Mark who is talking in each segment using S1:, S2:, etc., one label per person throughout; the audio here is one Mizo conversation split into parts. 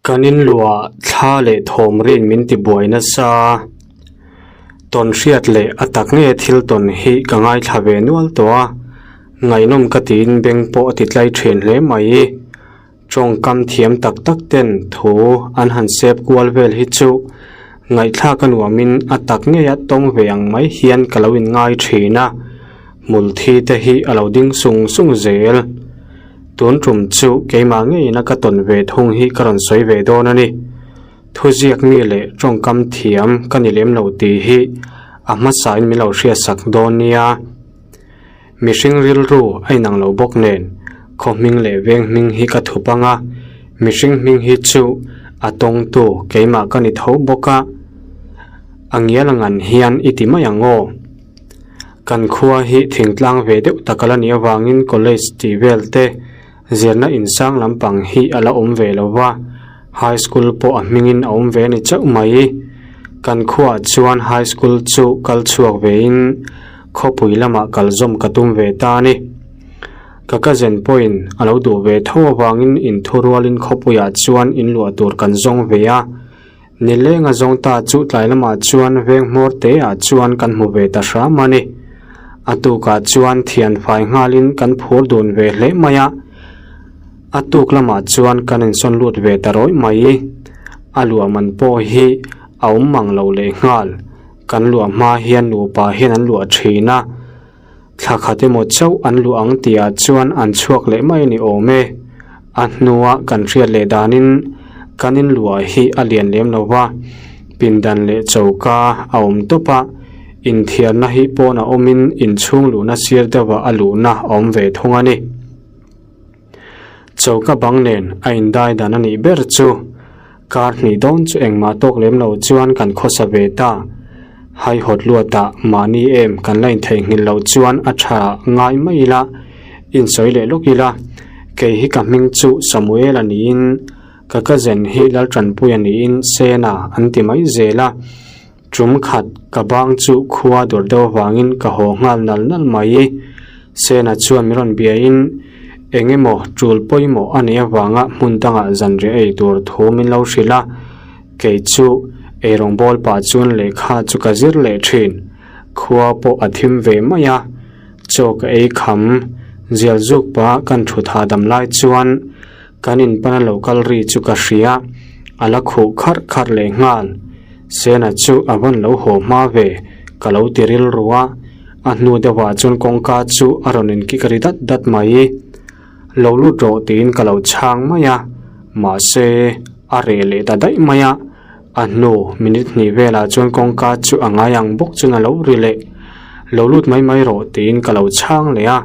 S1: Kan inluah thla leh thawm rin min ti buai nasa. Tawn hriat leh a tak nge thil tawn hi ka ngaithla ve nual tawh a, ngaihnawm ka tiin beng pawh a ti tlai thin hle mai. Tawngkam thiam tak tak ten thu an han sep kual vel hi chu ngaihthlak a nuamin a tak ngeia tawng ve ang mai hian ka lo inngai thin a, hmulthi te hi a lo ding sung sung zel. Tun tum chu keimah ngeiin a ka tawn ve thung hi ka rawn sawi ve dawn a ni. Thuziak mi leh tawngkam thiam ka ni lem lo tih hi a hmasain min lo hriatsak dawn nia. Mihring rilru a inang lo bawk nen, khaw hming leh veng hming hi ka thup ang a, mihring hming hi chu a tawngtu keimah ka ni tho bawk a, a ngial ngan hian i ti mai ang aw. Kan khua hi thingtlang ve deuh tak a la nih avangin college tih vel te zirna insang lampang hi a la awm ve lo va, high school pawh a hmingin a awm ve a ni chauh mai. Kan khuaah chuan high school chu kal chhuak vein khawpui lamah kal zawm ka tum ve ta a ni. Ka cousin pawhin a lo duh ve tho avangin inthurualin khawpuiah chuan inluah tur kan zawng ve a. Nileng a zawng ta chu tlai lamah chuan veng hmawr te ah chuan kan hmu ve ta hram a ni. A tukah chuan thian fai nghalin kan phur dun ve hle mai a. A tuk lamah chuan kan insawn lut ve ta rawih mai. A luah man pawh hi a awm mang lo leh nghal. Kan luah hma hian nupa hian an luah thin a. Thla khat emaw chauh an luah ang tihah chuan an chhuak leh mai a ni awm e. A hnua kan hriat leh danin kan inluah hi a lian lem lo va, pindan leh choka a awm tawp a, inthiarna hi pawn a awmin inchhung luhna sir deuhah a luhna a awm ve thung a ni. Choka bang nen a indai dan a nih ber chu kar hnih dawn chu engmah tawk lem lo chuan kan khawsa ve ta. Haihawt luatah mahni em kan la intheihnghilh loh chuan a tha ngai mai ila, insawi leh lawk ila. Kei hi ka hming chu Samuel a niin ka cousin hi Laltanpui a niin Sena an ti mai zel a. Tum khat ka bang chu khua dawr deuh avangin ka haw nghal nal nal mai. Sena chuan min rawn biain eng emaw tul pawimawh a neih avanga hmun dangah zanriah ei tur thu min lo hrilh a, kei chu eirawng bawl pah chuan lehkha chu ka zir leh thin. Khua pawh a thim ve mai a, chaw ka ei kham. Zial zuk pah kan thut hahdam lai chuan Kan inpana lo kal ri chu ka hria, a la khuh kharh kharh leh nghal. Sena chu a vawn lo haw hma ve, ka lo ti rilru a, a hnu deuhah chuan kawngka chu a rawn inkik ri dat dat mai. Lo lut rawh tiin ka lo chhang mai a, mahse a reh leh ta daih mai a, a hnu minute hnih velah chuan kawngka chu a ngai ang bawk chuan a lo ri leh. Lo lut mai mai rawh tiin ka lo chhang leh a.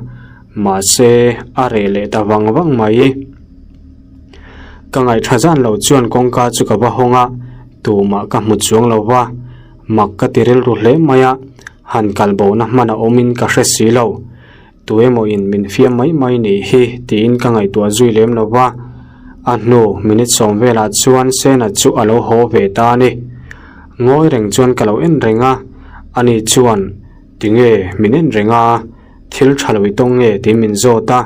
S1: Mahse, a reh leh ta vang vang mai. Ka ngaihṭha zan lo chuan kawngka chu ka va hawng a, tumah ka hmu chuang lo va, mak ka ti rilru hle mai a, han kal bohna hman a awmin ka hre si lo. Tu emaw in min fiam mai mai nih hi tiin ka ngaihtuah zui lem lo va, a hnu minute sawm velah chuan Sena chu a lo haw ve ta a ni. Ngawi reng chuan ka lo en reng a, ani chuan, Tinge min en reng a? Thil tha lo i tawng nge tiin min zawt a,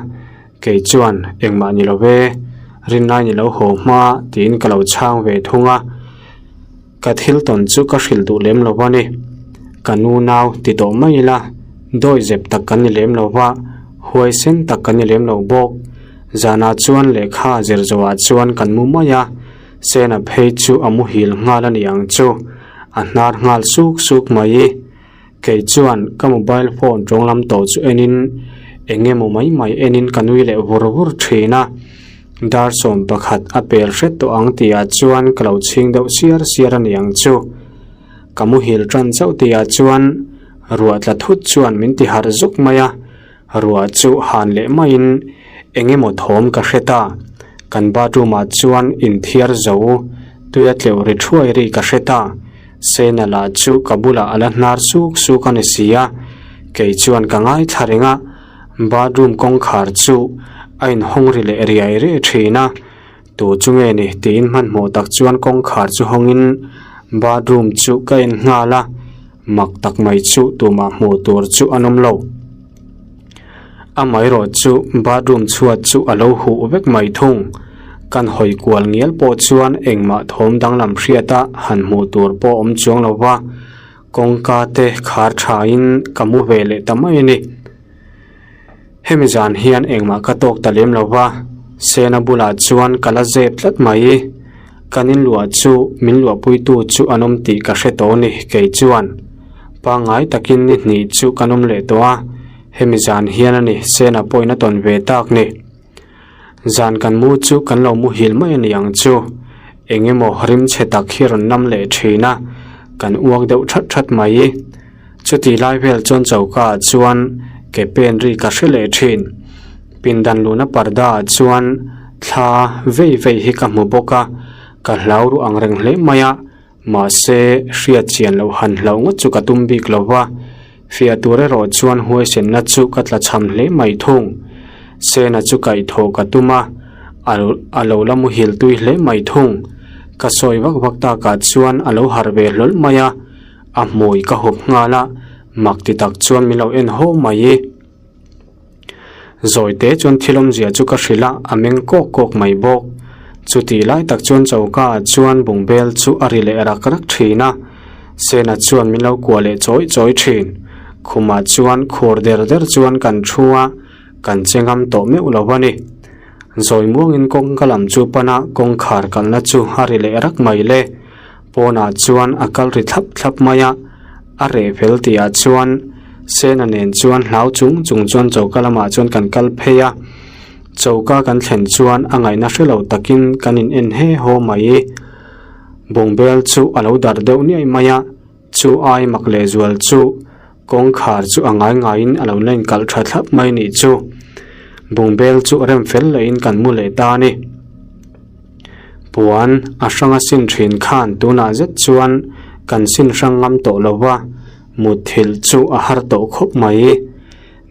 S1: kei chuan engmah ni lo ve, rinlai ni lo haw hma tiin ka lo chhang ve thung a, ka thil tawn chu ka hrilh duh lem lo a ni. Ka nu nau ti tawh mai ila, dawi zep tak kan ni lem lo va, huaisen tak kan ni lem lo bawk. Zanah chuan lehkha zir zawhah chuan kan mu mai a, Sena phei chu a muhil nghal a ni ang chu, a hnar nghal suk suk mai. Kei chuan ka mobile phone tawng lam tawh chu enin eng emaw mai mai enin ka nui leh vur vur thin a, dar 11 a pel hret tawh ang tihah chuan ka lo chhing deuh siar siar a ni ang chu. Ka muhil tan chauh tihah chuan ruah tla thut chuan min ti harh zuk mai a, ruah chu han leh maiin eng emaw thawm ka hre ta. Kan bathroom ah chuan inthiar zo tuia tleuh ri thuai ri ka hre ta. Sena lah chu ka bulah a la hnar suk suk a ni si a, kei chuan ka ngaithla reng a, bathroom kawngkhar chu a inhawng ri leh riai riai thin a, tu chu nge ni tiin hmanhmawh tak chuan kawngkhar chu hawngin bathroom chu ka en nghal a, mak tak mai chu tumah hmuh tur chu an awm lo. Amaherawh chu bathroom chhuat chu a lo huh vek mai thung. Kan hawi kual ngial pawh chuan engmah thawm danglam hriata han hmuh tur pawh awm chuang lo va, kawngka te khar thain ka mu ve leh ta mai a ni. Hemi zan hian engmah ka tawk ta lem lo va, Sena bulah chuan ka la zep tlat mai. Kan inluah chu min luahpuitu chu an awm tih ka hre tawh a ni kei chuan. Pangngai takin ni hnih chu kan awm leh tawh a, hemi zan hian a ni Sena pawhin a tawn ve tak ni. Zan kan mu chu kan lo muhil mai a ni ang chu. Eng emaw rim chhe tak hi rawn nam leh thin a, kan uak deuh that that mai. Chuti lai vel chuan choka ah chuan ke pen ri ka hre leh thin. Pindan luna parda ah chuan thla vei vei hi ka hmu bawk a, ka hlau ru ang reng hle mai a. Mahse, hriat chian loh han hlauh ngawt chu ka tum bik lo va, fiah tur erawh chuan huaisenna chu ka tla chham hle mai thung. Sena chu kaihthawh ka tum a, a lo la muhil tui hle mai thung. Ka sawi vak vak takah chuan a lo harh ve hlawl mai a, a hmui ka hup nghal a, mak ti tak chuan min lo en haw mai. Zawi te chuan thil awmzia chu ka hrilh a, a meng kawk kawk mai bawk. Chutih lai tak chuan choka ah chuan bungbel chu a ri leh rak rak thin a, Sena chuan min lo kuah leh chawi chawi thin. Khumah chuan khur der der chuan kan thu a, kan che ngam tawh meuh lo a ni. Zawi muangin kawngka lam chu pan a, kawngkhar kalna chu a ri leh rak mai le. Pawnah chuan a kal ri thlap thlap mai a, a reh fel tihah chuan Sena nen chuan hlau chung chung chuan choka lamah chuan kan kal phei a, choka kan thlen chuan a ngaihna hre lo takin kan in en he haw mai. Bungbel chu a lo darh deuh niaih mai a, chu ai mak lehzual chu kawngkhar chu a ngai ngaiin a lo la inkalh tha thlap mai nih chu. Bungbel chu rem fel lehin kan mu leh ta a ni. Puan a hranga sin thin khan tunah zet chuan kan sin hrang ngam tawh lo va, mutthilh chu a har tawh khawp mai.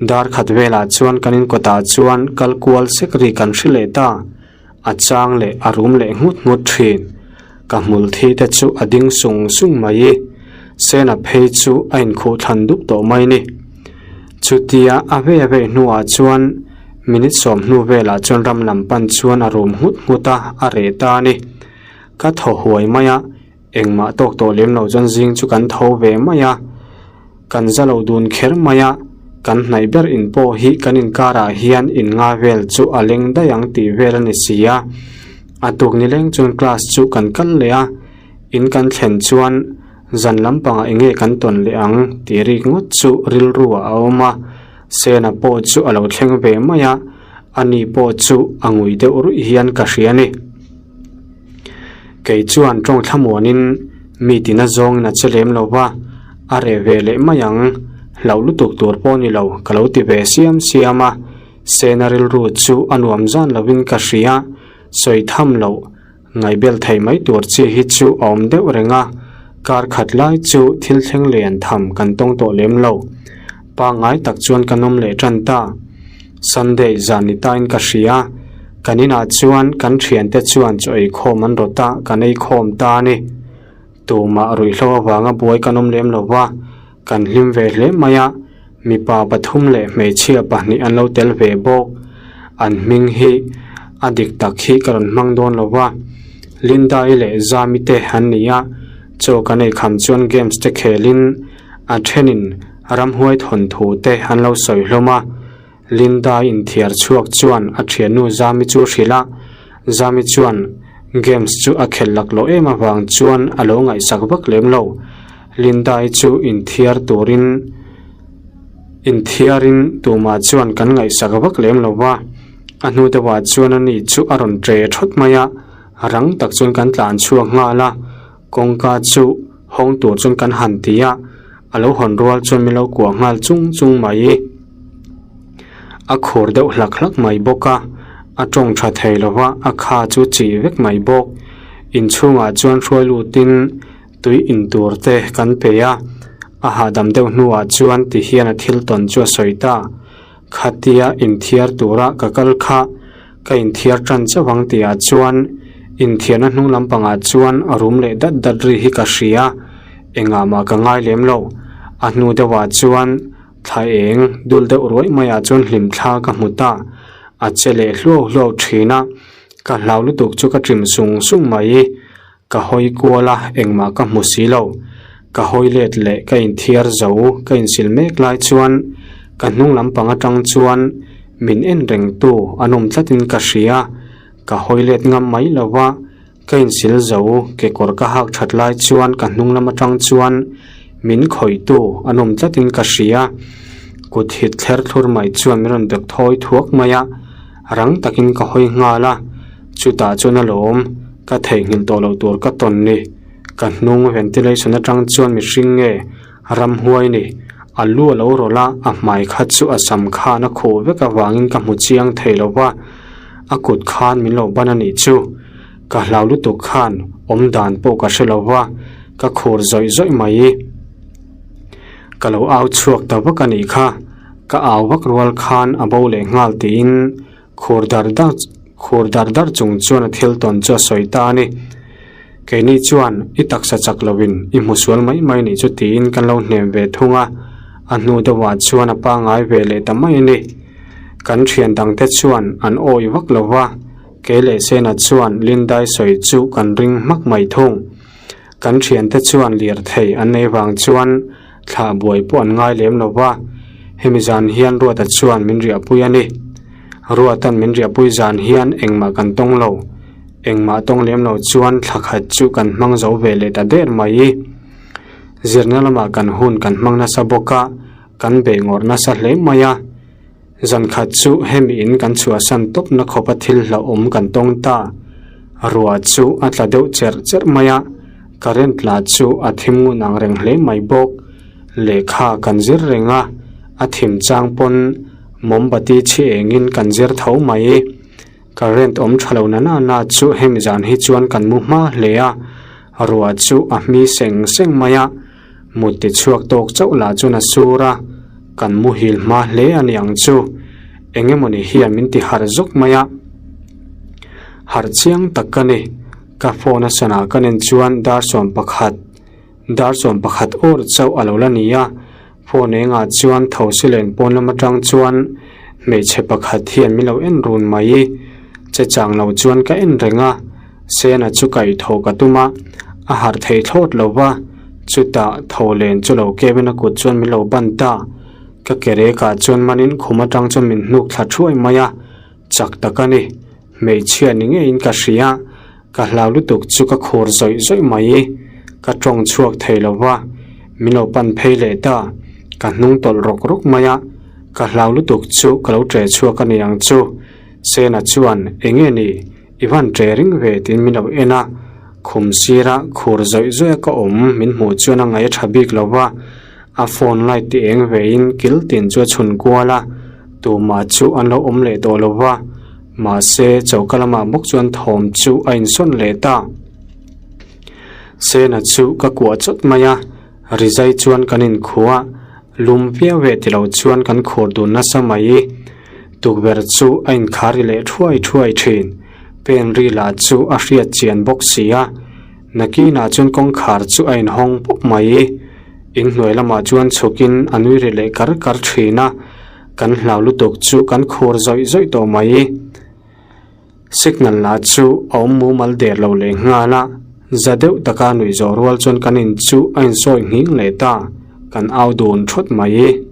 S1: Dar khat velah chuan kan inkawtah chuan kal kual sek ri kan hre leh ta, a chang leh a rum leh nghut nghut thin. Ka hmul thi te chu a ding sung sung mai. Sena phei chu a inkhuh thlan dup tawh mai ni. Chutia a vei a vei hnuah chuan minute sawm hnu velah chuan ram lam pan chuan a rum nghut nghut a, a reh ta a ni. Ka thaw huai mai a, engmah tawk tawh lem lo chuan zing chu kan tho ve mai a, kan za lo dun kher mai a, kan hnaih ber in pawh hi kan inkarah hian in nga vel chu a leng daih ang tih vel a ni si a. A tuk ni leng chuan class chu kan kal leh a, in kan thlen chuan Zan lampangah enge kan tawn leh ang tih rik ngawt chu rilru ah a awm a, Sena pawh chu a lo thleng ve mai a, ani pawh chu a ngui deuh ruih hian ka hria a ni. Kei chuan tawng thlamuanin mi tina zawngin a che lem lo va, a reh ve leh mai ang, hlauh lutuk tur pawh ni lo ka lo ti ve siam siam a, Sena rilru chu a nuam zan lovin ka hria, sawi tham loh. Ngaihbel thei mai tur chi hi chu a awm deuh reng a, kar khat lai chu thil thleng lian tham kan tawng tawh lem lo. Pangngai tak chuan kan awm leh tan ta. Sunday zan ni tain ka hria, kan inah chuan kan thiante chuan chaw eikhawm an rawt a, kan eikhawm ta a ni. Tumah ruihhlo avanga buai kan awm lem lo va, kan hlim ve hle mai a, mipa pathum leh hmeichhia pahnih an lo tel ve bawk. An hming hi a dik tak hi ka rawn hmang dawn lo va, Linda-i leh Zami te an ni a, chaw kan ei kham chuan games te khelin a thenin ramhuai thawnthu te an lo sawi hlawm a. Linda inthiar chhuak chuan a thiannu Zami chu a hrilh a, Zami chuan games chu a khelh laklawh em avang chuan a lo ngaihsak vak lem lo. Linda-i chu inthiar turin inthiarin tumah chuan kan ngaihsak vak lem lo va, a hnu deuhah chuan ani chu a rawn ṭe thawt mai a, rang tak chuan kan tlan chhuak nghal a. Kawngka chu hawng tur chuan kan han ti a, a lo hawn rual chuan min lo kuah nghal chung chung mai. A khur deuh hlak hlak mai bawk a, a tawng tha thei lo va, a kha chu chih vek mai bawk. Inchhungah chuan hruai lutin tui in tur te kan pe a, a hahdam deuh hnuah chuan ti hian a thil tawn chu a sawi ta. Khatia inthiar tura ka kal kha ka inthiar tan chauh ang tihah chuan inthiarna hnung lampangah chuan a rum leh dat dat ri hi ka hria, engah mah ka ngai lem lo. A hnu deuhah chuan thla eng dul deuh ruai maiah chuan hlimthla ka hmu ta, a che leh hluau hluau thin a. Ka hlau lutuk chu ka ṭim sung sung mai. Ka hawi kual a, engmah ka hmu si lo. Ka hawi let leh ka inthiar zo, ka insil mek lai chuan ka hnung lampang atang chuan min en rengtu an awm tlatin ka hria. Ka hawi let ngam mai lo va, ka insil zo, kekawr ka hak that lai chuan ka hnung lam atang chuan min khawihtu an awm tlatin ka hria. Kut hit thler thlur mai chuan min rawn dek thawi thuak mai a, rang takin ka hawi nghal a. Chutah chuan a lawm, ka theihnghilh tawh loh tur ka tawn ni. Ka hnung ventilation atang chuan mihring nge ramhuai ni. A lu a lo rawlh a, a hmai kha chu a sam khan a khuh vek avangin ka hmu chiang thei lo va, a kut khan min lo ban a nih chu. Ka hlau lutuk khan awm dan pawh ka hre lo va, ka khur zawih zawih mai. Ka lo au chhuak ta vak a nih kha, ka au vak rual khan a bo leh nghal tiin Khur dar dar khur dar dar chung chuan a thil tawn chu a sawi ta a ni. Keini chuan i taksa chak lovin i hmu sual mai mai nih chu tiin kan lo hnem ve thung a, a hnu deuhah chuan a pangngai ve leh ta mai a ni. Kan thian dangte chuan an awih vak lo va, kei leh Sena chuan Lindai sawi chu kan ring hmak mai thung. Kan thiante chuan lirthei an nei vang chuan Thlah buai pawh an ngai lem lo va, hemi zan hian Ruata chuan min riahpui a ni. Ruata'n min riahpui zan hian engmah kan tawng lo. Engmah tawng lem lo chuan thla khat chu kan hmang zo ve leh ta der mai. Zirna lamah kan hun kan hmang nasa bawk a, kan bei ngawrh nasa hle mai a. Zan khat chu hemi in kan chhuahsan tawpna khawpa thil hlauhawm kan tawng ta. Ruah chu a tla deuh cherh cherh mai a, current lah chu a thim ngun ang reng hle mai bawk. Lehkha kan zir reng a, a thim chang pawn mawmbati chhi engin kan zir tho mai. Current awm tha lo na na na chu hemi zan hi chuan kan mu hma hle a, ruah chu a hmi seng seng mai a. Mut ti chhuak tawk chauh lah chuan a sur a, kan muhil hma hle a ni ang chu. Eng emawni hian min ti harh zawk mai a. Harh chiang tak ka ni. Ka phone a sana ka nen chuan dar 11, dar 11 awr chauh a lo la ni a. Phone engah chuan thosi len pawn lam atang chuan hmeichhe pakhat hian min lo en run mai. Che chang lo chuan ka en reng a. Sena chu kaihthawh ka tum a, a harh thei thlawt lo va, chutah tho len chu lo kevin a kut chuan min lo ban ta. Ka ke rekah chuan manin khum atang chuan min hnuk thla thuai mai a, chak tak a ni. Hmeichhia ni ngeiin ka hria, ka hlau lutuk chu ka khur zawih zawih mai. Ka tawng chhuak thei lo va, min lo pan phei leh ta, ka hnung tawlh rawk rawk mai a, ka hlau lutuk chu ka lo ṭe chhuak a ni ang chu. Sena chuan, Enge ni? I van ṭe ring ve tiin min lo en a, khum sira khur zawih zawih a ka awm min hmuh chuan a ngaih a ṭha bik lo va, a phone light ti eng vein kil tin chu a chhun kual a, tumah chu an lo awm leh tawh lo va, mahse choka lamah bawk chuan thawm chu a insawn leh ta. Sena chu ka kuah chawt mai a, rizai chuan kan inkhua, lum viau ve ti lo chuan kan khur dun nasa mai. Tukverh chu a inkhar ri leh thuai thuai thin. Pen ri lah chu a hriat chian bawk si a. Nakinah chuan kawngkhar chu a inhawng pawp mai. Inhnuai lamah chuan chhukin a nui ri leh kar kar thin a. Kan hlau lutuk chu kan khur zawih zawih tawh mai. Signal lah chu a awm mumal der lo leh nghal a, za deuh taka nuih zawh rual chuan kan in chu a insawi nghing leh ta, kan au dun thawt mai.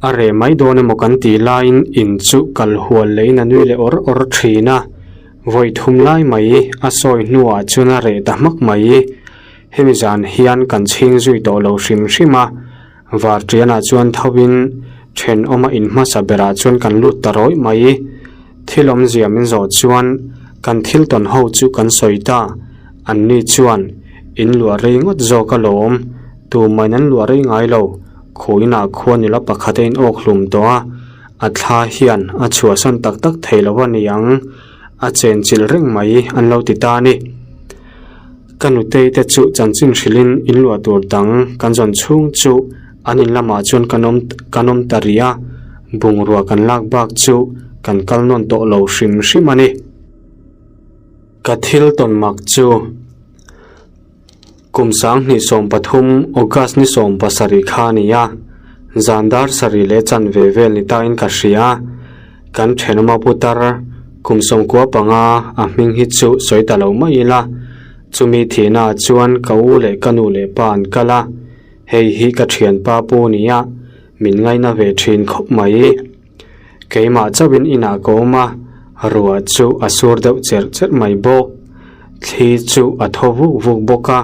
S1: A reh mai dawn emaw kan tih laiin in chu kal hual leiin a nui leh awr awr thin a, vawi thum lai mai a sawi hnuah chuan a reh ta hmak mai. Hemi zan hian kan chhing zui tawh lo hrim hrim a, Varṭianah chuan thovin ṭhenawma in hmasa berah chuan kan lut ta rawih mai. Thil awmzia min zawh chuan kan thil tawn ho chu kan sawi ta. Anni chuan in luah rei ngawt zawk alawm, tumahin an luah rei ngai lo. Khuinah khuan nula pakhat a inawk hlum tawh a, a thla hian a chhuahsan tak tak thei lo a ni ang, a chenchilh reng mai an lo ti ta a ni. Ka nutei te chu chanchin hrilhin in luah tur dang kan zawn chhung chu an in lamah chuan kan awm kan awm ta rih a, bungrua kan lak bak chu kan kal nawn tawh lo hrim hrim a ni. Ka thil tawn mak chu kum 2013 August ni 17 kha a ni a, zan dar sarih leh chanve vel ni tain ka hria. Kan thenawma putar. Kum 15 a hming hi chu sawi ta lo mai ila, chumi thihnaah chuan ka u leh ka nu leh pa an kal a, hei hi ka thianpa pu nia min ngaina ve thin khawp mai. Keimah chauhin inah ka awm a, ruah chu a sur deuh cherh cherh mai bawk. Thli chu a thaw vuk vuk bawk a,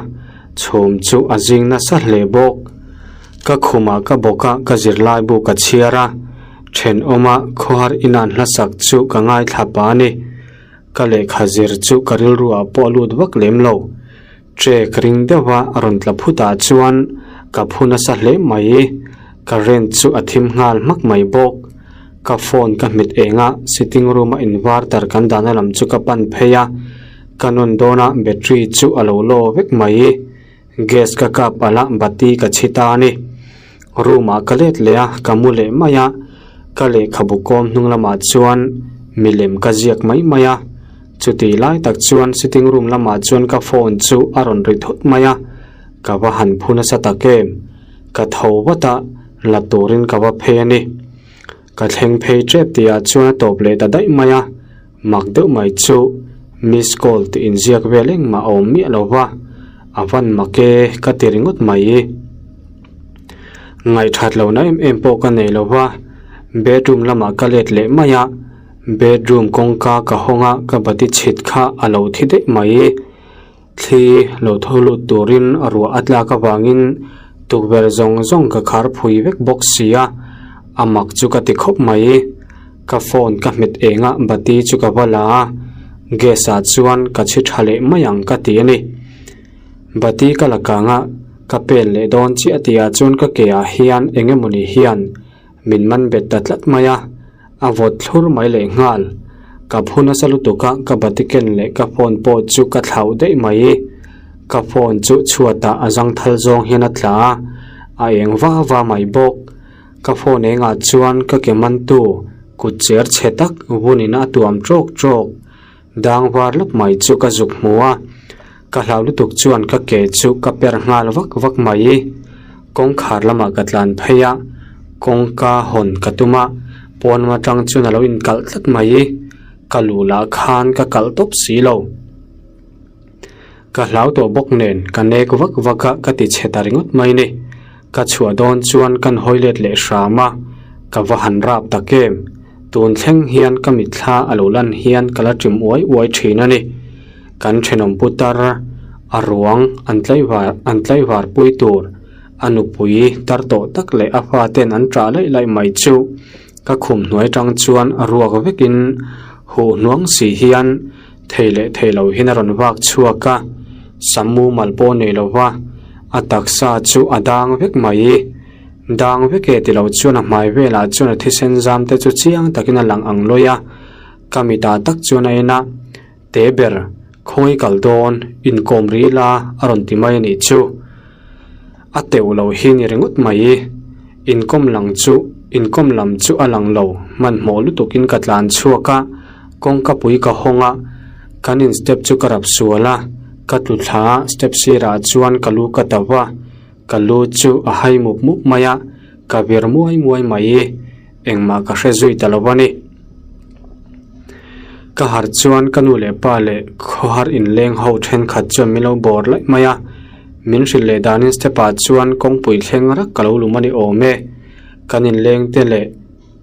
S1: chhum chu a zing nasa hle bawk. Ka khumah ka bawk a, ka zirlai bu ka chhiar a, thenawma khawhar inan hlasak chu ka ngaithla pah a ni. Ka lehkha zir chu ka rilru ah pawh a lut vak lem lo. Trek ring deuha a rawn tla phut ah chuan ka phu nasa hle mai. Current chu a thim nghal hmak mai bawk. Ka phone ka hmet eng a, sitting room a inverter kan dahna lam chu ka pan phei a, ka nawn dawn a battery chu a lo law vek mai. Gas ka kap alh a bati ka chhi ta a ni. Room ah ka let leh a, ka mu leh mai a, ka lehkhabu kawm hnung lamah chuan milem ka ziak mai mai a. Chutih lai tak chuan sitting room lamah chuan ka phone chu a rawn ri thut mai a, ka va han phu nasa tak em. Ka tho vat a, la turin ka va phei a ni. Ka thleng phei tep tihah chuan a tawp leh ta daih mai a, mak deuh mai chu miss call tih inziak vel engmah a awm miah lo va, a van mak e ka ti ringawt mai. Ngaihthat lohna em em pawh ka nei lo va, bedroom lamah ka let leh mai a, bedroom kawngka ka hawng a ka bati chhit kha a lo thi daih mai. Thli lo tho lut turin ruah a tlak avangin tukverh zawng zawng ka khar phui vek bawk si a, a mak chu ka ti khawp mai. Ka phone ka hmet eng a bati chu ka va la a, gas ah chuan ka chhi tha leh mai ang ka ti a ni. Bati ka la kang a, ka pen leh dawn chiah tihah chuan ka ke ah hian eng emawni hian Min man bet ta tlat mai a, a vawt thlur mai leh nghal. Ka phu nasa lutuk a, ka bati ken leh ka phone pawh chu ka thlauh daih mai. Ka phone chu chhuatah a zangthal zawng hian a tla a, a eng va va mai bawk. Ka phone engah chuan ka ke mantu kut cher chhe tak vunin a tuam tawk tawk. Dang var lap mai chu ka zuk hmu a, ka hlau lutuk chuan ka ke chu ka per nghal vak vak mai. Kawngkhar lamah ka tlan phei a, kawngka hawn ka tum a, pawn atang chuan a lo inkalh tlat mai. Ka luh lah khan ka kalh tawp si lo. Ka hlau tawh bawk nen ka nek vak vak a ka ti chhe ta ringawt mai ni. Ka chhuah dawn chuan kan hawi let leh hram a, ka va han rap tak em. Tun thleng hian ka mitthla a lo lan hian ka la ṭim uai uai ṭhin a ni. Kan ṭhenawm putar a ruang an tlaivar an tlaivar pui tur a nupui tar tawh tak leh a faten an ṭah laih laih mai chu ka khum hnuai ṭang chuan a ruak vekin huh hnuang si hian Thei leh thei lo hian a rawn vak chhuak a, sam mumal pawh nei lo va, a taksa chu a dang vek mai. Dang vek e ti lo chuan a hmai velah chuan a thisen zam te chu chiang takin a lang ang lawi a, ka mitah tak chuan a en a, Te ber, khawngi kal dawn, inkawm rih la a rawn ti mai a nih chu. A teuh lo hi ni ringawt mai. Inkawm lang chu inkawm lam chu a lang lo, hmanhmawh lutukin ka tlan chhuak a, kawngka pui ka hawng a, kan in step chu ka rap sual a, ka tlu thla a, step sirah chuan ka lu ka tauh va, ka lu chu a hai mup mup mai a, ka vir muai muai mai. Engmah ka hre zui ta lo a ni. Ka harh chuan ka nu leh pa leh khawhar inleng ho thenkhat chuan min lo bawr laih mai a, min hrilh leh danin step ah chuan kawngpui thleng rak ka lo lum a ni awm e. Kan inleng te leh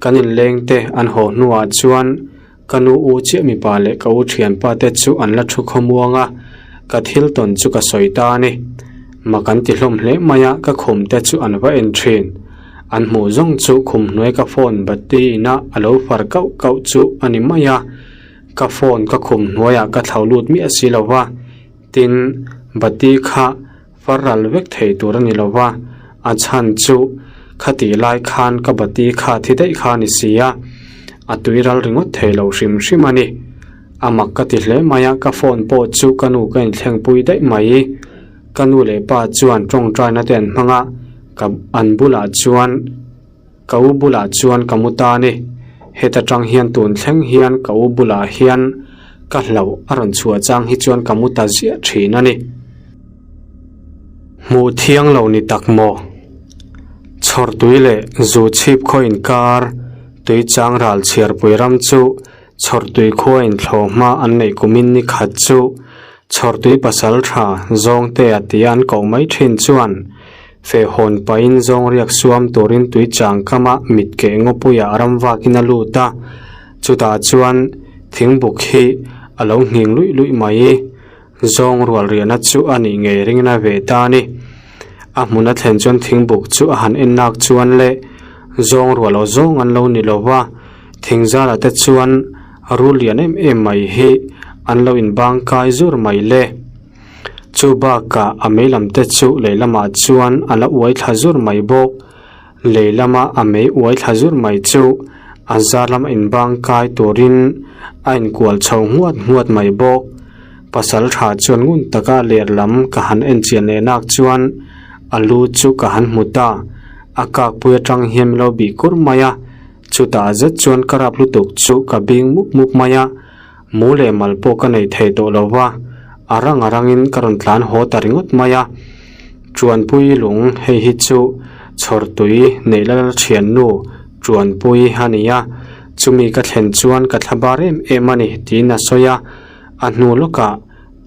S1: kan inleng te an haw hnuah chuan ka nu u chiah mipa leh ka u thianpa te chu an la thu khawmuang a, ka thil tawn chu ka sawi ta a ni. Mak an ti hlawm hle mai a, ka khum te chu an va en thin. An hmuh zawng chu khum hnuai ka phone bati ina a lo far kauh kauh chu a ni mai a, ka phone ka khum hnuaiah ka thlau lut miah si lo va, tin bati kha far ral vek thei tur a ni lo va, a chhan chu khatih lai khan ka bati kha thi daih kha a ni si a, a tui ral ringawt thei lo hrim hrim a ni. A mak ka ti hle mai a, ka phone pawh chu ka nu ka inthlengpui daih mai. Ka nu leh pa chuan tawngtaina te an hmang a, ka an bulah chuan ka u bulah chuan ka mu ta a ni. Heta tang hian tun thleng hian ka u bulah hian ka hlauh a rawn chhuah chang hi chuan ka mu ta ziah thin a ni. Hmuh thiang lo ni tak maw? Chhawrtui leh zu chhip khaw inkar tui chang ral chhiarpui ram chu. Chhawrtui khua inthlawh hma an neih kumin ni khat chu Chhawrtui pasal tha Zawngtea tia an koh mai thin chuan fehhawn pahin zawng riak suam turin tui chang kama mit keh ngawpuiah ram vakin a lut a, chutah chuan thingbuk hi a lo nghing luih luih mai. Zawng rual riahna chu a nih ngei ringin a ve ta a ni. A hmun a thlen chuan thingbuk chu a han en nak chuan le zawng rual aw zawng an lo ni lo va, thing zara te chuan rul lian em em mai hi an lo inbang kai zur mai le. Chu bakah a mei lam te chu lei lamah chuan a la uai thla zur mai bawk. Lei lama a mei uai thla zur mai chu a zar lama inbang kai turin a inkual chho nghuat nghuat mai bawk. Pasal tha chuan ngun taka ler lam ka han en chian leh nak chuan a lu chu ka han hmu ta. A kakpui atang hian min lo bih kur mai a, chutah zet chuan ka rap lutuk chu ka bing mup mup mai a, mu leh mal pawh ka nei thei tawh lo va, a rang a rangin ka rawn tlan haw ta ringawt mai a. Chuanpui lung hei hi chu chhawrtui neih la la thiannu Chuanpui a ni a, chumi ka thlen chuan ka thla bar em em a ni tiin a sawi a, a hnu lawkah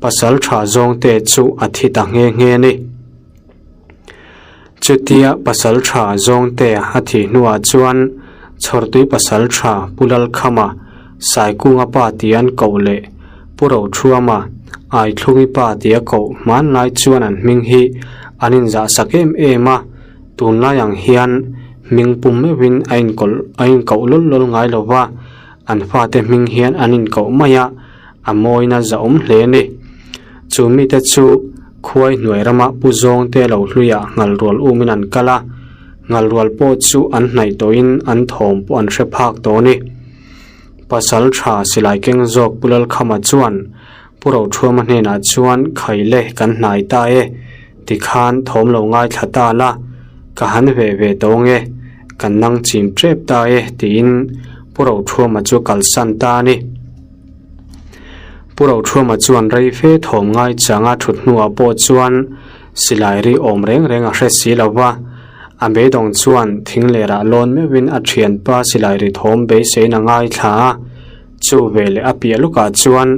S1: pasal tha zawngte chu a thi ta nghe nghe a ni. Chutia pasal tha zawngte a thih hnuah chuan chhawrtui pasal tha Pu Lalkhama, Saikunga pa tia an koh leh Pu Rothuama, Aithlungi pa tia koh hmanlai chuan an hming hi an inzahsak em em a, tunlai ang hian hming pum meuhin a inkawlh a inkoh lawl lawl ngai lo va, an fate hming hian an inkoh mai a, a mawina zahawm hle a ni. Chu mite chu khuai hnuai rama pu zawngte lo hluiah nghalrual umin an kal a, nghalrual pawh chu an hnaih tawhin an thawm pawh an hre phak tawh a ni. Pasal tha silai keng zawk Pu Lalkhama chuan Pu Rothuama hnenah chuan Khaile kan hnai ta e, tikhan thawm lo ngaithla ta la, ka han ve ve tawng e, kan nang chim tep ta e tiin Pu Rothuama chu kalsan ta a ni. Pu Rothuama chuan rei fe thawm ngai changa thut hnuah pawh chuan silai ri awm reng reng a hre si lo va, a beidawng chuan thing lerah lawn meuhin a thianpa silai ri thawm beiseiin a ngaithla a, chu veleh a piah lukah chuan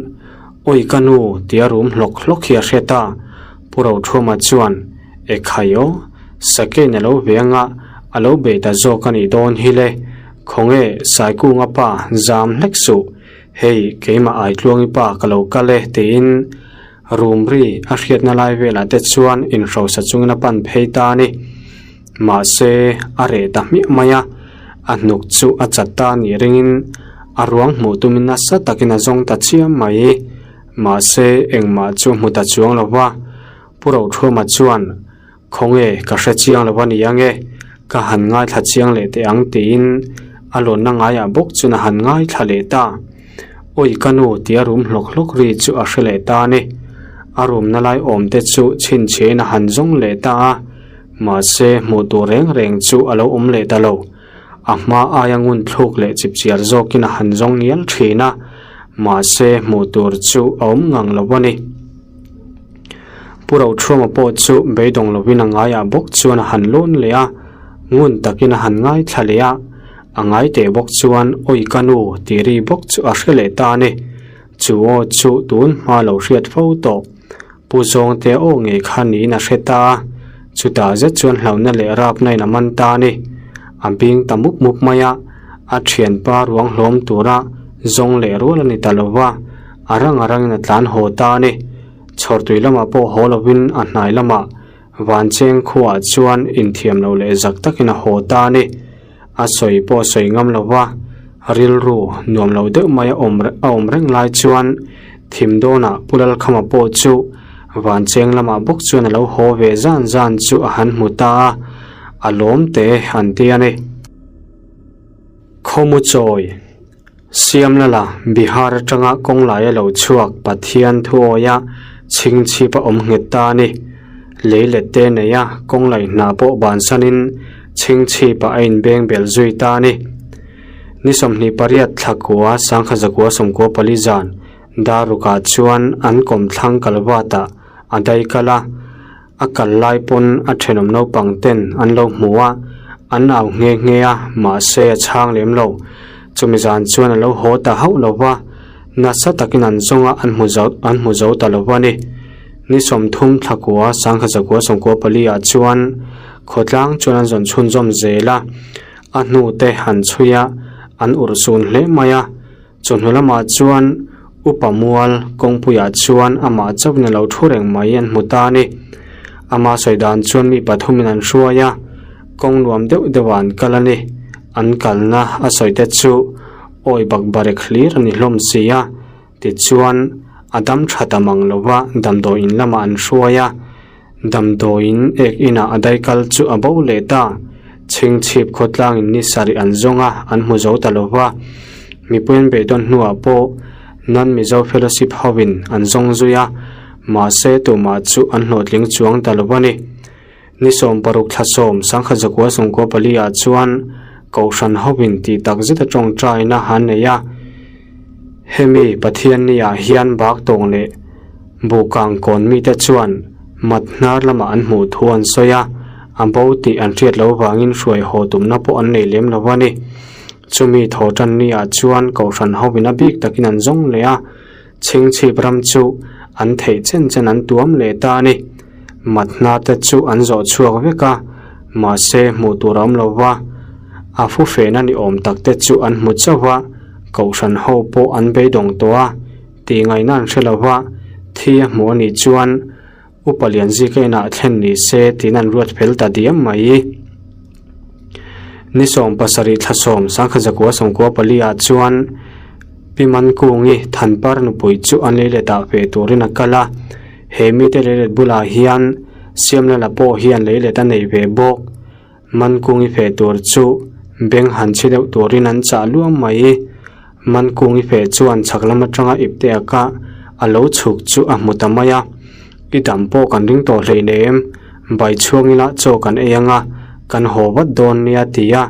S1: Awi ka nu tia rum hlawk hlawk hi a hre ta. Pu Rothuama chuan Ekhai aw, Sakein a lo ve anga a lo bei ta zawk a nih dawn hi le, khawnge Saikunga pa zam hlek suh, Hei, keimah Aitluangi pa ka lo kal e, tiin room ri a hriatna lai velah te chuan inhrosa chungin a pan phei ta a ni. Mahse, a reh ta hmiah mai a, a hnuk chu a chat ta a nih ringin a ruang hmuh tumin nasa takin a zawng ta chiam mai. Mahse, engmah chu hmu ta chuang lo va, Pu Rothuama chuan, Khawnge, ka hre chiang lo a ni ange, ka han ngaithla chiang leh teh ang tiin a lawnna ngaiah bawk chuan a han ngaithla leh ta. Awi ka nu tia rum hlawk hlawk ri chu a hre leh ta a ni. A rumna lai awm te chu chhinchhiain a han zawng leh ta a, mahse hmuh tur reng reng chu a lo awm leh ta lo. A hma aia ngun thluk leh chipchiar zawkin a han zawng ngial thin a, mahse hmuh tur chu a awm ngang lo a ni. Pu Rothuama pawh chu beidawng lovin a ngaiah bawk chuan a han lawn leh a, ngun takin a han ngaithla leh a, a ngai teh bawk chuan Awi ka nu tih ri bawk chu a hre leh ta a ni. Chu aw chu tun hma lo hriat fo tawh. Pu Zawngte aw ngei kha niin a hre ta a, chutah zet chuan hlauhna leh rapna in a man ta a ni. A bing ta mup mup mai a, a thianpa ruang hlawm tura zawng leh rual a ni ta lo va, a rang a rangin a tlan haw ta a ni. Chhawrtui lamah pawh haw lovin a hnai lamah Vancheng khuaah chuan inthiam lo leh zak takin a haw ta a ni. A sawi pawh a sawi ngam lo va, rilru nuam lo deuh mai a awm a awm reng lai chuan thim dawnah Pu Lalkhama pawh chu Vancheng lamah bawk chuan a lo haw ve zan zan chu a han hmu ta a, a lawm te an ti a ni. Khawmu chawi Siamlala Bihar atanga kawng laia lo chhuak Pathian thuawia chhingchhip a awm nghet ta a ni. Lei let te neia kawng lai hna pawh bansanin chhingchhipah a inbeng bel zui ta a ni. Ni 28 thla kua sangkha zakua 94 zan Darukah chuan an kawmthlang kalvatah a dai kal a. A kal lai pawn a thenawm naupang ten an lo hmu a, an au nghe nghe a, mahse a chhang lem lo. Chumi zan chuan a lo haw ta hauh lo va, nasa takin an zawng a, an hmu zo an hmu zo ta lo va ni. Ni sawmthum thlakua sangkhat zakua sawmkua pali ah chuan khawtlang chuan an zawn chhunzawm zel a, a hnute han chhui a, an urh sun hle mai a. Chawhnu lamah chuan Upa Mual kawngpuiah chuan amah chauhin a lo thu reng mai an hmu ta a ni. Ama sawi dan chuan mi pathumin an hruai a, kawng nuam deuh deuhah an kal a ni. An kalna a sawi te chu awi bak barek hlir a ni hlawm si a, tichuan a dam tha ta mang lo va damdawiin lamah an hruai a. Damdawiin ek inah a daikal chu a bo leh ta. Chhingchhip khawtlangin ni sarih an zawng a, an hmu zo ta lo va. Mipui an beidawn hnuah pawh Non-Mizo Fellowship hovin an zawng zui a, mahse tumah chu an hlawhtling chuang ta lo a ni. Ni 16 thla sawm sangkhat zakua sawmkua pali ah chuan Kohhran hovin tih tak zeta tawngtaina an nei a. Hemi Pathianni ah hian bak tawng leh Buhkang kawn mite chuan mat hnar lamah an hmuh thu an sawi a, a bo tih an hriat loh vangin hruai haw tumna pawh an nei lem lo a ni. Chumi thaw tan ni ah chuan Kohhran hovin a bik takin an zawng leh a, chhingchhip ram chu an theih chen chen an tuam leh ta a ni. Mat hnar te chu an zawh chhuak vek a, mahse hmuh tur a awm lo va, a fufehna ni awm tak te chu an hmu chauh a, Kohhran ho pawh an beidawng tawh a. Tih ngaihna an hre lo va, thi a hmuh a nih chuan Upa Lianzika inah thlen ni se tiin an ruat fel ta diam mai. Ni 17 thla sawm sangkhat zakua sawmkua pali ah chuan Pi Mankungi Thanpar nupui chu an leilet ah feh turin a kal a, he mite leilet bulah hian Siamlala pawh hian leilet a nei ve bawk. Mankungi feh tur chu beng han chhi deuh turin an chah luam mai. Mankungi feh chuan chhak lam atanga ipte a kah a lo chhuk chu a hmu ta mai a. I dam pawh kan ring tawh hleinem, bai chhuang ila chaw kan ei anga kan haw vat dawn nia ti a.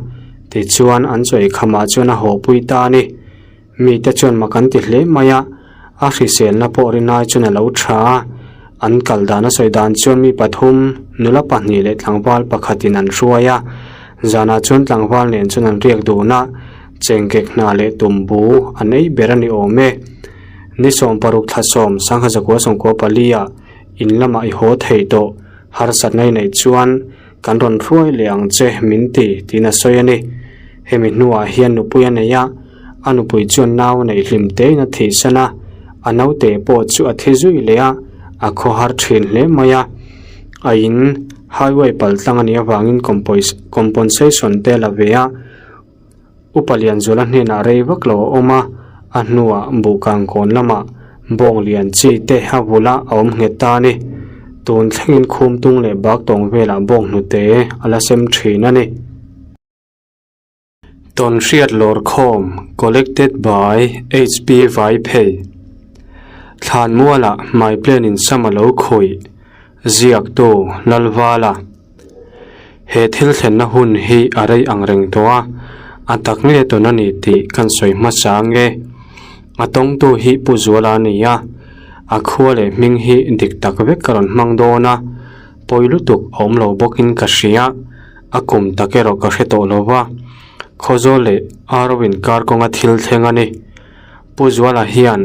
S1: Tichuan an chaw ei khamah chuan a haw pui ta a ni. Mite chuan mak an ti hle mai a, a hriselna pawh rinai chuan a lo tha a. An kal dan a sawi dan chuan mi pathum, nula pahnih leh tlangval pakhatin an hruai a. Zanah chuan tlangval nen chuan an riak dun a, chengkek hna leh tumbu an ei ber a ni awm e. Ni 16 thla sawm sangha zakua sawmkua pali ah in lamah i haw thei tawh, harsatna i neih chuan Kan rawn hruai leh ang che min ti tiin a sawi a ni. Hemi hnuah hian nupui a nei a, a nupui chuan nau a neih hlim tein a thihsan a, a naute pawh chu a thi zui leh a, a khawhar thin hle mai a. A in highway paltlang a nih avangin compensation te a la ve a. Upa Lianzuala hnenah rei vak lo a awm a, a hnuah buhkang kawn lamah bawng lian chi te a vula a awm nghet ta a ni. Tun thlengin khum tung leh bak tawng velah bawng hnute a la sem thin a ni. Tawnhriat Lawrkhawm Collected by HB Vaiphei Thlanmualah hmai plan in sam a lo khawih ziaktu Lalvala. He thil thlenna hun hi a rei ang reng tawh a, a tak nge tawn a ni tih kan sawi hmasa ang e. A tawngtu hi Pu Zuala a ni a, a khua leh hming hi dik tak vek ka rawn hmang dawn a, pawi lutuk a awm lo bawkin ka hria, a kum tak erawh ka hre tawh lo va, Khawzawl leh Aro inkar kawnga thil thleng a ni. Pu Zuala hian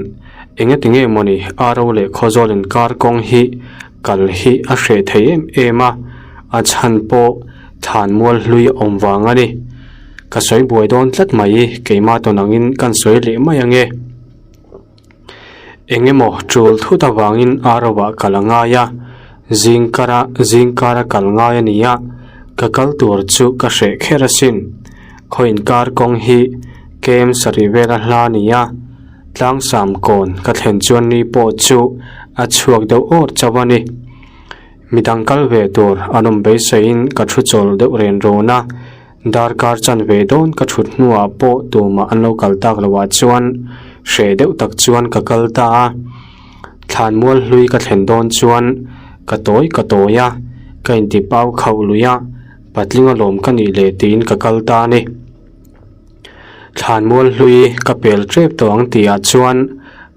S1: engati nge mawni Aro leh Khawzawl inkar kawng hi kal hi a hreh thei em em a, a chhan pawh thlan mual hlui a awm vang a ni. Ka sawi buai dawn tlat mai, keimah tawn angin kan sawi leh mai ange. Engemaw tul thut avangin Aro ah kal a ngai a, zingkara zingkara kal ngai a ni a, ka kal tur chu ka hreh kher asin. Khaw inkar kawng hi kem sarih vela hla a ni a, tlangsam kawn ka thlen chuan ni pawh chu a chhuak deuh awr chauh a ni. Midang kal ve tur an awm beiseiin ka thu chawl deuh ren rawn a, darkar chan ve dawn ka thut hnuah pawh tumah an lo kal tak loh ah chuan hreh deuh tak chuan ka kal ta a. Thlanmual hlui ka thlen dawn chuan ka tawi ka tawi a, ka intipau khauh lui a. Patling alawm ka nih leh tiin ka kal ta a ni. Thlanmual hlui ka pel tep tawh ang tihah chuan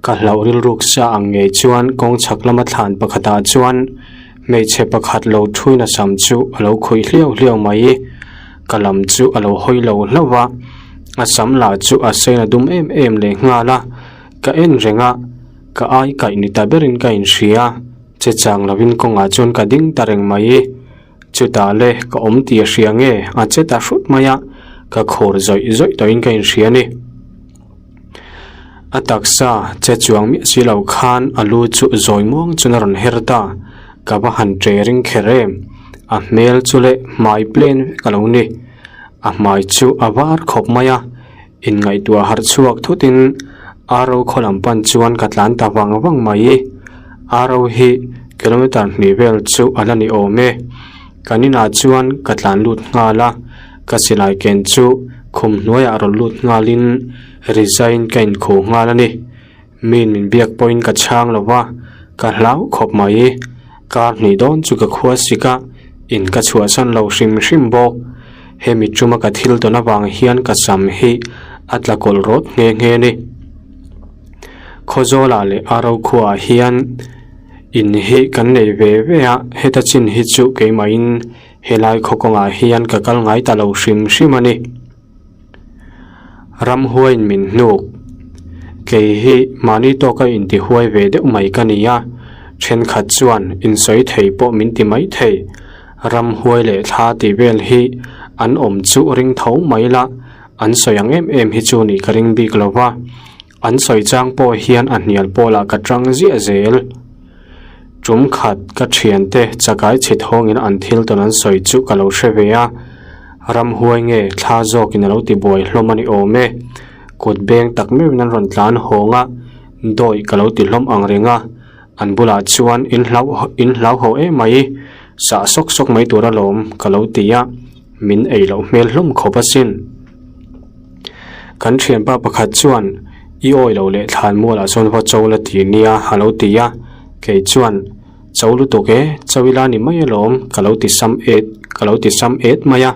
S1: ka hlauh rilruk sa ang ngei chuan kawng chhak lama thlan pakhatah chuan hmeichhe pakhat lo thuin a sam chu a lo khuih hliau hliau mai. Ka lam chu a lo hawi lo hlauh va. A sam lah chu a sein a dum em em leh nghal a, ka en reng a, ka ai kaih ni ta berin ka inhria, che chang lovin kawngah chuan ka ding ta reng mai. Chutah le ka awm tih a hria nge a che ta hrut mai a, ka khur zawih zawih tawhin ka inhria a ni. A taksa che chuang miah si lo khan a lu chu zawi muang chuan a rawn her ta, ka va han ṭe ring kher em, a hmel chu leh hmai plain vek a lo ni. A hmai chu a var khawp mai a, inngaihtuah harh chhuak thutin Aro khaw lam pan chuan ka tlan ta vang vang mai. Aro hi kilometer hnih vel chu a la ni awm e. Kan inah chuan ka tlan lut nghal a, ka silai ken chu khum hnuaiah rawn lut nghalin resign ka inkhuh nghal a ni. Min min biak pawhin ka chhang lo va, ka hlau khawp mai. Kar hnih dawn chu ka khua sik a, in ka chhuahsan lo hrim hrim bawk. Hemi tuma ka thil tawn avang hian ka sam hi a tla kawlh rawt nghe nghe a ni. Khawzawlah leh Aro khuaah hian in hi kan nei ve ve a, heta chin hi chu keimahin helai khaw kawngah hian ka kal ngai ta lo hrim hrim a ni. Ramhuaiin min hnuk. Kei hi mahni tawka intihuai ve deuh mai ka ni a, thenkhat chuan insawi thei pawh min ti mai thei. Ramhuai leh thla tih vel hi an awm chu ring tho mai la, an sawi ang em em hi chu nih ka ring bik lo va. An sawi chang pawh hian a hnial pawlah ka tang ziah zel. Tum khat ka thiante chakai chhit hawngin an thil tawn an sawi chu ka lo hre ve a, ramhuai nge thla zawkin a lo ti buai hlawm a ni awm e. Kut beng tak meuhin an rawn tlan hawng a, dawi ka lo ti hlawm ang reng a, an bulah chuan in hlau in hlau ho em mai, sah sawk sawk mai tur alawm ka lo ti a, min ei loh hmel hlawm khawp asin. Kan thianpa pakhat chuan i awi lo leh thlan mualah chuan va cho la ti nia a lo ti a, kei chuan cho lutuk e, cho ila ni mai alawm ka lo ti sam et ka lo ti sam et mai a,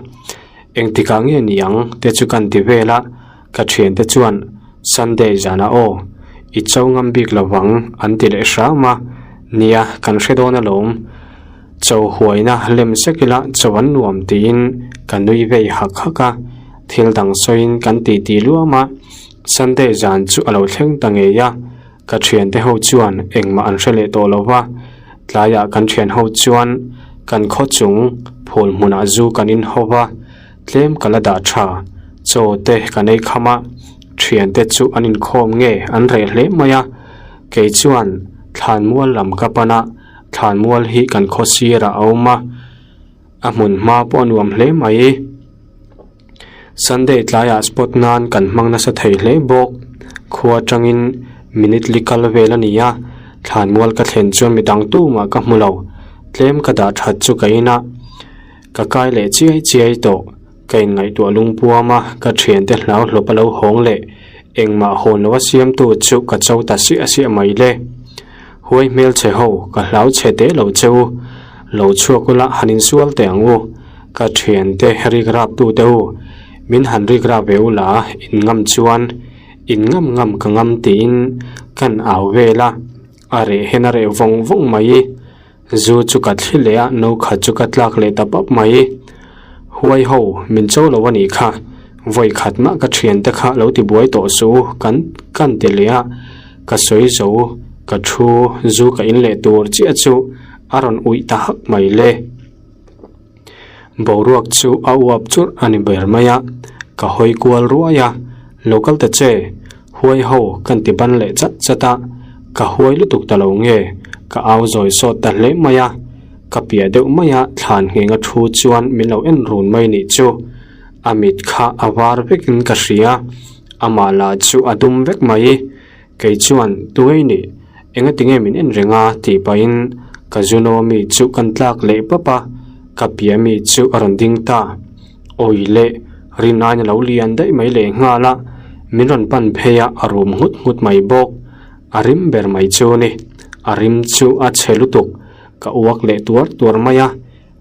S1: engtikah nge ni ang te chu kan ti vel a, ka thiante chuan Sunday zanah aw i cho ngam bik lovang an ti leh hram a, nia kan hre dawn alawm. Cho huaina lem sek ila cho an nuam tiin ka nui vei hak hak a, thil dang sawiin kan ti ti luam a, Sunday zan chu a lo thleng ta ngei a, ka thiante ho chuan engmah an hre leh tawh lo va, tlaiah kan thian ho chuan kan khaw chung phul hmunah zu kan in ho va, tlem ka la dah tha, chaw te kan ei kham a, thiante chu an inkhawm nge an reh hle mai a, kei chuan thlanmual lam ka pan a. Thlanmual hi kan khaw sirah a awm a, a hmun hma pawh a nuam hle mai. Sunday tlaiah spot nan kan hmang nasa thei hle bawk. Khua atangin minute li kal vel a ni a, thlanmual ka thlen chuan midang tumah ka hmu lo. Tlem ka dah that chu ka in a, ka kai leh chiai chiai tawh. Ka inngaihtuah lungpuam a, ka thiante hlau hlawp a lo hawng leh engmah hawn lo a siamtu chu ka cho ta siah siah mai le. Huai hmel che ho, ka hlau chhe teh lo che u. Lo chhuak ula han insual teh ang u. Ka thiante rik rap tu te u. Min han rik rap ve ula in ngam chuan in ngam ngam ka ngam tiin kan au vel a, a reh hen a reh vawng vawng mai. Zu chu ka thli leh a, no khat chu ka tlak leh ta pap mai. Huai ho, min cho lo a nih kha. Vawi khat mah ka thiante kha lo ti buai tawh suh u, kan kan ti leh a. Ka sawi zo, ka thu, zu ka in leh tur chiah chu a rawn uih ta hak mai le. Boruak chu a uap churh a ni ber mai a, ka hawi kual ruai a, lo kal ta che, huai ho kan ti ban leh chat chat a, ka huai lutuk ta lo nge, ka au zawi sawt ta hle mai a, ka piah deuh mai a thlan nghenga thu chuan min lo en run mai nih chu, a mit kha a var vekin ka hria, amah lah chu a dum vek mai. Kei chuan, Tuai nih, engati nge min en reng a? tih pahin ka Juno mi chu kan tlak leh pap a, ka pia mi chu a rawn ding ta. Awi le, rin ain a lo lian daih mai leh nghal a, min rawn pan phei a, a rum nghut nghut mai bawk. A rim ber mai chu ni, a rim chu a chhe lutuk, ka uak leh tuar tuar mai a.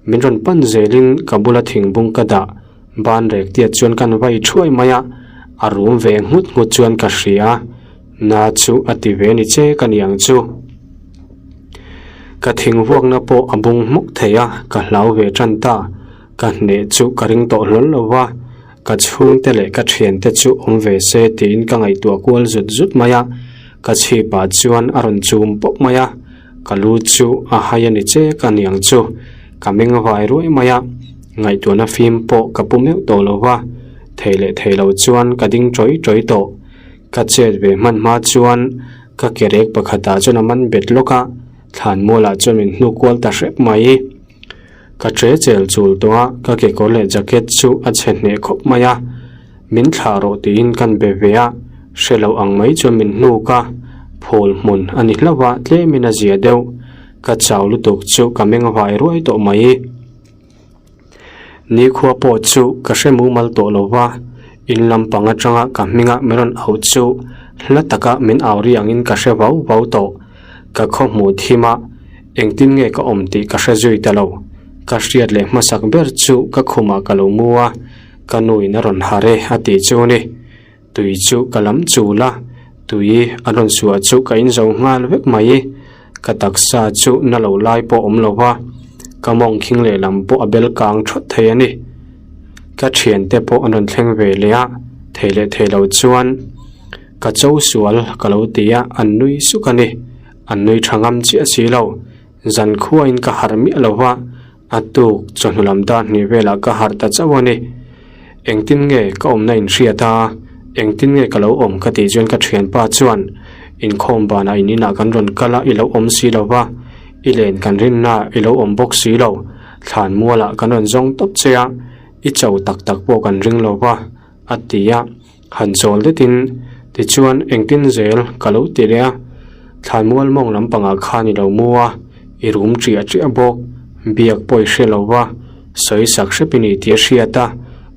S1: Min rawn pan zelin ka bula thingbung ka dah ban rek tiat chuan kan vai thuai mai a, a rum ve nghut nghut chuan ka hria. Na chu a ti ve ni che ka ni ang chu. Ka thing vuakna pawh a bung hmawk thei a, ka hlau ve tan ta. Ka hneh chu ka ring tawh hlawl lo va. Ka chhungte leh ka thiante chu awm ve se tiin ka ngaihtuah kual zut zut mai a, ka chhipah chuan a rawn chum pawp mai a, ka lu chu a hai a ni chek a niang chu, ka meng vai ruai mai a, ngaihtuahna fim pawh ka pu meuh tawh lo va, thei leh thei lo chuan ka ding tawi tawi tawh. Ka chet ve hman hma chuan ka ke rek pakhatah chuan a man bet lawk a, thlan mualah chuan min hnuk kual ta hrep mai. Ka che chel chul tawh a, ka kekawr leh jacket chu a chhe hneh khawp mai a, min thlah rawh tiin kan be ve a, hre lo ang mai chuan min hnuk a, phul hmun a ni hlauh a, tlemin a zia deuh, ka chau lutuk chu ka meng vai ruai tawh mai. Nikhua pawh chu ka hre mumal tawh lo va, in lampang atanga ka hminga min rawn auh chu hla taka min au ri angin ka hre vau vau tawh. Ka khaw hmuh thim a, engtin nge ka awm tih ka hre zui ta lo. Ka hriat leh hmasak ber chu ka khumah ka lo mu a, ka nuin a rawn harh e a tih chu ni. Tui chu ka lam chul a, tui a rawn suah chu ka inzo nghal vek mai. Ka taksa chu na lo lai pawh awm lo va, ka mawng khing lehlam pawh a bel kang thawt thei a ni. Ka thiante pawh an rawn thleng ve leh a, thei leh thei lo chuan ka cho sual ka lo ti a, an nui suk a ni. An nui tha ngam chiah si lo, zan khuain ka harh miah lo va, A tuk chawhnu lam dar hnih velah ka harh ta chauh a ni. Engtin nge ka awmna in hriat a, engtin nge ka lo awm ka tih chuan ka thianpa chuan inkhawm banah in inah kan rawn kal a i lo awm si lo va, i len kan rinna i lo awm bawk si lo, thlan mualah kan rawn zawng tawp che a, i cho tak tak pawh kan ring lo va, a ti a. Han chawl detin tichuan engtin zel ka lo ti leh a, thlanmual mawng lampangah khan i lo mu a, i rum ṭiah ṭiah bawk, biak pawh i hre lo va, sawi sak hrep i ni tih a hriat a,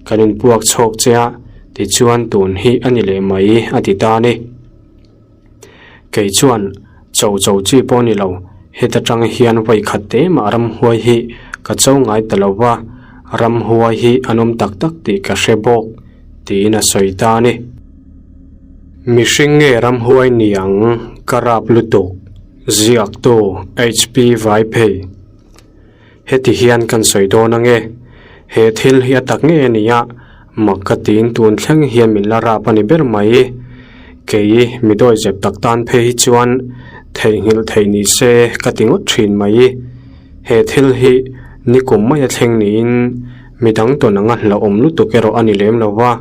S1: kan inpuak chhawk che a, tichuan tun hi a ni leh mai a ti ta a ni. Kei chuan cho cho chi pawh a ni lo, heta tang hian vawi khat te mah ramhuai hi ka cho ngai ta lo va, ramhuai hi an awm tak tak tih ka hre bawk tiin a sawi ta a ni. Mihring nge ramhuai ni ang ka rap lutuk, ziaktu HP Vaiphei. Heti hian kan sawi dawn ange, he thil hi a tak ngei a ni a, mak ka tiin tun thleng hian min la rap a ni ber mai. Kei mi dawi zep tak tan phei hi chuan theihnghilh theih ni se ka ti ngawt thin mai. He thil hi nikum maia thleng niin midang tawn anga hlauhawm lutuk erawh a ni lem lo va,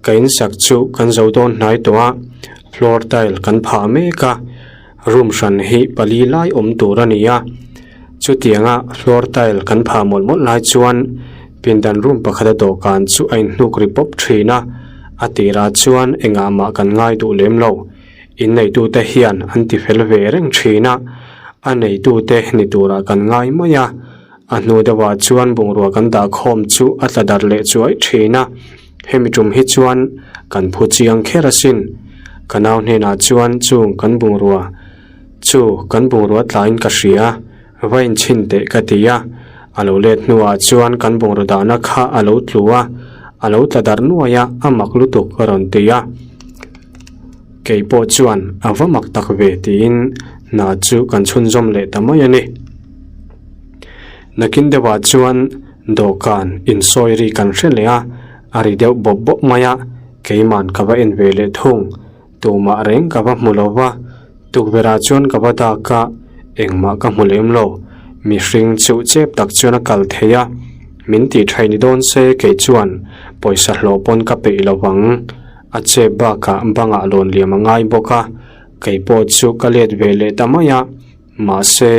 S1: ka insak chu kan zo dawn hnai tawh a, floor tile kan phah mek a. Room hran hi pali lai awm tur a ni a, chutianga floor tile kan phah mawlh mawlh lai chuan pindan room pakhata dawhkan chu a inhnuk ri pawp thin a, a tirah chuan engah mah kan ngai duh lem lo. Inneitute hian an ti fel ve reng thin a, a neitute ni turah kan ngai mai a, a hnu deuhah chuan bungrua kan dah khawm chu a tla darh leh chuai thin a. Hemi tum hi chuan kan phu chiang kher asin. Ka nau hnenah chuan chung kan bungrua chu kan bungrua tlaiin ka hria, va inchhin teh ka ti a. A lo let hnuah chuan kan bungraw dahna kha a lo tlu a, a lo tla darh nuai a, a mak lutuk a rawn ti a. Kei pawh chuan a va mak tak ve tiin hna chu kan chhunzawm leh ta mai a ni. Nakin deuhah chuan Dawhkan insawi ri kan hre leh a, a ri deuh bawp bawp mai a, keiman ka va en ve leh thung. Tumah reng ka va hmu lo va, tukverhah chuan ka va dak a, engmah ka hmu lem lo. Mihring chuh chep tak chuan a kal thei a, min tih thaih ni dawn se kei chuan pawisa hlawh pawn ka peih lo vang. A chep bakah bangah lawn liam a ngai bawk a, kei pawh chu ka let ve leh ta mai a. Mahse,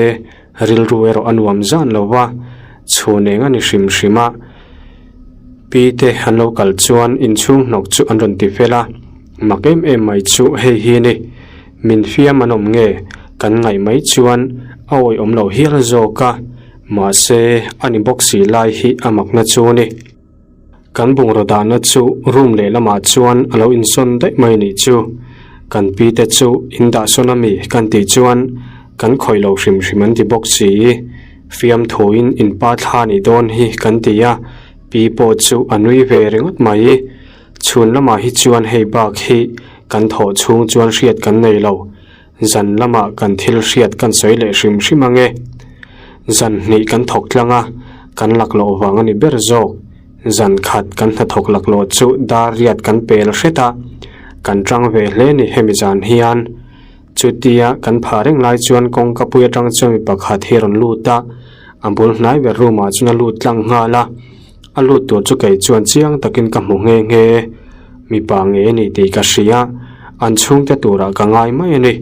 S1: rilru erawh a nuam zan lo va, chhun eng a ni hrim hrim a. Pi te an lo kal chuan inchhung hnawk chu an rawn ti fel a, mak em em mai chu hei hi ni. Min fiam an awm nge kan ngaih mai chuan a awihawm lo hial zawk a, mahse a ni bawk si lai hi a makna chu ni. Kan bungraw dahna chu room lehlamah chuan a lo insawn daih mai nih chu. Kan pi te chu in dahsawn a mi kan tih chuan kan khawih lo hrim hrim an ti bawk si. Fiamthuin in pa thla nih dawn hi kan ti a, pi pawh chu a nui ve ringawt mai. Chhun lamah hi chuan hei bak hi kan thawh chhung chuan hriat kan nei lo. Zan lamah kan thil hriat kan sawi leh hrim hrim ang e. Zan hnih kan thawk tlang a, kan lak loh vang a ni ber zawk. Zan khat kan hnathawk laklawh chu dar riat kan pel hret a, kan tang ve hle ni hemi zan hian. Chutia kan phah reng lai chuan kawngka pui atang chuan mi pakhat hi a rawn lut a, a bul hnai ber room ah chuan a lut tlang nghal a. A lut tur chu kei chuan chiang takin ka hmu nghe nghe. Mipa nge a ni tih ka hria, an chhungte turah ka ngai mai a ni.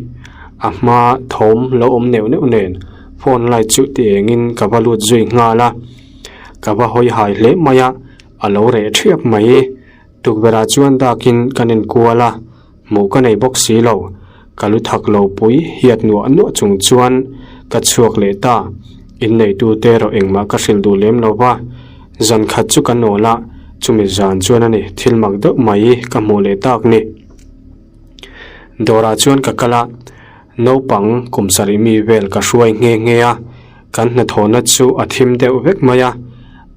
S1: A hma thawm lo awm neuh neuh nen phone light chu ti engin ka va lut zui nghal a. Ka va hawi hai hle mai a, a lo reh thiap mai. Tukverhah chuan dakin kan inkual a, hmuh ka nei bawk si lo. Ka lu thak lo pui hiat nuah nuah chung chuan ka chhuak leh ta. Inneitute erawh engmah ka hrilh duh lem lo va, zan khat chu ka nawl a, chumi zan chuan a ni thil mak deuh mai ka hmuh leh tak ni. Dawrah chuan ka kal a, naupang kum sarih mi vel ka hruai nghe nghe a, kan hnathawhna chu a thim deuh vek mai a,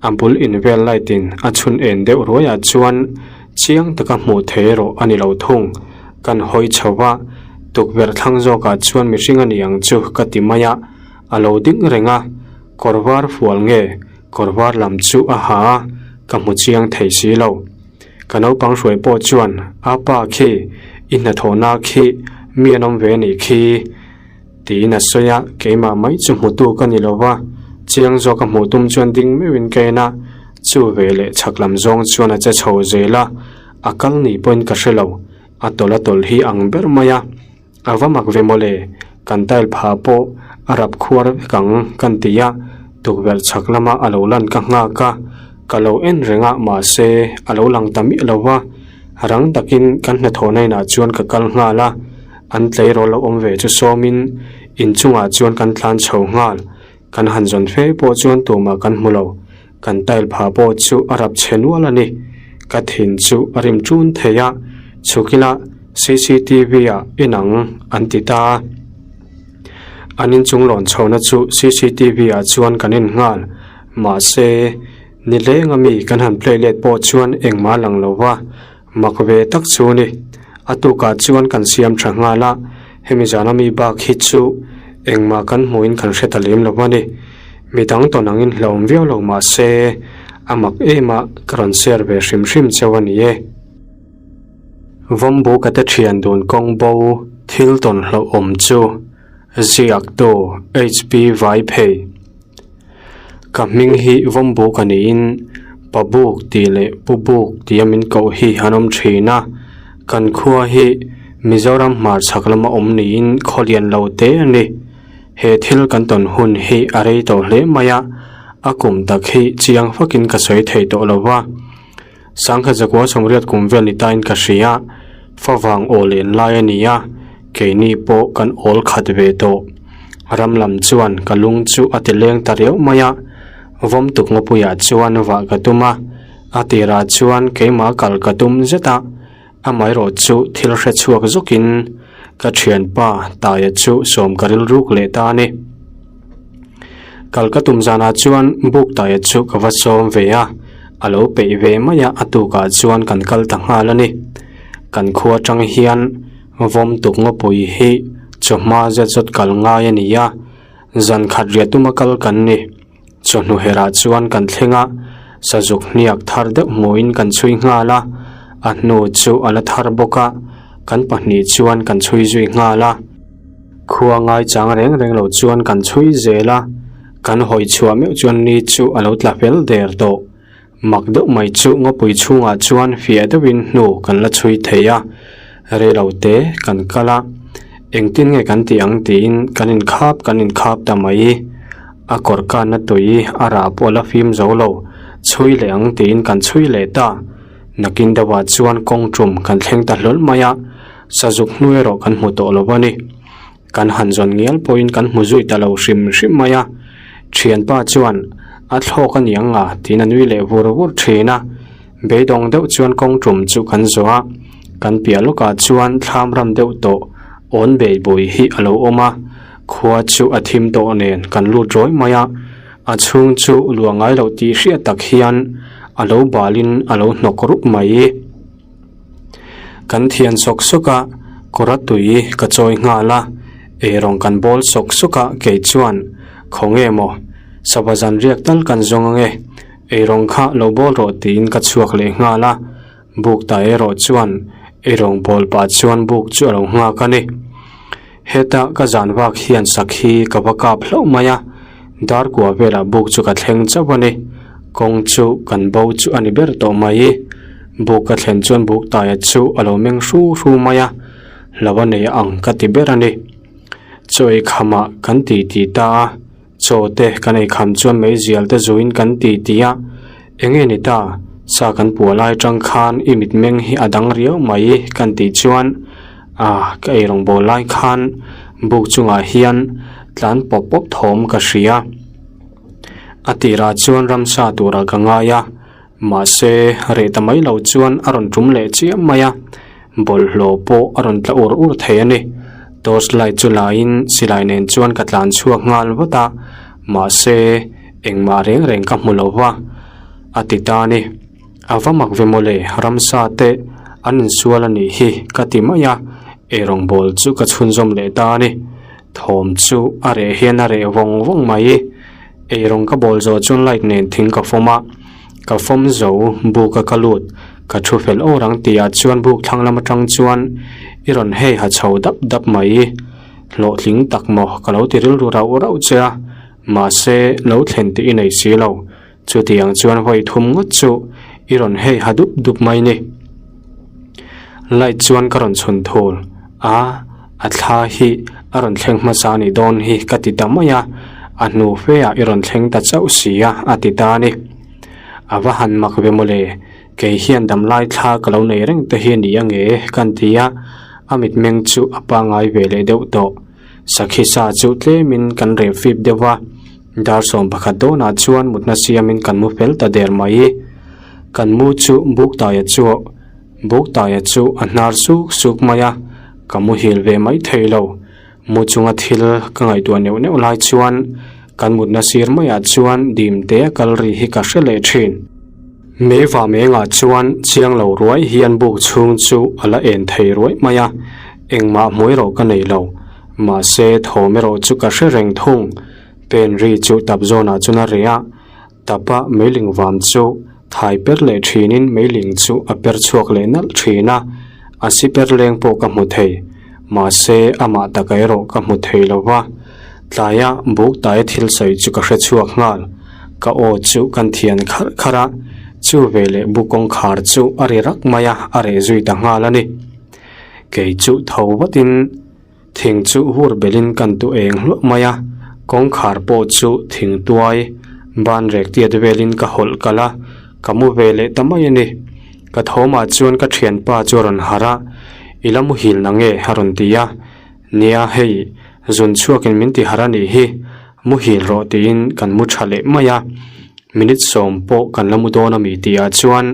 S1: a bul in vel light in a chhun en deuh ruaiah chuan chiang taka hmuh thei erawh a ni lo thung. Kan hawi chho va, tukverh thlang zawkah chuan mihring a ni ang chu ka ti mai a, a lo ding reng a, kawr var fual nge kawr var lam chu a ha a, ka hmu chiang thei si lo. Ka naupang hruai pawh chuan, A pa khi, i hnathawhna khi mi an awm ve a nih khi. Tiin a sawi a, keimah mai chu hmutu ka ni lo va, chiang zawk a hmuh tum chuan ding meuhin ka en a, chu ve leh chhak lam zawng chuan a che chho zel a, a kal ni pawhin ka hre lo, a tawlh a tawlh hi ang ber mai a, a va mak ve mawle, kan tile phah pawh a rap khuar vek ang kan ti a, tukverh chhak lama a lo lan ka nghak a, ka lo en reng a mahse a lo lang ta miah lo va, rang takin kan hnathawhna inah chuan ka kal nghal a. An tleirawl lo awm ve chu sawmin inchungah chuan kan tlan chho nghal. Kan han zawn fe pawh chuan tumah kan hmu lo. Kan tile phah pawh chu a rap chhe nual a ni. Ka thin chu a rim ṭun thei a, chhuk ila cctv ah inang an ti ta a. An inchung lawn chhohna chu cctv ah chuan kan en nghal. Mahse, nileng ami kan han play let pawh chuan engmah a lang lo va. Mak ve tak chu ni. A tukah chuan kan siam tha nghal a, hemi zana mi bak hi chu engmah kan hmuhin kan hre ta lem lo a ni. Midang tawn angin hlauhawm viau lo mah se, a mak em a, ka rawn share ve hrim hrim cheu a ni e. Vawmbu ka te thian dun kawng bo thil tawn hlauhawm chu ziaktu HB Vaiphei. Ka hming hi Vawmbuk a niin Pabuk tih leh Pubuk tia min koh hi an awm thin a, kan khua hi Mizoram hmarchhak lama awm niin khaw lian lo te a ni. He thil kan tawn hun hi a rei tawh hle mai a, a kum tak hi chiang fakin ka sawi thei tawh lo va. Sangha zakua sawmriat kum vel ni tain ka hria, favang aw len lai a ni a, keini pawh kan awl khat ve tawh. Ram lam chuan ka lung chu a ti leng ta riau mai a, vawmtuk ngawpuiah chuan vah ka tum a, a tirah chuan keimah kal ka tum zet a, amaherawh chu thil hre chhuak zawkin ka thianpa Taia chu sawm ka rilruk leh ta a ni. Kal ka tum zanah chuan buk Taia chu ka va sawm ve a, a lo peih ve mai a, a tukah chuan kan kal ta nghal a ni. Kan khua atang hian vawm tuk ngawpui hi chawhma zet zawt kal ngai a ni a, zan khat riah tuma kal kan ni. Chawhnu herah chuan kan thleng a, sazuk hniak thar deuh hmuhin kan chhui nghal a, a hnu chu a la thar bawk a, kan pahnih chuan kan chhui zui nghal a. Khua ngaichang reng reng lo chuan kan chhui zel a, kan hawi chhuah meuh chuan ni chu a lo tla fel der tawh. Mak deuh mai chu ngawpui chhungah chuan fiah deuhin hnu kan la chhui thei a, reilo te kan kal a, engtin nge kan tih ang tiin kan inkhap kan inkhap ta mai. A kawr kanna tui a rah pawh a la fim zo lo, chhui leh ang tiin kan chhui leh ta. Nakin deuhah chuan kawng tum kan thleng ta hlawl mai a, sazuk hnu erawh kan hmu tawh lo a ni. Kan han zawn ngial pawhin kan hmu zui ta lo hrim hrim mai a, thianpa chuan a thlawk a ni ang a tiin a nui leh vur vur thin a, beidawng deuh chuan kawng tum chu kan zawh a, kan piah lawkah chuan thlam ram deuh tawh awn bei bui hi a lo awm a, khua chu a thim tawh nen kan lut rawi mai a, a chhung chu luah ngai loh tih hriat tak hian a lo balin a lo hnawk rup mai. Kan thian sawk sawk a, kawra tui ka chawi nghal a, eirawng kan bawl sawk sawk a kei chuan, Khaw nge maw? Sava zan riak tal kan zawng ange. Eirawng kha lo bawl rawh tiin ka chhuak leh nghal a, buk ta erawh chuan eirawng bawl pah chuan buk chu a lo nghak a ni. Heta ka zan vak hian sakhi ka va kap hlauh mai a, dar kua velah buk chu ka thleng chauh a ni. Kawng chu kan bo chu a ni ber tawh mai. Buk ka thlen chuan buk taia chu a lo meng hru hru mai a, hlo a nei ang ka ti ber a ni. Chaw ei khamah kan ti ti ta a. Chaw te kan ei kham chuan meizial te zuin kan ti ti a, enge ni ta, sa kan puah lai atang khan i mitmeng hi a dang riau mai kan tih chuan ah ka ei rawngbawl lai khan buk chungah hian tlan pawp pawp thawm ka hria. A tirah chuan ramsa turah ka ngai a. Mahse, reh ta mai lo chuan a rawn tum leh chiam mai a, bawlhhlawh pawh a rawn tla ur ur thei a ni. Torch light chu laiin silai nen chuan ka tlan chhuak nghal vat a, mahse, engmah reng reng ka hmu lo va, a ti ta a ni. A va mak ve mawle, ramsa te an insual a nih hi ka ti mai a, eirawngbawl chu ka chhunzawm leh ta a ni. Thawm chu a reh hian a reh vawng vawng mai. Eirawng ka bawl zawh chuan light nen thing ka fawm a, ka fawm zo buk a ka lut, ka thu fel awr ang tih ah chuan buk thlang lam atang chuan i rawn hei ha chho dap dap mai, hlawhtling tak maw ka lo ti rilru rauh rauh che a, mahse lo thlen tih i nei si lo, chutiang chuan vawi thum ngawt chu i rawn hei ha dup dup mai ni. Light chuan ka rawn chhun thul a, a thla hi a rawn thleng hmasa a nih dawn hi ka ti ta mai a, a hnu fe ah i rawn thleng ta chauh si a, a ti ta a ni. A va han mak ve mawle, kei hian damlai thla ka lo nei reng te hi a ni ange ka ti a, a mitmeng chu a pangngai ve leh deuh tawh. Sakhi sa chu tlemin kan reh fip deuh va, dar 11 dawnah chuan mutna siamin kan mu fel ta der mai. Kan mu chu buk taia chu buk taia chu a hnar suk suk mai a, ka muhil ve mai thei lo. Mu chunga thil ka ngaihtuah neuh neuh lai chuan kan mutna sir maiah chuan dim te a kal ri hi ka hre leh thin. Mei vam engah chuan chiang lo ruai hian buk chhung chu a la en thei ruai mai a, engmah hmu erawh ka nei lo. Mahse thawm erawh chu ka hre reng thung. Pen ri chu tap zawnah chuan a reh a, tapa meiling vam chu thai per leh thinin meiling chu a per chhuak leh nalh thin a, a si per leng pawh ka hmu thei. Mahse amah taka erawh ka hmu thei lo va. Tlaia buk taia thil sawi chu ka hre chhuak nghal. Ka aw chu kan thian kharh kharh a, chu veleh bu kawngkhar chu a ri rak mai a, a reh zui ta nghal a ni. Kei chu tho vatin thing chu hur belin kan tu eng hluah mai a, kawngkhar pawh chu thing tuai ban rek tiat velin ka hawlh kalh a, ka mu ve leh ta mai a ni. Ka thawmah chuan ka thianpa chu a rawn harh a, I la muhil na nge? a rawn ti a. Nia hei, zun chhuakin min ti harh a nih hi, muhil rawh tiin kan mu tha leh mai a, minute sawm pawh kan la mu dawn a mi tih ah chuan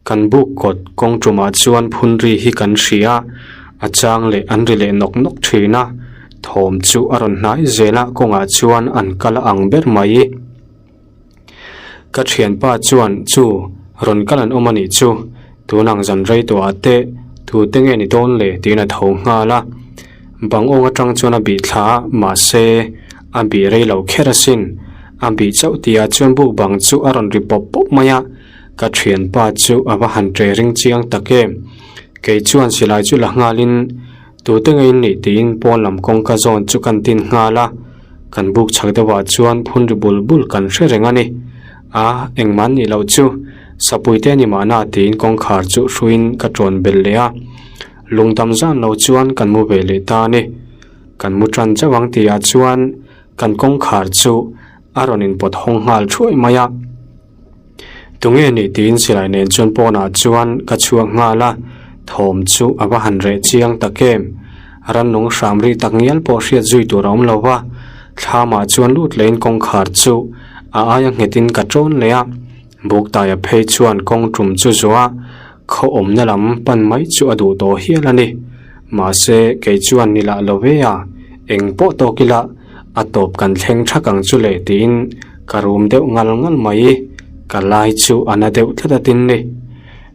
S1: kan buk kawt kawng tumah chuan phun ri hi kan hria a, a chang leh an ri leh nawk nawk thin a, thawm chu a rawn hnai zel a kawngah chuan an kal a ang ber mai. Ka thianpa chuan chu rawn kal an awm a nih chu, tunang zan rei tawh ah te thu te nge ni dawn le tiin a tho nghal a. Bang awng atang chuan a bih thla a, mahse a bih rei lo kher asin. A bih chauh tih ah chuan buk bang chu a rawn ri pawp pawp mai a, ka thianpa chu a va han ṭe ring chiang tak em. Kei chuan silai chu la nghalin Tute ngei nih tiin pawn lam kawngka zawn chu kan tin nghal a, kan buk chhak deuhah chuan phun ri bul bul kan hre reng a ni. A, engmah an nih loh chu, Sapuite a ni mahna tiin kawngkhar chu hruiin ka ṭawn belh leh a, lungdam zan lo chuan kan mu ve leh ta a ni. Kan mu ṭan chauh ang tihah chuan kan kawngkhar chu a rawn inpawt hawng nghal thuai mai a. Tunge nih tiin silai nen chuan pawnah chuan ka chhuak nghal a, thawm chu a va han reh chiang tak em. Rannung hram ri tak ngial pawh hriat zui tur a awm lo va, thlamah chuan lut lehin kawngkhar chu a aia nghetin ka ṭawn leh a, Buktaia phei chuan kawng ṭum chu zuah a, khaw awmna lam pan mai chu a duh tawh hial a ni. Mahse, kei chuan ni lah lo ve a, eng pawh tawk ila a tawp kan thleng thak ang chu le tiin ka rum deuh ngal ngal mai. Ka lai chu a na deuh tlat a tin ni.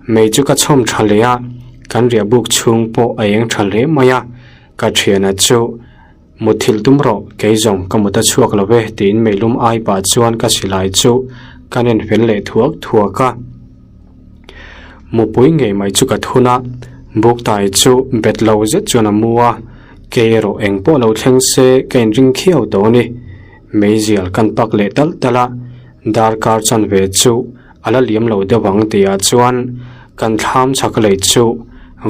S1: Mei chu ka chhawm tha leh a, kan riah buk chhung pawh a eng tha hle mai a, ka thiana chu Mutthilh tum rawh, kei zawng ka mut a chhuak lo ve tiin meilum ai pah chuan ka silai chu Kan en fel leh thuak thuak a. Mupui ngei mai chu ka thun a, Buktai chu bet lo zet chuan a mu a, kei erawh eng pawh lo thleng se ka inring khiau tawh a ni. Meizial kan pak leh talh talh a, darkar chanve chu a la liam lo deuh ang tihah chuan kan thlam chhak lei chu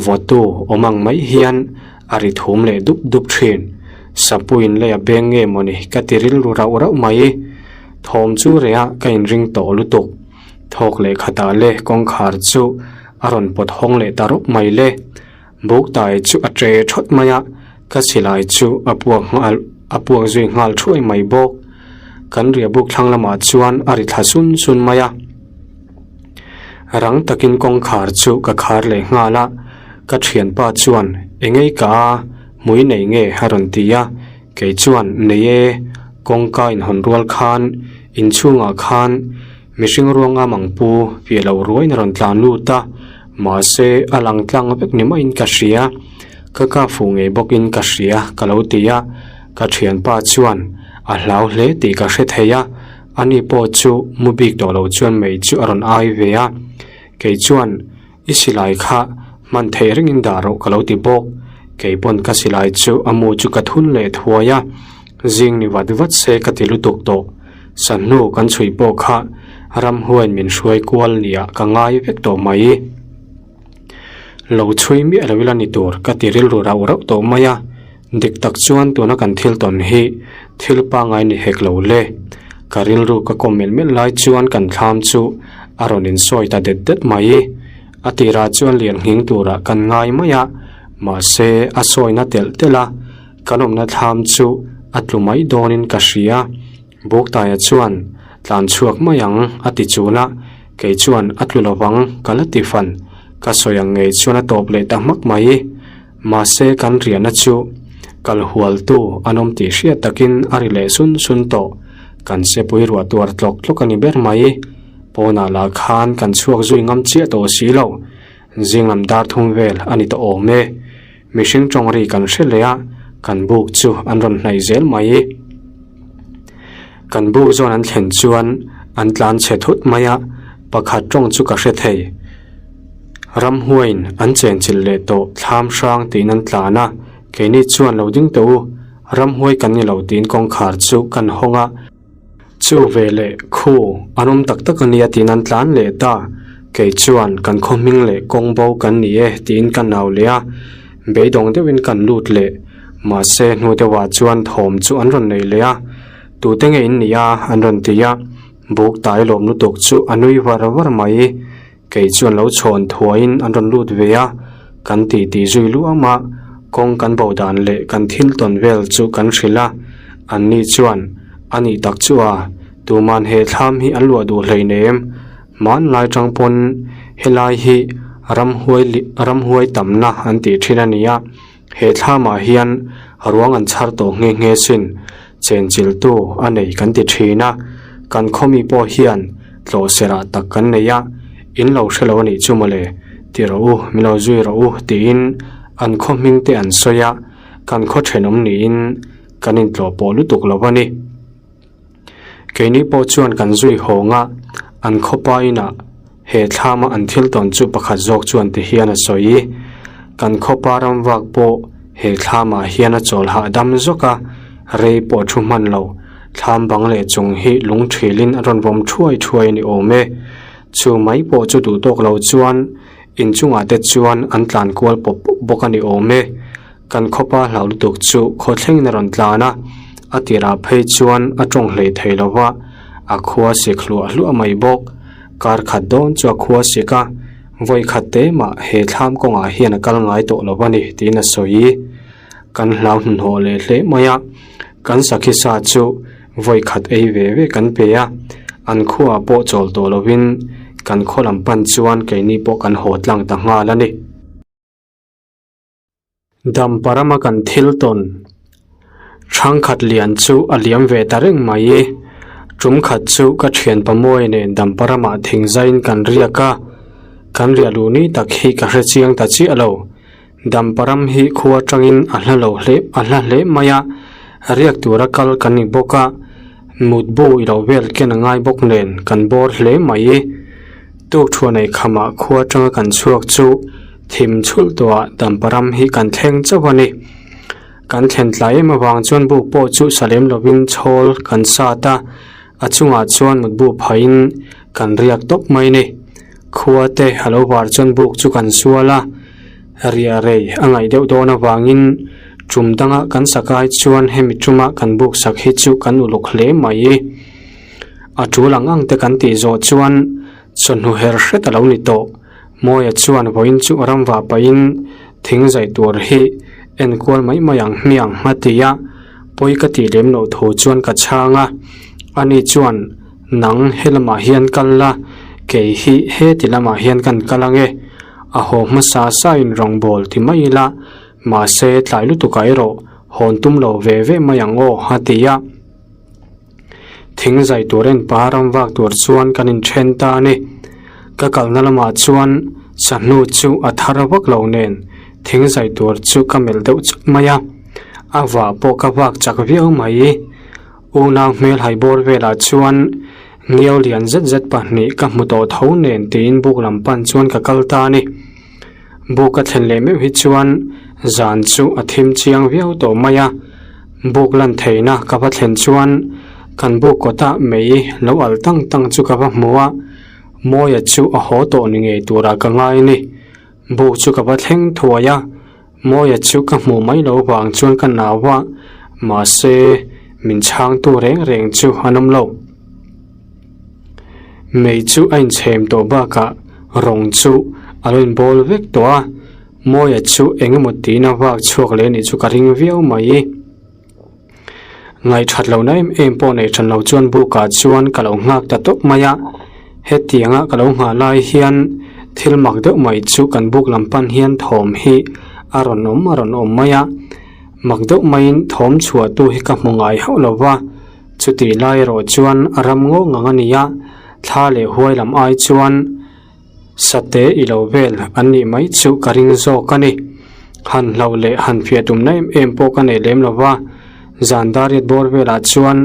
S1: vawtu awm ang mai hian a ri thum leh dup dup thin. Sapuiin lei a beng nge mawni ka ti rilru rauh rauh mai. Thawm chu reh a ka inring tawh lutuk. Thawk leh khatah le kawngkhar chu a rawn pawt hawng leh ta rawp mai le. Buktai chu a ṭe ṭhawt mai a, ka silai chu a puak nghal a puak zui nghal ṭhuai mai bawk. Kan riahbuk thlang lamah chuan a ri thla sun sun mai a. Rang takin kawngkhar chu ka khar leh nghal a, ka ṭhianpa chuan engei ka a hmui nei nge a rawn ti a, kei chuan nei e, kawngka inhawn rual khan inchhungah khan Mihring ruanga mang pu piah lo ruaiin a rawn tlan lut a, mahse a lang tlang vek ni maiin ka hria. Ka kap fuh ngei bawkin ka hria ka lo ti a, ka thianpa chuan a hlau hle tih ka hre thei a, ani pawh chu mu bik tawh lo chuan mei chu a rawn ai ve a, kei chuan I silai kha hman theih rengin dah rawh ka lo ti bawk. Kei pawn ka silai chu a mu chu ka thun leh thuai a, zing ni vat vat se ka ti lutuk tawh. Sahnu kan chhui pawh kha ramhuain min hruai kual nia ka ngai vek tawh mai. Lo chhui miah lo ila ni tur ka ti rilru rauh rauh tawh mai a, dik tak chuan tuna kan thil tawn hi thil pangai ni hek lo le. Ka rilru ka kawm melh melh lai chuan kan thlam chu a rawn insawi ta det det mai. A tirah chuan lian nghing turah kan ngai mai a, mahse a sawina telh telh a, kan awmna thlam chu a tlu mai dawnin ka hria. Buktaia chuan tlan chhuak mai ang a ti chul a, kei chuan a tlu lovang ka la ti fan. Ka sawi ang ngei chuan a tawp leh ta hmak mai. Mahse kan riahna chu kal hualtu an awm tih hriat takin a ri leh sun sun tawh. Kan sepui ruah tuar tlawk tlawk a ni ber mai. Pawnah lah khan kan chhuak zui ngam chiah tawh si lo. Zing lam dar thum vel a ni tawh awm e. Mihring tawng ri kan hre leh a, kan buk chu an rawn hnaih zel mai. Kan buk zawn an thlen chuan an tlan chhe thut mai a, pakhat tawng chu ka hre thei. Ramhuaiin an chenchilh leh tawh thlam hrang tiin an tlan a, keini chuan lo ding tawh u, ramhuai kan ni lo tiin kawngkhar chu kan hawng a, chu veleh khu an awm tak tak a nia tiin an tlan leh ta, kei chuan kan khaw hming leh kawng bo kan ni e tiin ka nau leh a, beidawng deuhin kan lut leh, mahse hnu deuhah chuan thawm chu an rawn nei leh a, tute nge in nia an rawn ti a, buk tai lawm lutuk chu a nui var var mai. Kei chuan lo chhawn thuaiin an rawn lut ve a, kan ti tih zui luam a, kawng kan bo dan leh kan thil tawn vel chu kan hrilh a, anni chuan a nih tak chu a, tuman he thlam hi an luah duh hleinem, hmanlai tang pawn helai hi ramhuai ramhuai tamna an tih thin a ni a. He thlamah hian ruang an chhar tawh nghe nghe sin, chenchiltu a nei kan ti thin a, kan khawmi pawh hian tlawh serah tak kan nei a, in lo hre lo a nih chu mawle, ti rawh u, min lo zui rawh u tiin an khaw hming te an sawi a, kan khaw thenawm niin kan intlawh pawh lutuk lo a ni. Keini pawh chuan kan zui hawng a, an khawpa inah he thlama an thil tawn chu pakhat zawk chuan ti hian a sawi. Kan khawpa ram vak pawh he thlamah hian a chawl hahdam zawk a, rei pawh thu hman lo. Thlam bang leh chung hi lung thilin a rawn vawm thuai thuai a ni awm e. Chu mai pawh chu duh tawk lo chuan inchungah te chuan an tlan kual pawp pawp bawk a ni awm e. Kan khawpa hlau lutuk chu khawthlengin a rawn tlan a, a tirah phei chuan a tawng hlei thei lo va, a khua sik hluah hluah mai bawk. Kar khat dawn chu a khua sik a, vawi khat te mah he thlam kawngah hian a kal ngai tawh lo a ni tiin a sawi. Kan hlau hnuhnawh leh hle mai a, kan sakhi sa chu vawi khat ei ve ve kan pe a, an khuaah pawh chawl tawh lovin kan khaw lam pan chuan keini pawh kan haw tlang ta nghal a ni. Damparama kan thil tawn Thangkhat lian chu a liam ve ta reng mai i. Tum khat chu ka thian pamawi nen Damparamah thingzaiin kan riak a, kan riah luh ni tak hi ka hre chiang ta chiah lo. Damparam hi khua atangin a hla lo hle a hla hle mai a, riak tura kal kan ni bawk a. Mutbu i lo vel ken a ngai bawk nen kan bawr hle mai. Tukṭhuan ei khamah khua atanga kan chhuak chu thim chhulh tawhah Dampa ram hi kan thleng chauh a ni. Kan thlen tlai em avang chuan buk pawh chu sa lem lovin chhawl kan sat a, a chungah chuan mutbu phahin kan riak tawp mai a ni. Khua te a lo var chuan buk chu kan sual a, riah rei a ngaih deuh dawn avangin tum danga kan sak ai chuan hemi tuma kan buk sak hi chu kan uluk hle mai. A tul ang ang te kan tih zawh chuan chawhnu her hret a lo ni tawh. Mawia chuan vawiin chu ram vah pahin thing zai tur hi enkual mai mai ang hmiang a ti a, pawi ka tih lem loh thu chuan ka chhang a. Ani chuan, Nang he lamah hian kal la, kei hi heti lamah hian kan kal ang e. A haw hmasa sain rawngbâwl ti mai ila, mahse tlai lutukah erawh hawn tum lo ve ve mai ang aw a ti a. Thing zai tur en paha ram vak tur chuan kan inthen ta a ni. Ka kalna lamah chuan sahnu chu a thar vak lo nen thing zai tur chu ka melh deuh chut mai a, a vah pawh ka vak chak viau mai. Unau hmel hai bawr velah chuan ngiau lian zet zet pahnih ka hmu tawh tho nen tiin buk lam pan chuan ka kal ta a ni. Buk ka thlen leh meuh hi chuan zan chu a thim chiang viau tawh mai a, buk lan theihna ka va thlen chuan kan buk kawtah mei lo alh tang tang chu ka va hmu a, Mawia chu a haw tawh ni ngei turah ka ngai a ni. Buk chu ka va thleng thuai a, Mawia chu ka hmuh mai lo vang chuan ka nau a, mahse min chhangtu reng reng chu an awm lo. Mei chu a inchhem tawh bakah rawng chu a lo inbawl vek tawh a, Mawia chu eng emaw tiin a vak chhuak leh anih chu ka ring viau mai. Ngaihthat lohna em em pawh nei than lo chuan bukah chuan ka lo nghak ta tawp mai a, hetianga ka lo nghah lai hian thil mak deuh mai chu kan buk lam pan hian thawm hi a rawn awm a rawn awm mai a, mak deuh maiin thawm chhuahtu hi ka hmu ngai hauh lo va. Chutih lai erawh chuan a ram ngawng ang a ni a, thla leh huai lam ai chuan sate i lo vel an nih mai chu ka ring zawk a ni. Han hlauh leh han fiah tumna em em pawh ka nei lem lo va, zan dariat bawr velah chuan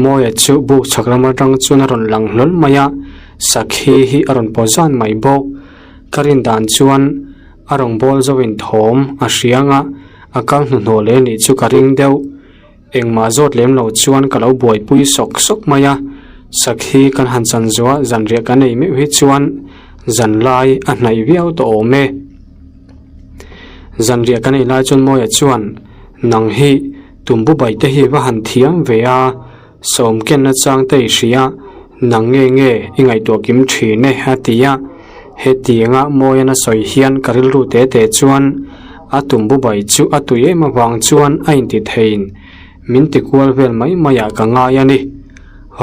S1: Mawia chu buk chhak lam atang chuan a rawn lang hlawl mai a, sakhi hi a rawn pawh zan mai bawk. Ka rin dan chuan a rawn bawl zoin thawm a hriang a, a kal hnuhnawh leh nih chu ka ring deuh. Engmah zawt lem lo chuan ka lo buaipui sawk sawk mai a, sakhi kan han chan zuah zanriah kan ei meuh hi chuan zanlai a hnaih viau tawh awm e. Zanriah kan ei lai chuan Mawia chuan, Nang hi tumbu bai te hi va han thiam ve a, sawm ken nachang te i hria, nang nge nge i ngaihtuah kim thin e a ti a. Hetianga Mawian a sawi hian ka rilru te te chuan a tumbu bai chu a tui em avang chuan a inti theiin min ti kual vel mai maiah ka ngai a ni.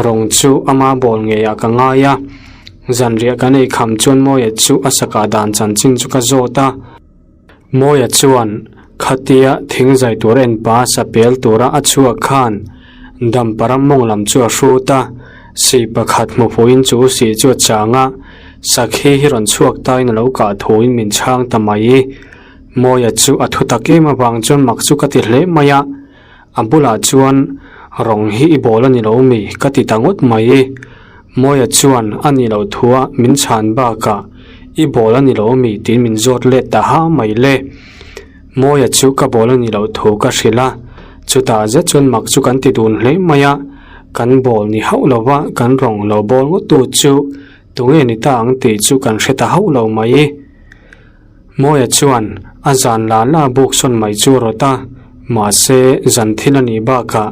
S1: Rawng chu ama bawl ngeiah ka ngai a, zanriah kan ei kham chuan Mawia chu a sakah dan chanchin chu ka zawt a. Mawia chuan khatia thing zai tur en pa sapel tura a chhuak khan Dampara mawng lam chu a hrut a, sih pakhat hmu fuhin chu sih chu a chang a, sakhi hi rawn chhuak tain a lo kah thuin min chhang ta mai. Mawia chu a thu tak em avang chuan mak chu ka ti hle mai a, a bulah chuan rawng hi i bawl a ni lo mi ka ti ta ngawt mai. Mawia chuan a ni loh thua min chhan bakah i bawl a ni lo mi tiin min zawt let ta ha mai le. Mawia chu ka bawl a ni loh thu ka hrilh a, chutah zet chuan mak chu kan ti dun hle mai a, kan bawl ni hauh lo va kan rawng lo bawl ngawt tu chu tunge ni ta ang tih chu kan hre ta hauh lo mai. Mawia chuan a zan la la buk sawn mai chu a rawt a, mahse zan thil a nih bakah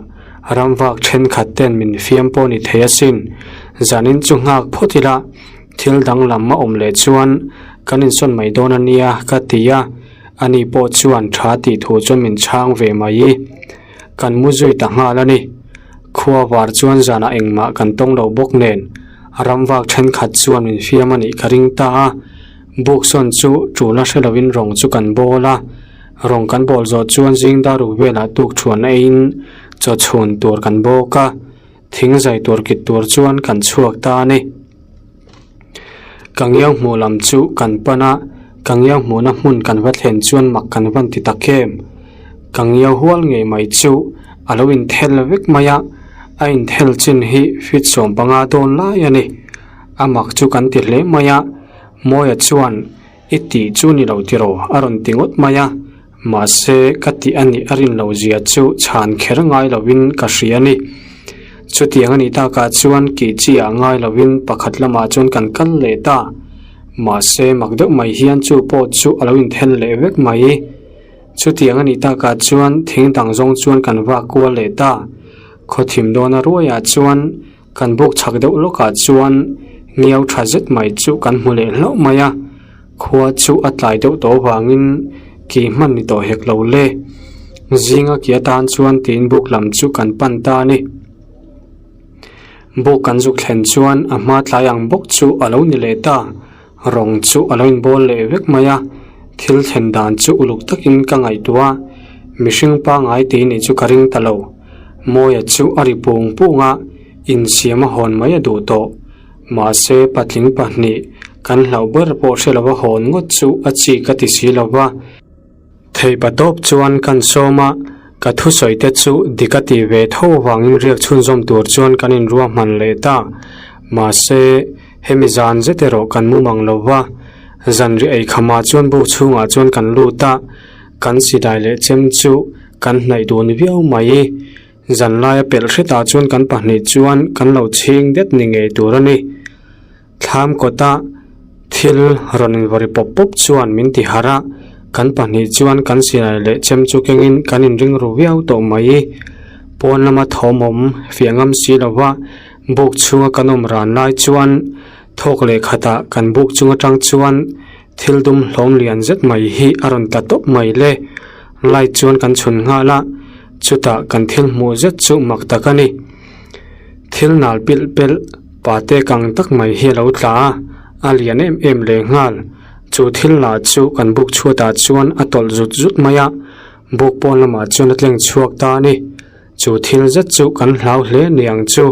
S1: ramvak thenkhat ten min fiam pawh ni thei asin, zanin chu nghak phawt ila thil danglam a awm leh chuan kan insawn mai dawn a nia ka ti a, ani pawh chuan tha tih thu chuan min chhang ve mai. Kan mu zui ta nghal a ni. Khua var chuan zanah engmah kan tawng lo bawk nen ramvak thenkhat chuan min fiam a nih ka ring ta a. Buk sawn chu tul a hre lovin rawng chu kan bawl a, rawng kan bawl zawh chuan zing dar uk velah tuk thuan eiin chaw chhun tur kan bawk a, thing zai tur kit tur chuan kan chhuak ta a ni. Ka ngiau hmuh lam chu kan pan a, ka ngiau hmuhna hmun kan va thlen chuan mak kan van ti tak em. Ka ngiau hual ngei mai chu a lo inthel vek mai a. A inthel chin hi feet 15 dawn lai a ni. A mak chu kan ti hle mai a, Mawia chuan i tih chu ni lo tiraw a rawn ti ngawt mai a, mahse ka tih a nih a rin lo zia chu chhan kher ngai lovin ka hria a ni. Chutiang a nih takah chuan kih chi ah ngai lovin pakhat lamah chuan kan kal leh ta. Mahse mak deuh mai hian chu pawh chu a lo inthel leh vek mai. Chutiang a nih takah chuan thing dang zawng chuan kan vak kual leh ta. Khawthim dawna ruaiah chuan kan buk chhak deuh lawkah chuan ngiau tha zet mai chu kan hmu leh hlauh mai a. Khua chu a tlai deuh tawh avangin kih hman ni tawh hek lo le. Zinga ki atan chuan tiin buk lam chu kan pan ta a ni. Buk kan zuk thlen chuan a hma tlai ang bawk chu a lo ni leh ta. Rawng chu a lo inbawl leh vek mai a, thil thlen dan chu uluk takin ka ngaihtuah a, mihring pangngai tih nih chu ka ring ta lo. Mawia chu a ri pung pung a, insiam a hawn mai a duh tawh. Mahse, patling pahnih kan hlauh ber pawh hre lova hawn ngawt chu a chi ka ti si lo va. Theipa tawp chuan kan sawm a, ka thusawi te chu dik a tih ve tho vangin riak chhunzawm tur chuan kan inruahman leh ta. Mahse, hemi zan zet erawh kan mu mang lo va, zanriah ei khamah chuan buk chhungah chuan kan lut a, kan sidai leh chem chu kan hnaih dun viau mai. Zanlaia pelh hretah chuan kan pahnih chuan kan lo chhing det ni ngei tur a ni. Thlam kawta thil rawn invawi pawp pawp chuan min ti harh a, kan pahnih chuan kan silai leh chem chu kengin kan inring ru viau tawh mai. Pawn lama thawm awm fiah ngam si lova buk chhunga kan awm ran lai chuan thawk leh khatah kan buk chung atang chuan thil dum hlawm lian zet mai hi a rawn tla tawp mai le. Light chuan kan chhun nghal a, chutah kan thil hmuh zet chu mak tak a ni. Thil nal pilh pelh pate kang tak mai hi a lo tla a, a lian em em leh nghal. Chu thil lah chu kan buk chhuatah chuan a tawlh zut zut mai a, buk pawn lamah chuan a tleng chhuak ta a ni. Chu thil zet chu kan hlau hle ni ang chu.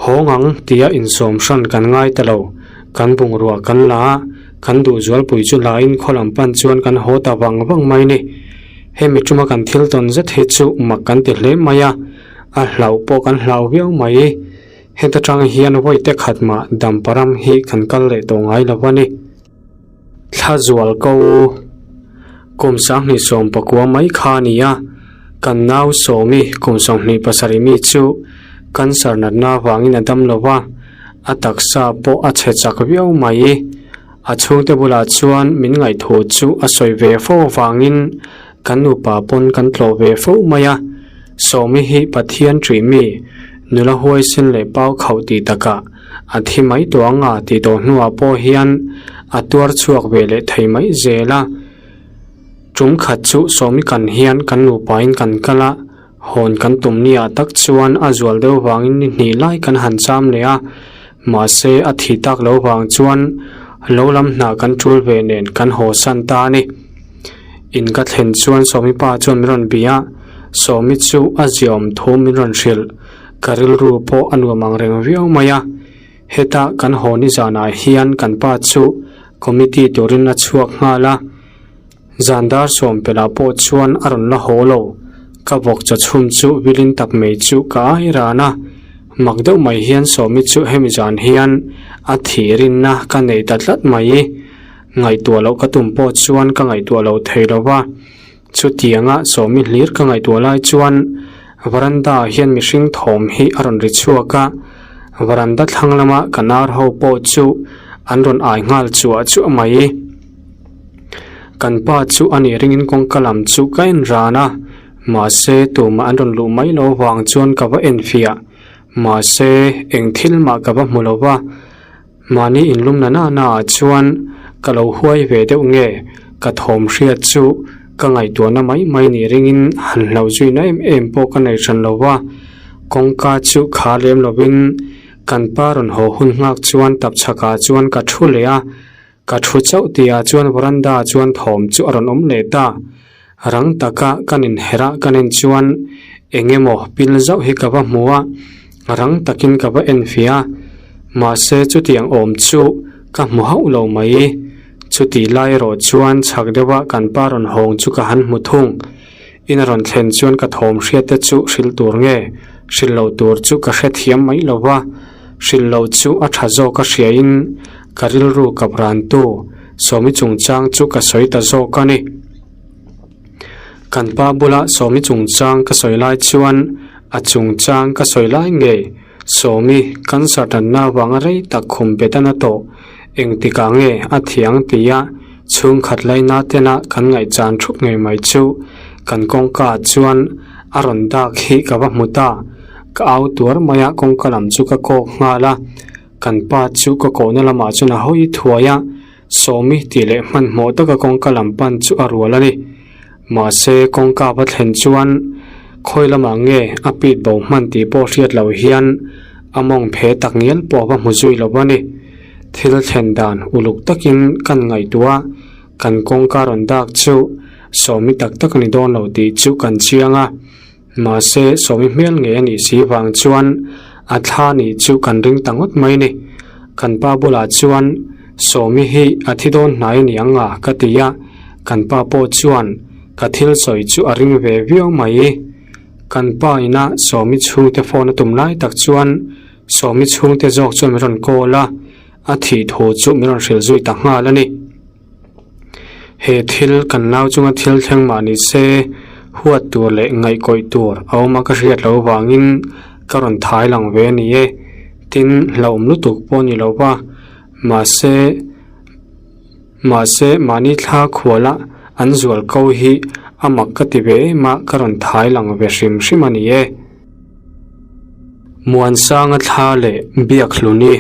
S1: Hawng ang tia insawm hran kan ngai ta lo. Kan bungrua kan la a, kan duh zualpui chu lain khaw lam pan chuan kan haw ta vang vang mai ni. Hemi tuma kan thil tawn zet hi chu mak kan ti hle mai a. A hlauh pawh kan hlau viau mai. Heta tang hian vawi te khat mah Damparam hi kan kal leh tawh ngai lo a ni. Thla zual ko kum 2019 mai kha a ni a, kan nau Sawmi kum 27 mi chu cancer natna avangin a dam lo va, a taksa pawh a chhe chak viau mai. A chhungte bulah chuan min ngaihthu chu a sawi ve fo avangin Kan nupa pawn kan tlawh ve fo mai a, Sawmi hi Pathian ṭih mi, nula huaisen leh pau khauh tih takah a thi mai tawh ang a tih tawh hnuah pawh hian a tuar chhuak ve leh thei mai zel a. Ṭum khat chu Sawmi kan hian kan nupain kan kal a, hawn kan tum niah tak chuan a zual deuh vangin ni hnih lai kan han cham leh a, mahse a thih tak lo vang chuan lo lam hna kan ṭul ve nen kan haw san ta a ni. In ka thlen chuan Sawmi pa chuan min rawn bia a, Sawmi chu a ziaawm thu min rawn hrilh. Ka rilru pawh a nuam ang reng viau mai a. Heta kan haw ni zanah hian kan pa chu committee turin a chhuak nghal a. Zan dar sawm pelh ah pawh chuan a rawn la haw lo. Ka vawk chaw chhum chu vilin tak mai chu ka ai ran a. Mak deuh mai hian Sawmi chu hemi zan hian a thih rinna ka nei ta tlat mai. Ngaihtuah loh ka tum pawh chuan ka ngaihtuah loh thei lo va, chutianga sawmi hlir ka ngaihtuah lai chuan varanda ah hian mihring thawm hi a rawn ri chhuak a, varanda thlang lama ka nar ho pawh chu an rawn ai nghal chuah chuah mai. Kan pa chu a nih ringin kawngka lam chu ka en ran a, mahse tumah an rawn luh mai loh vang chuan ka va enfiah, mahse eng thil mah ka va hmu lo va. Mahni inlum na na na ah chuan ka lo huai ve deuh nge ka thawm hriat chu ka ngaihtuahna mai mai nih ringin han hlauh zuina em em pawh ka nei hran lo va, kawngka chu kha lem lovin kan pa rawn haw hun nghak chuan tapchhak ah chuan ka thu leh a, ka thu chauh tih ah chuan veranda ah chuan thawm chu a rawn awm leh ta. Rang taka kan inherh a kan en chuan eng emaw pil zauh hi ka va hmu a, rang takin ka va en fiah a, mahse chutiang awm chu ka hmu hauh lo mai. Chutih lai erawh chuan chhak deuha kan pa rawn hawng chu ka han hmu thung. In a rawn thlen chuan ka thawm hriat te chu hrilh tur nge? Hrilh loh tur chu ka hrethiam mai lo va, hrilh loh chu a tha zawk a hriain ka rilru kap rantu Sawmi chungchang chu ka sawi ta zawk a ni. Kan pa bula Sawmi chungchang ka sawi lai chuan a chungchang ka sawi lai ngei Sawmi cancer natna avanga rei tak khum bet a na tawh. Engtikah nge a thiang tia chhungkhat laina tena kan ngaihchan thup ngei mai chu kan kawngka ah chuan a rawn dak hi ka va hmu ta. Ka au tuar mai a kawngka lam chu ka kawk nghal a, kan pa chu ka kawhna lamah chuan a hawi thuai a, Sawmi tih leh hmanhmawh taka kawngka lam pan chu a rual a ni. Mahse kawngka va thlen chuan khawi lamah nge a pit bo hman tih pawh hriat loh hian a mawng phe tak ngial pawh va hmu zui lo a ni. Thil thlen dan uluk takin kan ngaihtuah a, kan kawngka rawn dak chu Sawmi tak tak a ni dawn lo tih chu kan chiang a. Mahse Sawmi hmel ngei a nih si vang chuan a thla nih chu kan ring ta ngawt mai ni. Kan pa bulah chuan Sawmi hi a thi dawn hnai a ni ang a ka ti a, kan pa pawh chuan ka thil sawi chu a ring ve viau mai. Kan pa ina Sawmi chhungte phone a tum lai tak chuan Sawmi chhungte zawk chuan min rawn call a, a thih thu chu min rawn hrilh zui ta nghal a ni. He thil kan nau chunga thil thleng mah ni se huat tur leh ngaihkawih tur a awm a ka hriat loh vangin ka rawn thai lang ve a ni e. Tin, hlauhawm lutuk pawh a ni lo va, mahse mahse mahni thla khuala an zual ko hi a mak ka ti ve em a ka rawn thai lang ve hrim hrim a ni e. Muansanga thla leh Biakhluni.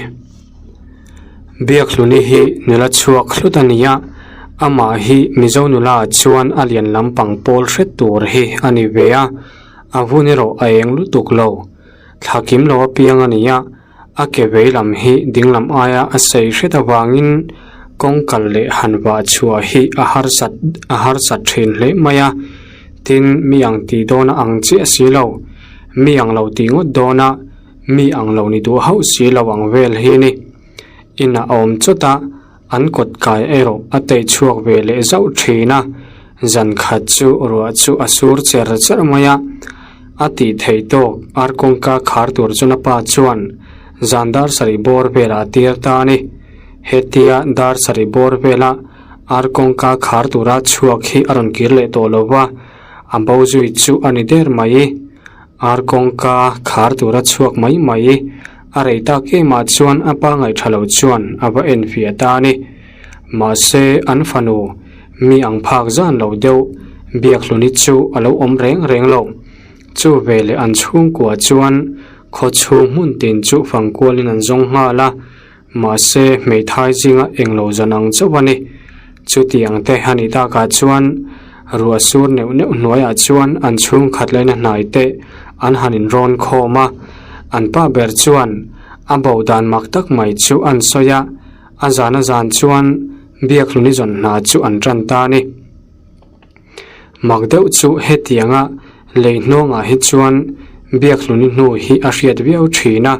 S1: Biakhluni hi nula chhuak hlut a ni a, amah hi Mizo nula ah chuan a lian lampang pawl hret tur hi a ni ve a, a hun erawh a eng lutuk lo. Thla kim lo apiang a ni a, a ke vei lam hi ding lam aia a sei hret avangin kawng kal leh han vah chhuah hi a harsat a harsat thin hle mai a, tin mi ang tih dawn a ang chiah si lo, mi ang lo tih ngawt dawn a. Mi ang lo ni duh hauh si lo ang vel hi ni. Inah a awm chawt a, an kawt kai erawh a tei chhuak ve leh zauh thin a, zan khat chu ruah chu a sur cher cher mai a. A tih theih tawk ar kawngka khar tur chuan a pa chuan zan dar sarih bawr velah a tir ta a ni. Hetia dar sarih bawr vela ar kawngka khar tura chhuak hi a rawn kir leh tawh lo va, a bo zui chu a ni der mai. Ar kawngka khar tura chhuak mai mai a rei tak emah chuan a pa ngaihṭha lo chuan a va en fiah ta a ni. Mahse, an fanu mi ang phak zan lo deuh Biakhluni chu a lo awm reng reng lo. Chu veleh an chhungkua chuan khaw chhung hmun tin chu fangkualin an zawng nghal a, Mahse, hmeithai zinga englo zan ang chauh a ni. Chutiang te a nih takah chuan ruah sur neuh neuh hnuaiah chuan an chhungkhat laina hnai te an han inrawn khawm a. An pa ber chuan a bo dan mak tak mai chu an sawi a, a zan a zan chuan Biakhluni zawn hna chu an tan ta a ni. Mak deuh chu hetianga lei hnawngah hi chuan Biakhluni hnu hi a hriat viau thin a,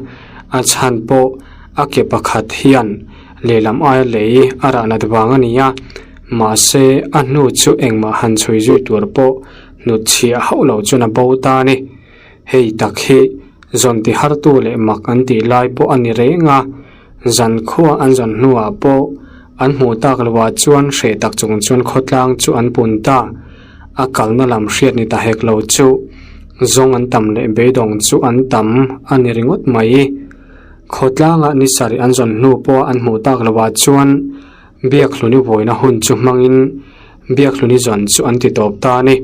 S1: a chhan pawh a ke pakhat hian lehlam aia lei a rah nat vang a ni a, mahse a hnu chu engmah han chhui zui tur pawh hnutchhiah hauh lo chuan a bo ta a ni. Hei tak hi zawn ti hartu leh mak an tih lai pawh a ni reng a, zan khua an zawn hnuah pawh an hmuh tak loah chuan hreh tak chung chuan khawtlang chu an pun ta. A kalna lam hriat ni ta hek lo chu zawng an tam leh beidawng chu an tam a ni ringawt mai. Khawtlangah ni sarih an zawn hnu pawha an hmuh tak loah chuan Biakhluni vawina hun chu hmangin Biakhluni zawn chu an ti tawp ta a ni.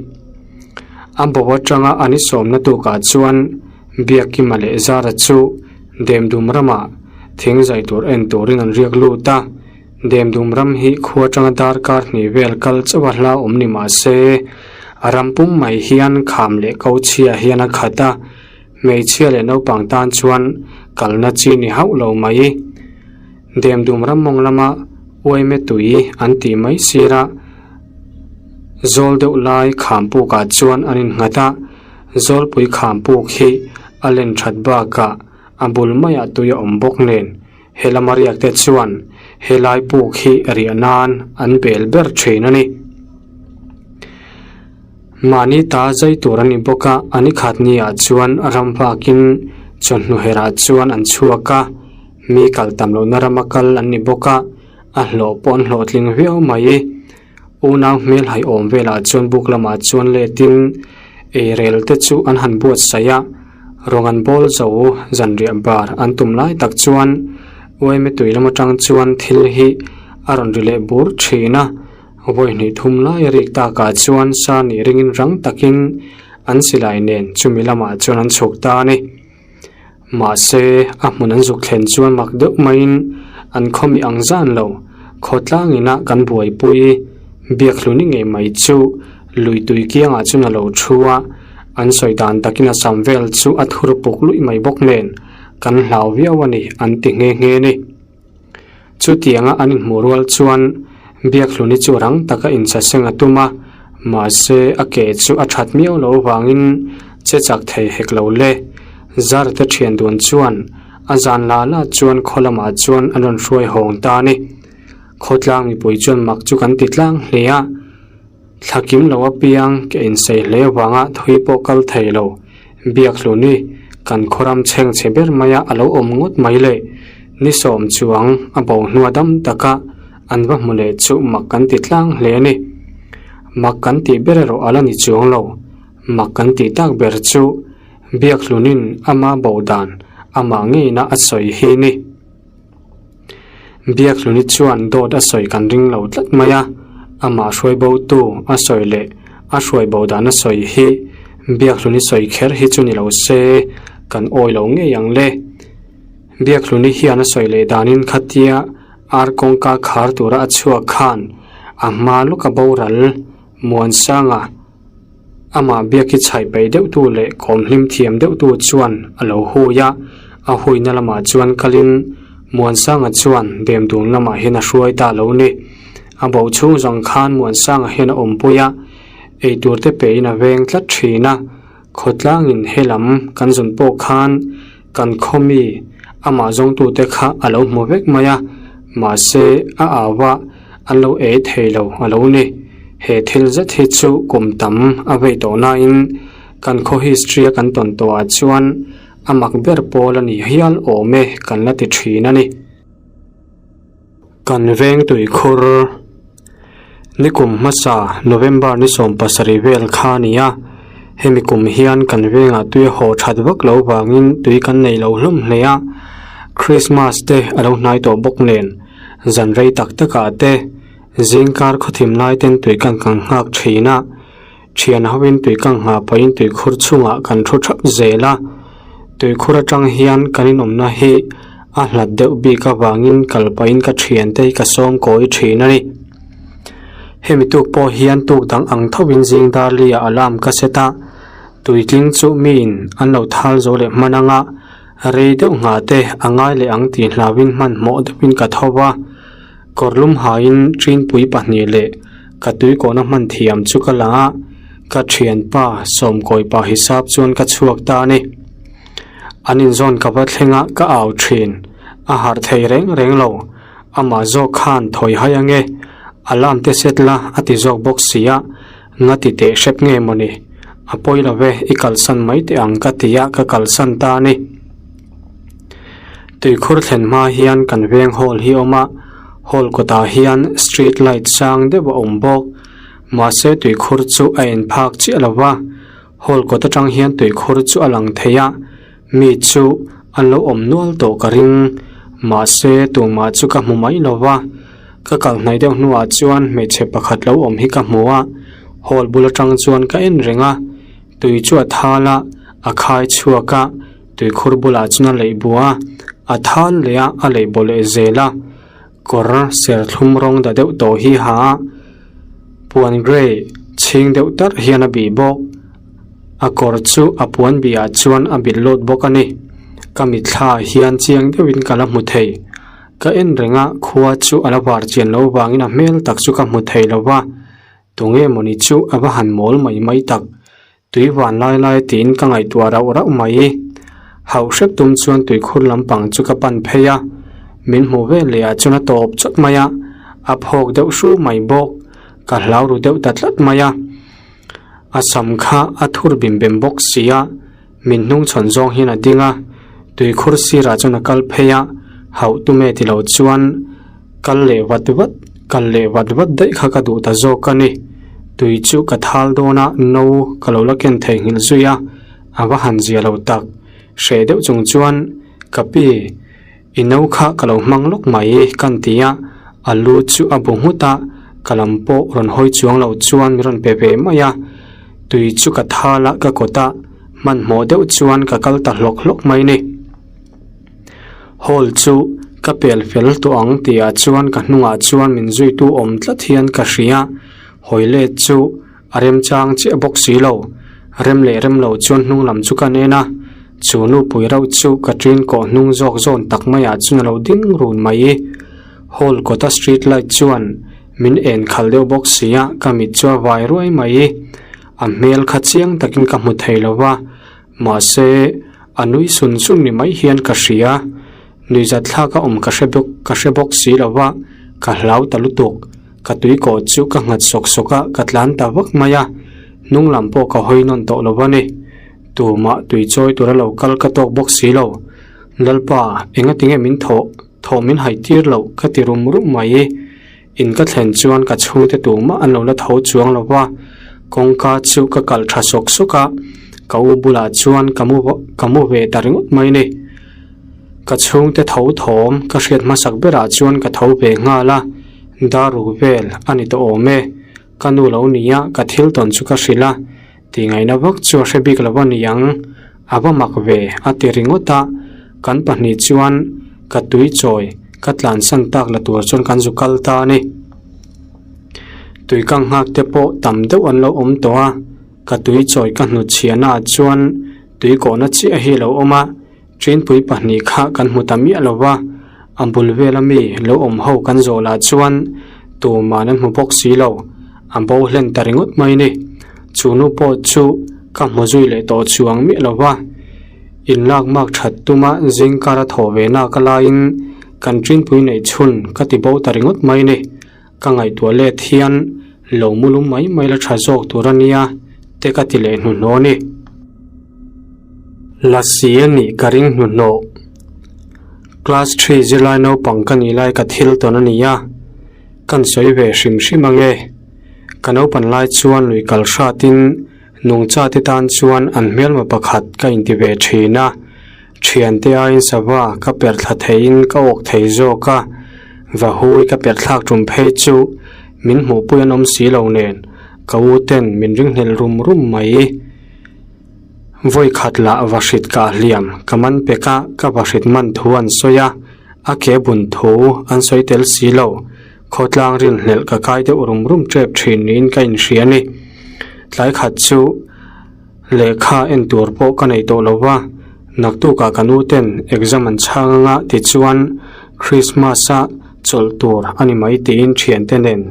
S1: A bo atanga an i sawmna tukah chuan Biakkima leh Zara chu Demdum ramah thing zai tur en turin an riak lut a. Demdum ram hi khua atanga darkar hnih vel kal chauh a hla awm ni mah se, a ram pum mai hian kham leh ko chhia hian a khat a, hmeichhia leh naupang tan chuan kalna chi ni hauh lo mai. Demdum ram mawng lama uaime tui an tih mai sir a, zawl deuh lai kham pukah chuan an innghat a, zawlpui kham puk hi a len that bakah a bul maiah tui a awm bawk nen he lama riak te chuan helai puk hi riah nan an bel ber thin a ni. Mahni ta zai tur a ni bawk a, a ni khat ni ah chuan ram vakin chawhnu herah chuan an chhuak a, mi kal tam lohna rama kal an ni bawk a, a hlawh pawh an hlawhtling viau mai. Unau hmel haihawm velah chuan buk lamah chuan letin eirel te chu an han buatsaih a, rawng an bawl zo zanriah bar an tum lai tak chuan uaime tui lam atang chuan thil hi a rawn ri leh bur thin a, vawi hnih thum lai a rik takah chuan sa nih ringin rang takin an silai nen chumi lamah chuan an chhuk ta a ni. Mahse, a hmun an zuk thlen chuan mak deuh maiin an khawmi ang zan lo, khawtlang ina kan buaipui Biakhluni ngei mai chu lui tui kiangah chuan a lo thu a, an sawi dan takin a sam vel chu a thur puk luih mai bawk nen kan hlau viau a ni an ti nghe nghe a ni. Chutianga an inhmuh rual chuan Biakhluni chu rang taka inchaseng a tum a, mahse a ke chu a that miau loh avangin che chak thei hek lo le. Zarte thian dun chuan a zan la la chuan khaw lamah chuan an rawn hruai hawng ta a ni. Khawtlang mipui chuan mak chu kan ti tlang hle a, thla kim lo apiang ke insei hle avanga thui pawh kal thei lo. Biakhluni, kan khawram chheng chhe ber maia a lo awm ngawt mai le. Ni sawm chuang a bo hnua dam taka an va hmu leh chu mak kan ti tlang hle a ni. Mak kan tih ber erawh a la ni chuang lo. Mak kan tih tak ber chu Biakhlunin ama bo dan amah ngeina a sawi hi ni. Biakhluni chuan dawt a sawi kan ring lo tlat mai a, amah hruai bo tu a sawi leh a hruai bo dan a sawi hi Biakhluni sawi kher hi chu ni lo se kan awi lo ngei ang le. Biakhluni hian a sawi leh danin khatia ar kawngka khar tura a chhuak khan a hma lawka boral Muansanga Amah biak hi chhaih peih deuhtu leh kawm hlim thiam deuhtu chuan a lo hui a, a huina lamah chuan kalin Muansanga chuan Demdun lamah hian a hruai ta lo ni. A boh chhung zawng khan Muansanga hian a awmpui a, eitur te pein a veng tlat thin a, khawtlangin he lam kan zun pawh khan kan khawmi amah zawngtute kha a lo hmu vek mai a, mahse a au a, an lo ei thei lo a lo ni. He thil zet hi chu kum tam a vei tawh nain kan khaw history a kan tawn tawhah chuan a mak ber pawl a ni hial awm e kan la ti thin a ni. Kan veng tuikhur nikum hmasa November ni 17 vel kha a ni a, hemi kum hian kan vengah tui a haw that vak lo vangin tui kan nei lo hlawm hle a, Christmas te a lo hnai tawh bawk nen zan rei tak takah te zingkar khawthim lai ten tui kan kan nghak thin a, thian hoin tui kan nghah pahin tuikhur chungah kan thu thap zel a, tuikhur atang hian kan inawmna hi a hlat deuh bik avangin kal pahin ka thiante hi ka sawm kawi thin a ni. Hemi tuk pawh hian tuk dang ang thovin zing dar li ah alarm ka set a, tuitling chu miin an lo thal zo leh hman anga rei deuh nghah te a ngai leh ang tih hlauhin hmanhmawh deuhin ka tho va. Kawr lum haiin ṭinpui pahnih leh ka tuikawhna hman thiam chu ka lang a, ka ṭhianpa Sawmkawipa hisap chuan ka chhuak ta a ni. An inzawn ka va thleng a, ka au ṭhin. A harh thei reng reng lo. Amah zawk khan thawi hai ange, alarm te set la a ti zawk bawk si a, nga ti teh hrep nge mawni? A pawi lo ve, i kalsan mai teh ang ka ti a, ka kalsan ta a ni. Tuikhur thlen hma hian kan veng hall hi a awm a, hall kawtah hian street light sang deuh a awm bawk. Mahse tuikhur chu a en phak chiah lo va, hall kawt atang hian tuikhur chu a lang thei a, mi chu an lo awm nual tawh ka ring. Mahse tumah chu ka hmu mai lo va, ka kal hnaih deuh hnuah chuan hmeichhe pakhat lo awm hi ka hmu a, hall bul atang chuan ka en reng a. Tui chu a thal a, a khai chhuak a, tuikhur bulah chuan a leih buh a, a thal leh a, a leih bawh leh zel a, kawr serthlum rawng da deuh tawh hi ha a, puan grey chhing deuh tarh hian a bih bawk, a kawr chu a puan bihah chuan a bilh lut bawk a ni, ka mitthla ah hian chiang deuhin ka la hmu thei, ka en reng a, khua chu a la var chian loh vangin a hmel tak chu ka hmu thei lo va. Tunge mawni chu a va han mawl mai mai tak, tui van lai lai tiin ka ngaihtuah rauh rauh mai. Hauh hrep tum chuan tuikhur lampang chu ka pan phei a, min hmuh vel leh ah chuan a tawp chawt mai a, a phawk deuh hru mai bawk, ka hlau ru deuh ta tlat mai a. A sam kha a thur bim bem bawk si a, min hnungchhawn zawng hian a ding a, tuikhur sirah chuan a kal phei a, hauh tume ti lo chuan kal leh vat vat, kal leh vat vat daih kha ka duh ta zawk a ni. Tui chu ka thal dawn a, no ka lo la ken theihnghilh zui a, a va han zia lo tak. Hreh deuh chung chuan ka pi. I no kha ka lo hmang lawk mai kan ti a, a lu chu a bu nghut a, ka lam pawh rawn hawi chuang lo chuan min rawn pe ve mai a, tui chu ka thal a ka kawt a, hmanhmawh deuh chuan ka kal ta hlawk hlawk mai ni. Hall chu ka pel fel tawh ang tihah chuan ka hnungah chuan min zuitu awm tlat hian ka hria, hawi let chu A remchang chiah bawk si lo. Rem leh rem lo chuan hnung lam chu ka nen a, chu nupui reuh chu ka ṭin kawh hnung zawk zawn tak maiah chuan a lo ding run mai. Hall kawta street light chuan min en khalh deuh bawk si a, ka mit chu a vai ruai mai. A hmel kha chiang takin ka hmu thei lo va, mahse a nui sun sun ni mai hian ka hria. Nuihzat thlak a awm ka hre bawk ka hre bawk si lo va, ka hlau ta lutuk. Ka tui kawh chu ka nghat sawk sawk a, ka tlan ta vak mai a, hnung lam pawh ka hawi nawn tawh lo a ni. Tumah tui chawi tura lo kal ka tawk bawk si lo. Lalpa, engatinge min thawh, thawh min haih tir loh ka ti rum rum mai. In ka thlen chuan ka chhungte tumah an lo la tho chuang lo va, kawngka chu ka kalh tha sawk sawk a, ka u bulah chuan ka mu ka mu ve ta ringawt mai ni. Ka chhungte tho thawm ka hriat hmasak berah chuan ka tho ve nghal a, dar ruk vel a ni tawh awm e. Ka nu lo nia ka thil tawn chu ka hrilh a, tihngaihna vak chu a hre bik lo a ni ang, a va mak ve a ti ringawt a, kan pahnih chuan ka tui chawi ka tlansan tak la tur chuan kan zu kal ta a ni. Tuikang nghak te pawh tam deuh an lo awm tawh a, ka tui chawi ka hnutchhiahna ah chuan tui kawhna chiah hi a lo awm a, Ṭinpui pahnih kha kan hmu ta miah lo va, a bul vela mi lo awm ho kan zawh lah chuan tuman an hmu bawk si lo, a bo hlen ta ringawt mai ni. Chu nu pawh chu ka hmu zui leh tawh chuang miah lo va, inlak mak that tuma zingkar a thawh ve nak alaiin kan ṭinpui neih chhun ka ti bo ta ringawt mai ni. Ka ngaihtuah let hian lo mu lum mai mai la tha zawk tur a nia te ka ti leh hnuhnawh a ni. Lasi a nih ka ring hnuhnawh. Class three zirlai naupang ka nih lai ka thil tawn a ni a, kan sawi ve hrim hrim ange. Ka naupan lai chuan lui kal hratin nungcha te tan chuan an hmelma pakhat ka inti ve thin a. Thiante aiin sava ka per thla theiin ka awk thei zawk a, vahui ka per thlak tum phei chu min hmuhpui an awm si lo nen ka u ten min ringhlel rum rum mai. Vawi khat lah vahrit kah hliam ka man pek a, ka vahrit man thu an sawi a, a ke bun thu an sawi tel si lo, khawtlang rinhlelh ka kai deuh rum rum tep thin niin ka inhria a ni. Tlai khat chu. Lehkha en tur pawh ka nei tawh lo va, naktukah ka nu ten exam an chhang anga tichuan Christmas a chawlh tur a ni mai tiin thiante nen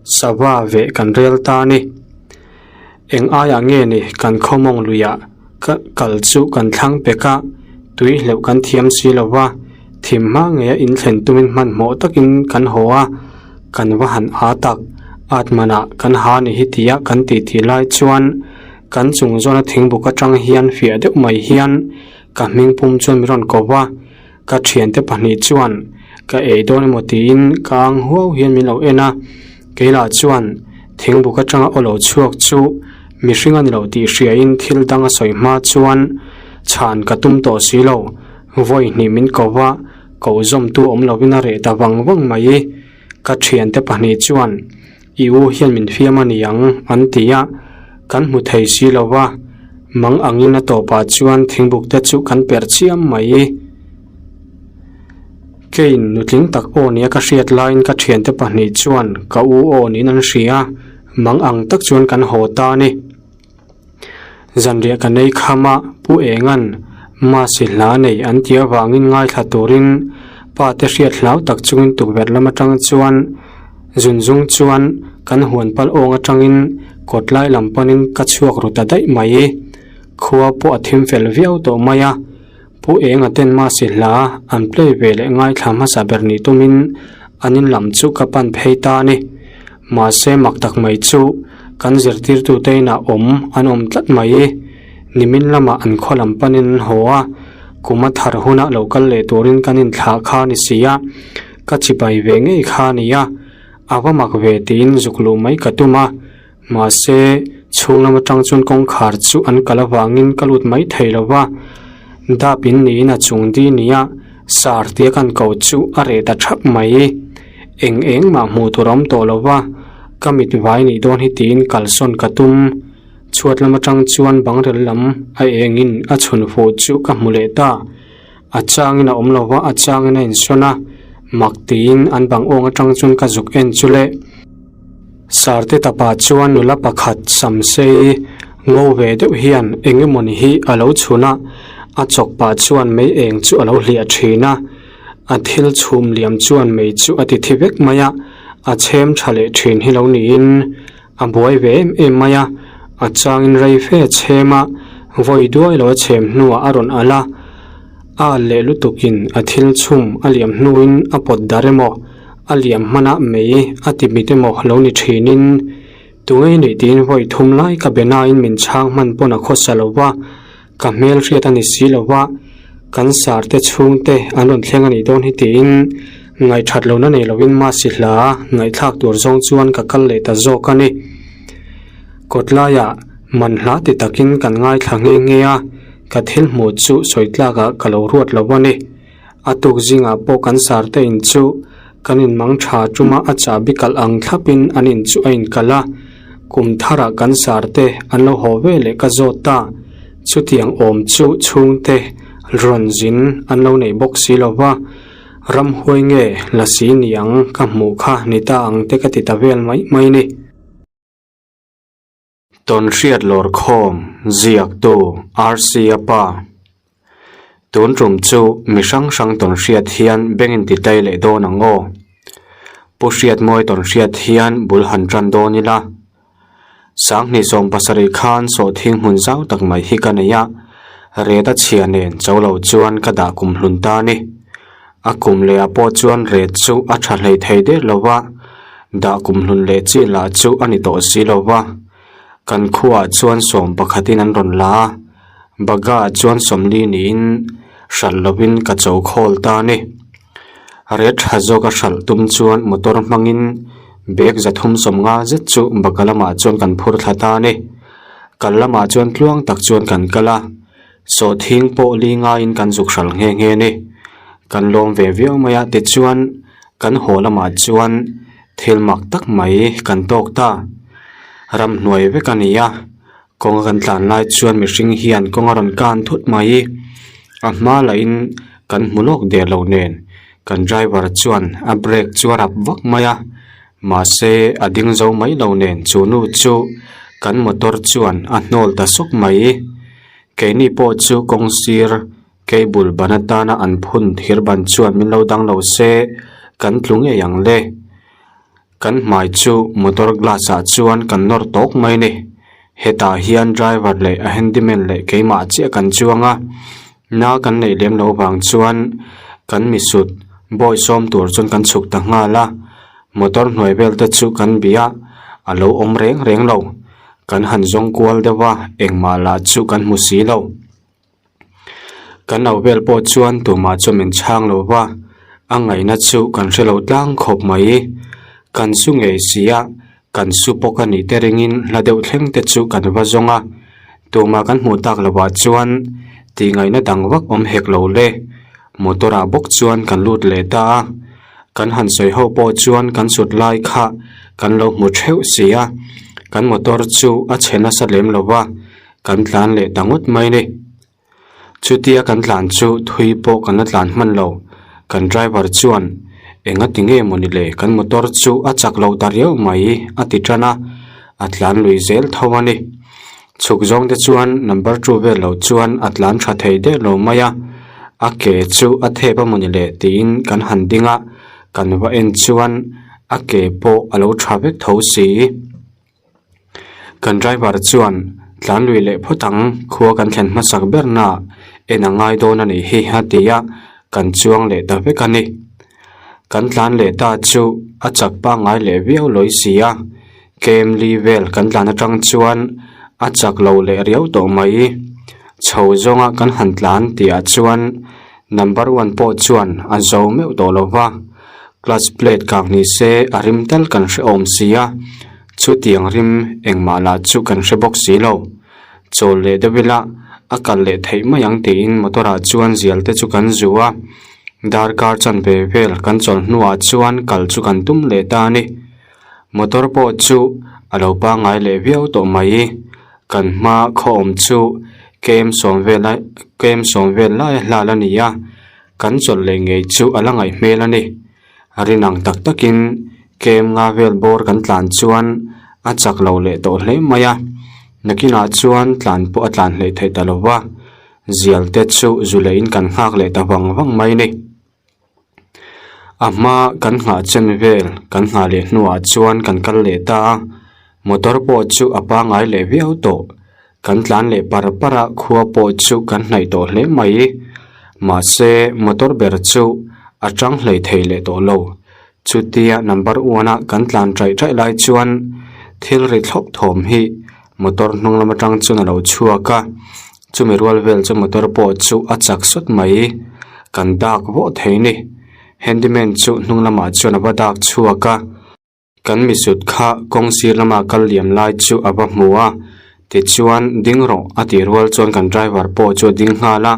S1: sava veh kan rel ta a ni. Eng aiah nge ni kan khawmawng luiah ka kal chu kan thlang pek a, tui hleuh kan thiam si lo va, thim hma ngeia inthlen tumin hmanhmawh takin kan haw a, kan va han aa tak, at manah kan ha ni hi tia kan titi lai chuan Kan chung zawna thingbuk atang hian fiah deuh mai hian ka hming pum chuan min rawn ko va, ka thiante pahnih chuan ka ei dawn emaw tiin ka ang huau hian min lo en a, keilah chuan thingbuk atanga aw lo chhuak chu mihring a ni lo tih hriain thil dang a sawi hma chuan chhan ka tum tawh si lo, vawi hnih min ko va, ko zawmtu awm lovin a reh ta vang vang mai. Ka thiante pahnih chuan I u hian min fiam a ni ang an ti a, kan hmu thei si lo va, mang angin a tawpah chuan thingbuk te chu kan perh chiam mai. Keiin nutling tak aw nia ka hriat laiin ka thiante pahnih chuan ka u aw niin an hria, mang ang tak chuan kan haw ta a ni. Zanriah ka nei kham a, Pu Enga'n Masi hla nei an tih avangin ngaithla turin pa te hriat hlau tak chungin tukverh lam atang chuan zunzung chuan kan huan pal awng atangin kawt lai lam panin ka chhuak ru ta daih mai. Khua pawh a thim fel viau tawh mai a, Pu Enga ten Masi hla an play ve leh ngaithla hmasa ber nih tumin an in lam chu ka pan phei ta a ni. Mahse mak tak mai chu. Kan zirtirtute inah awm an awm tlat mai. Nimin lamah an khaw lam panin an haw a, kum a thar hunah lo kal leh turin kan inthlah kha a ni si a, ka chibai ve ngei kha a ni a, a va mak ve tiin zuk luh mai ka tum a, mahse chhung lam atang chuan kawngkhar chu an kal avangin ka lut mai thei lo va, dap in niin a chung di nia sar tia kan ko chu a reh ta thap mai. Eng eng mah hmuh tur a awm tawh lo va, ka mit vai nih dawn hi tiin kalsawn ka tum. Chhuat lam atang chuan bangrel lam a engin a chhun fuh chu ka hmu leh ta. A changin a awm lo va, a changin a insawn a, mak tiin an bang awng atang chuan ka zuk en chu le. Sarte tapa chuan nula pakhat sam sei ngo ve deuh hian eng emawni hi a lo chhun a, a chawk pah chuan mei eng chu a lo hliah thin a. A thil chhum liam chuan mei chu a ti thi vek mai a, a chhem tha leh thin hi lo niin A buai ve em em mai a, a changin rei fe a chhem a, vawi duai lo a chhem hnuah a rawn alh a, a alh leh lutukin a thil chhum a liam hnuin a pawt dar emaw, a liam hmanah mei a ti mit emaw lo ni thinin, Tungei nih tiin vawi thum lai ka be nain min chhang hman pawn a khawsa lo va, ka hmel hriat a ni si lo va, kan sar te chhung te an rawn thleng a nih dawn hi tiin ngaihthat lohna nei lovin Masi hla ngaihthlak tur zawng chuan ka kal leh ta zawk a ni. Kawt laiah man hla ti takin kan ngaithla nghe nghe a, ka thil hmuh chu sawi tlakah ka lo ruat lo a ni. A tuk zingah pawh kan sar te in chu kan in mang tha tuma a chahbi kalh ang thlapin an in chu a inkalh a, kum tharah kan sar te an lo haw ve leh ka zawt ta. Chutiang awm chu chhungte rawn zin an lo nei bawk si lo va, ramhuai nge lasi niang ka hmuh kha ni ta ang te ka ti ta vel mai mai ni. Tawnhriat lawrkhawm ziaktu RC-a pa. Tun tum chu mi hrang hrang tawnhriat hian beng in ti tlai leh dawn ang aw. Pu Hriatmawi tawnhriat hian bul han tan dawn ila. Sanghnih 70 khan sawhthing hmun zau tak mai hi ka nei a, ret a chhia nen cho lo chuan ka dah kum hlun ta a ni. A kum leh ah pawh chuan ret chu a tha hlei thei der lo va, dah kum hlun leh chi lah chu a ni tawh si lo va. Kan khuaah chuan sawm pakhatin an rawn la a, Bagha ah chuan sawmli niin hralh lovin ka cho khawl ta a ni. Ret tha zawk a hralh tum chuan motor hmangin bag 350 zet chu Bagha lamah chuan kan phur thla ta a ni. Kal lamah chuan tluang tak chuan kan kal a. Sawhthing pawh li ngaiin kan zuk hral nghe nghe ni. Kan lawm ve viau mai a, tichuan kan haw lamah chuan thil mak tak mai kan tawk ta. Ramhnuai vek a ni a, kawnga kan tlan lai chuan mihring hian kawng a rawn kan thut mai. A hma lahin kan hmu lawk der lo nen kan driver chuan a brake chu a rap vak mai a, mahse a ding zo mai lo nen chu nu chu kan motor chuan a hnawl ta sawk mai. Keini pawh chu kawng sir cable ban atana an phun thir ban chuan min lo dang lo se kan tlu ngei ang le. Kan hmai chu motor glass ah chuan kan nawr tawk mai a ni. Hetah hian driver leh a handyman leh keimah chiah kan chuang a, na kan neih lem loh vang chuan kan misut bawi sawm tur chuan kan chhuk ta nghal a, motor hnuai vel te chu kan bih a, a lo awm reng reng lo. Kan han zawng kual deuh a, engmah lah chu kan hmu si lo. Kan lo vel pawh chuan tumah chu min chhang lo va, a ngaihna chu kan hre lo tlang khawp mai. Kan su ngei si a, kan su pawk a nih te ringin hla deuh thleng te chu kan va zawng a, tumah kan hmuh tak lovah chuan tih ngaihna dang vak awm hek lo le. Motor ah bawk chuan kan lut leh ta a. Kan han sawi ho pawh chuan kan sut lai kha kan lo hmu theuh si a, kan motor chu a chhe nasa lem lo va, kan tlan leh ta ngawt mai ni. Chutia kan tlan chu thui pawh kan la tlan hman lo, kan driver chuan enga ti nge maw ni le kan motor chu a chak lo ta riau mai a ti tan a, a tlan lui zel tho a ni. Chhuk zawng te chuan number two vel lo chuan a tlan tha thei der lo mai a, a ke chu a thep a mawni le tiin kan han ding a, kan va en chuan a ke pawh a lo tha vek tho si. Kan driver chuan tlan lui leh phawt ang, khua kan thlen hmasak ber na en a ngai dawn a nih hi a ti a, kan chuang leh ta vek a ni. Kan tlan leh ta chu a chak pangngai leh viau lawi si a. Kem li vel kan tlan atang chuan a chak lo leh riau tawh mai. Chho zawnga kan han tlan tihah chuan number one pawh chuan a zo meuh tawh lo va, clutch plate kang ni se a rim tal kan hre awm si a, chutiang rim engmah lah chu kan hre bawk si lo. Chawl leh deuh ila a kal leh theih mai ang tiin motor ah chuan zial te chu kan zu a, darkar chanve vel kan chawlh hnuah chuan kal chu kan tum leh ta a ni. Motor pawh chu a lo pangngai leh viau tawh mai. Kan hma khaw awm chu kem sawm vel a kem sawm vel laia hlal a ni a, kan chawlh leh ngei chu a la ngaih hmel a ni. Rin ang tak takin kem nga vel bawr kan tlan chuan a chak lo leh tawh hle mai a, nakinah chuan tlan pawh a tlan hleih theih ta lo va, zial te chu zu leiin kan nghak leh ta vang vang mai a ni. A hma kan nghah chen vel kan nghah leh hnuah chuan kan kal leh ta a, motor pawh chu a pangngai leh viau tawh. Kan tlan leh par par a, khua pawh chu kan hnaih tawh hle mai. Mahse motor ber chu a tang hlei thei leh tawh lo. Chutia number one a kan tlan taih taih lai chuan thil ri thlawp thawm hi motor hnung lam atang chuan a lo chhuak a, chumi rual vel chu motor pawh chu a chak sawt mai. Kan dak vawh thei ni. Handyman chu hnung lamah chuan a va dak chhuak a, kan misut kha kawng sir lama kal liam lai chu a va hmu a, tichuan ding rawh a tih rual chuan kan driver pawh chu a ding nghal a,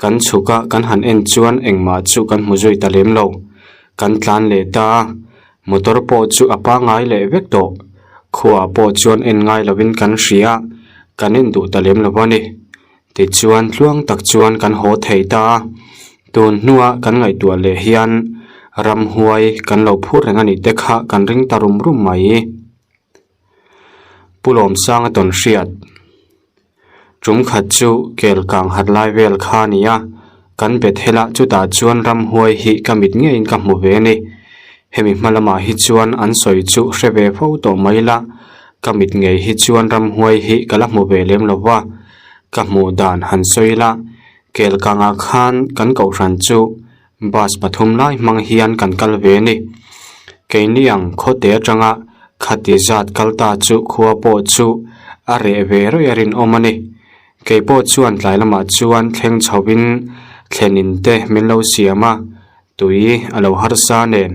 S1: kan chhuk a kan han en chuan engmah chu kan hmu zui ta lem lo. Kan tlan leh ta a, motor pawh chu a pangngai leh vek tawh. Khuaah pawh chuan en ngai lovin kan hria a, kan en duh ta lem lo a ni. Tichuan tluang tak chuan kan haw thei ta a, tun hnua kan ngaihtuah leh hian ramhuai kan lo phur reng a nih te kha kan ring ta rum rum mai. Pu Lawmsanga tawn hriat. Tum khat chu kel kang hat lai vel kha a ni a, kan bet hel a chutah chuan ramhuai hi ka mit ngeiin ka hmu ve a ni. Hemi hma lamah hi chuan an sawi chu hre ve fo tawh mai la, ka mit ngei hi chuan ramhuai hi ka la hmu ve lem lo va, ka hmuh dan han sawi la, kel kangah khan kan kohhran chu Bus pathum lai hmang hian kan kal ve a ni. Keini ang khawte atanga khati zat kal ta chu khua pawh chu a reh ve rawih a rinawm a ni. Kei pawh chuan tlai lamah chuan thleng chhoin thlenin te min lo siam a, tui a lo harsa nen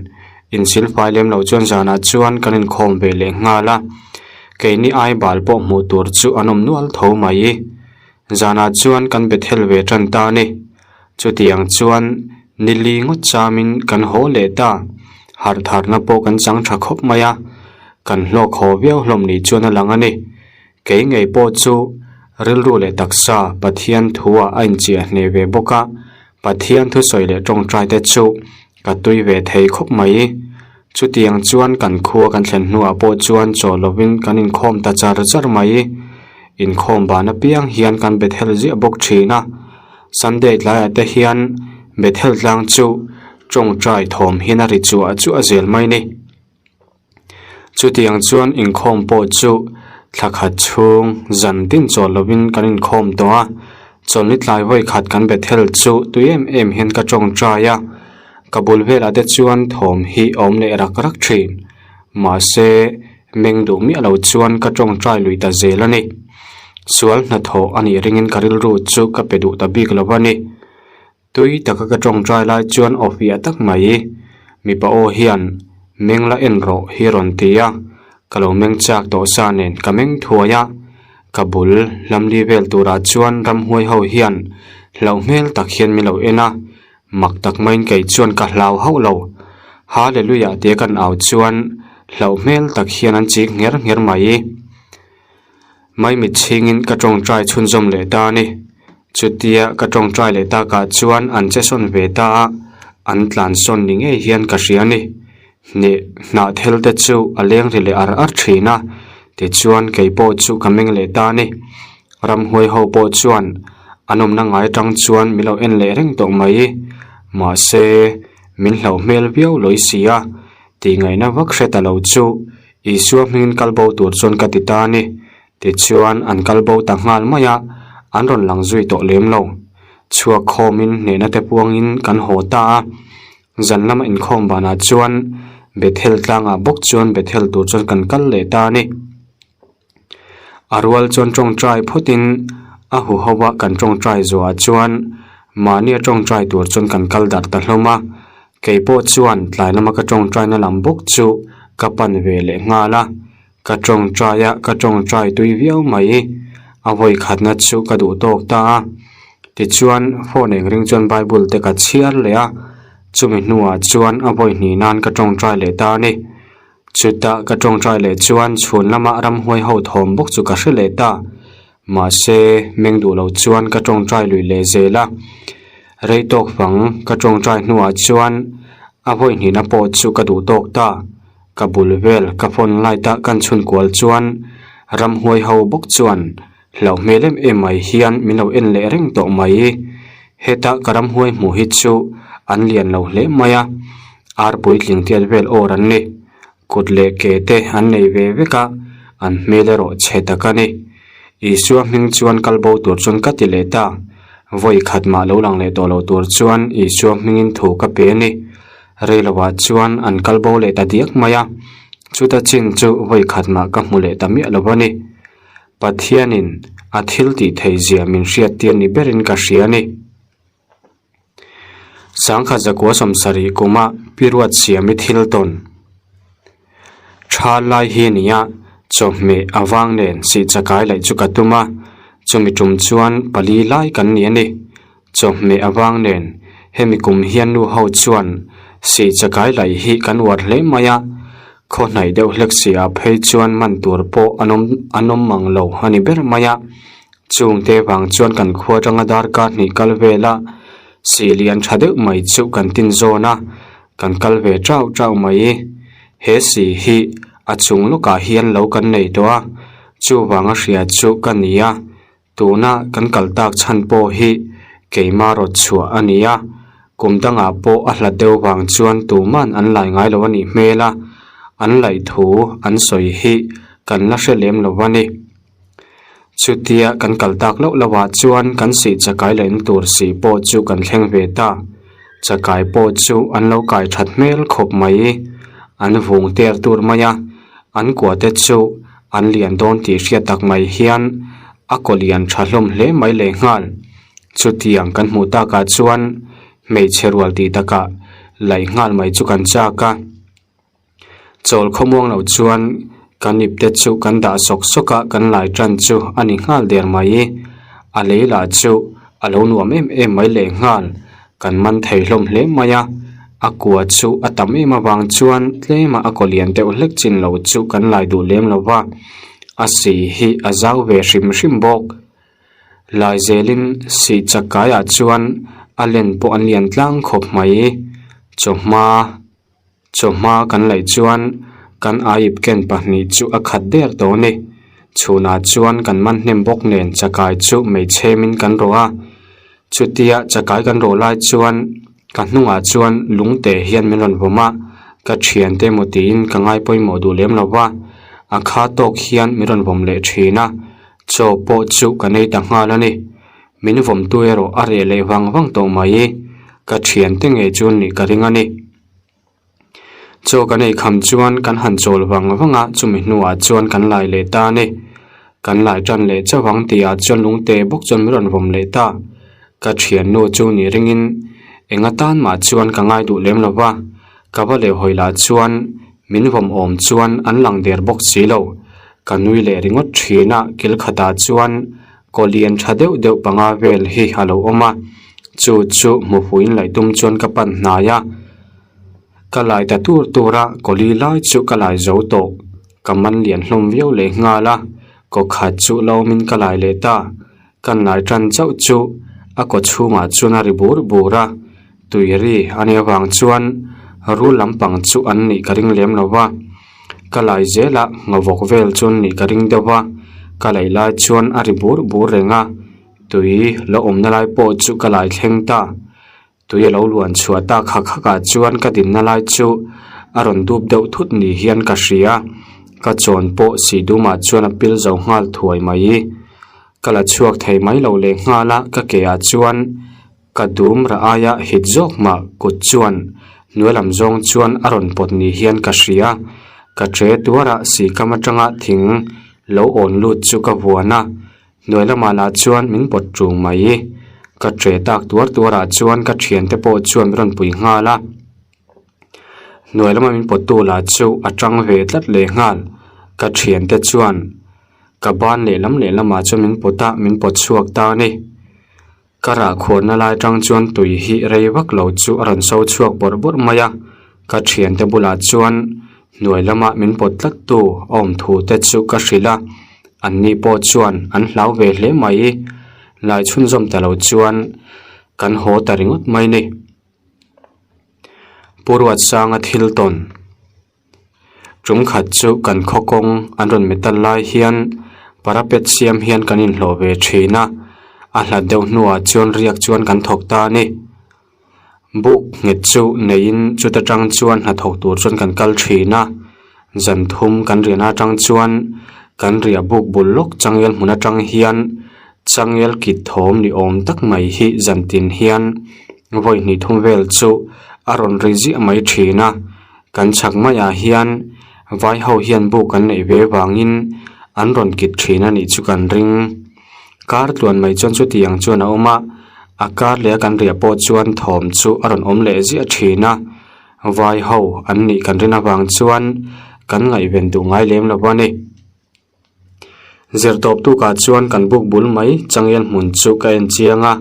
S1: insilfai lem loh chuan zanah chuan kan inkhawm ve leh nghal a. Keini ai bal pawh hmuh tur chu an awm nual tho mai. Zanah chuan kan be thel ve tan ta a ni. Chutiang chuan nili ngawt chamin kan haw leh ta. Harh tharna pawh kan chang tha khawp mai a, kan hlawk haw viau hlawm ni chuan a lang a ni. Kei ngei pawh chu rilru leh taksa Pathian thuah a inchiah hneh ve bawk a, Pathian thusawi leh tawngtai te chu ka tui ve thei khawp mai. Chutiang chuan kan khua kan thlen hnuah pawh chuan chaw lovin kan inkhawm ta char char mai. Inkhawm ban apiang hian kan Bethel ziah bawk thin a. Sunday tlaiah te hian Bethel tlang chu tawngtai thawm hian a ri chuah chuah zel mai ni. Chutiang chuan inkhawm pawh chu thla khat chhung zan tin chawl lovin kan inkhawm tawh a. Chawlhni tlai vawi khat kan Bethel chu tui em em hian ka tawngtai a. Ka bul velah te chuan thawm hi a awm leh rak rak thin. Mahse, meng duh miah lo chuan ka tawngtai lui ta zel a ni. Sual hnathawh a nih ringin ka rilru chu ka pe duh ta bik lo a ni. Tui taka ka tawngtai lai chuan aw fiah tak mai. Mipa aw hian meng la en rawh hi rawn ti a, ka lo meng chak tawh sa nen ka meng thuai a. Ka bul lamli vel turah chuan ramhuai ho hian hlauh hmel tak hian min lo en a. Mak tak maiin kei chuan ka hlau hauh lo. Hallelujah tia kan au chuan hlauh hmel tak hian an chik ngher ngher mai. Maimit chhingin ka tawngtai chhunzawm leh ta a ni. Chutia ka tawngtai leh takah chuan an che sawn ve ta a, an tlan sawn ni ngei hian ka hria a ni. Hneh hnah thel te chu a leng ri leh ar ar thin a, tichuan kei pawh chu ka meng leh ta a ni. Ramhuai ho pawh chuan an awmna ngai atang chuan min lo en leh reng tawh mai. Mahse, min hlauh hmel viau lawi si a, tihngaihna vak hre ta lo chu Isua hmingin kal bo tur chuan ka ti ta a ni. Tichuan an kal bo ta nghal mai a, an rawn lang zui tawh lem lo. Chhuak khawmin hnehna te puangin kan haw ta a. Zan lama inkhawm banah chuan Bethel tlangah bawk chuan Bethel tur chuan kan kal leh ta a ni. A rual chuan tawngtai phawtin a huho a kan tawngtai zuah chuan mahnia tawngtai tur chuan kan kal darh ta hlawm a. Kei pawh chuan tlai lama ka tawngtaina lam bawk chu ka pan ve leh nghal a. Ka tawngtai a, ka tawngtai tui viau mai. A vawi khatna chu ka duh tawk ta a. Tichuan phone eng ring chuan Bible te ka chhiar leh a, chumi hnuah chuan a vawi hnih nan ka tawngtai leh ta a ni. Chutah ka tawngtai leh chuan chhun lama ramhuai ho thawm bawk chu ka hre leh ta. Mahse, meng duh lo chuan ka tawngtai lui leh zel a. Rei tawk fang ka tawngtai hnuah chuan a vawi hnihna pawh chu ka duh tawk ta. Ka bul vel ka phone light a kan chhun kual chuan ramhuai ho bawk chuan hlauh hmel em em mai hian min lo en leh reng tawh mai. Heta ka ramhuai hmuh hi chu an lian lo hle mai a, ar puitling tiat vel awr an ni. Kut leh ke te an nei ve vek a, an hmel erawh chhe tak a ni. Isua hming chuan kal bo tur chuan ka ti leh ta. Vawi khat mah lo lang leh tawh lo tur chuan Isua hmingin thu ka pe a ni. Rei lovah chuan an kal bo leh ta diak mai a, chuta chin chu vawi khat mah ka hmu leh ta miah lo a ni. Pathianin a thil tih theih zia min hriat tir ni berin ka hria a ni. Sangkhat zakua sawmsarih kuma Pi Ruatsiami thil tawn tha lai hi a ni a, chawhmeh a vang nen sih chakai laih chu ka tum a, chumi tum chuan pali lai kan ni a ni. Chawhmeh a vang nen hemi kum hian nu ho chuan sih chakai laih hi kan uar hle mai a, khaw hnaih deuh hlek si ah phei chuan man tur pawh an awm an awm mang lo a ni ber mai a. Chungte vang chuan kan khua atanga darkar hnih kal vela sih lian tha deuh mai chu kan tin zawn a, kan kal ve chau chau mai. He sih hi a chung lawkah hian lo kan nei tawh a, chuvanga hria chu ka ni a, tuna kan kal tak chhan pawh hi keima rawt chhuah a ni a, kum dangah pawh a hlat deuh vang chuan tuman an lai ngai lo a nih hmel a, an laih thu an sawi hi kan la hre lem lo a ni. Chutia kan kal tak loh loh ah chuan kan sih chakai la in tur sih pawh chu kan thleng ve ta. Chakai pawh chu an lo kai that hmel khawp mai. An vung ter tur mai a, an kua te chu an lian dawn tih hriat tak mai hian a kaw lian tha hlawm hle mai lehnghal. Chutiang kan hmuh takah chuan hmeichhe rual tih takah laih nghal mai chu kan chak a. Chawl khawmuang loh chuan kan ip te chu kan dah sawk sawk a, kan lai tan chu a ni nghal der mai. A lei lah chu a lo nuam em em mai leh nghal, kan man thei hlawm hle mai a. A kua chu a tam em avang chuan tlema a kaw lian deuh hlek chin lo chu kan lai duh lem lo va, a si hi a zau ve hrim hrim bawk. Lai zelin sih chak kaiah chuan a len pawh an lian tlang khawp mai. Chawhma. Chawhma kan laih chuan kan aip ken pahnih chu a khat der tawh a ni. Chhunah chuan kan man hnem bawk nen chakai chu meichhemin kan rawh a. Chutia chakai kan rawh lai chuan ka hnungah chuan lungte hian min rawn vawm a, ka thiante emaw tiin ka ngai pawimawh duh lem lo va, a kha tawk hian min rawn vawm leh thin a, chaw pawh chu ka nei ta nghal a ni. Min vawmtu erawh a reh leh vang vang tawh mai. Ka thiante ngei chu nih ka ring a ni. Chaw kan ei kham chuan kan han chawl vang vang a, chumi hnuah chuan kan lai leh ta a ni. Kan lai tan leh chauh ang tihah chuan lungte bawk chuan min rawn vawm leh ta. Ka thiannu chu ni ringin eng atan mah chuan ka ngai duh lem lo va, ka va leh hawi lah chuan min vawm awm chuan an lang der bawk si lo. Ka nui leh ringawt thin a, kil khatah chuan kaw lian tha deuh deuh panga vel hi a lo awm a, chu chu hmu fuhin laih tum chuan ka pan hnai a. Ka lai ta tur tur a, kawli lai chu ka lai zo tawh. Ka man lian hlawm viau leh nghal a, kaw khat chu lo awmin ka lai leh ta. Kan lai tan chauh chu a kaw chhungah chuan a ri bur bur a, tui ri a nih avang chuan rul lampang chu an nih ka ring lem lo va. Ka lai zel a, ngawvawk vel chu an nih ka ring deuh va, ka laih lai chuan a ri bur bur reng a, tui lo awmna lai pawh chu ka lai thleng ta. Tui a lo luan chhuah tak hak hak ah chuan ka dinna lai chu a rawn dup deuh thut ni hian ka hria, ka chawn pawh sih dumah chuan a pil zo nghal thuai mai. Ka la chhuak thei mai lo leh nghal a, ka ke ah chuan ka dum rah aia hit zawk mah kut chuan. Hnuai lam zawng chuan a rawn pawt ni hian ka hria. Ka ṭe tuar a, sihkam aṭanga thing lo awn lut chu ka vuan a. Hnuai lamah lah chuan min pawt ṭung mai. Ka ṭe tak tuar tuar ah chuan ka ṭhiante pawh chuan min rawn pui nghal a. Hnuai lama min pawttu lah chu a ṭang ve tlat leh nghal. Ka ṭhiante chuan ka ban lehlam lehlamah chuan min pawt a, min pawt chhuak ta a ni. Ka rah khuarna lai tang chuan tui hi rei vak lo chu a rawn so chhuak bawrh bawrh mai a, ka thiante bulah chuan hnuai lama min pawt tlat tu a awm thu te chu ka hrilh a, an ni pawh chuan an hlau ve hle mai. Lai chhunzawm ta lo chuan kan haw ta ringawt mai ni. Pu Ruatsanga thil tawn. Tum khat chu kan khaw kawng an rawn metal lai hian parapet siam hian kan inhlawh ve thin a, a hlat deuh hnuah chuan riak chuan kan thawk ta a ni. Buk nghet chu neiin chuta tang chuan hnathawk tur chuan kan kal thin a, zan thum kan riahna atang chuan kan riah buk bul lawk changel hmun atang hian changel kit thawm ni awm tak mai hi zan tin hian vawi hnih thum vel chu a rawn ri ziah mai thin a. Kan chhak maiah hian vai ho hian buk an neih ve vangin an rawn kit thin a nih chu kan ring. Kar tluan mai chuan chutiang chuan a awm a, a kar leh a kan riah pawh chuan thawm chu a rawn awm leh ziah thin a. Vai ho an nih kan rin avang chuan kan ngaihven duh ngai lem lo a ni. Zirtawp tukah chuan kan buk bul mai changel hmun chu ka en chiang a,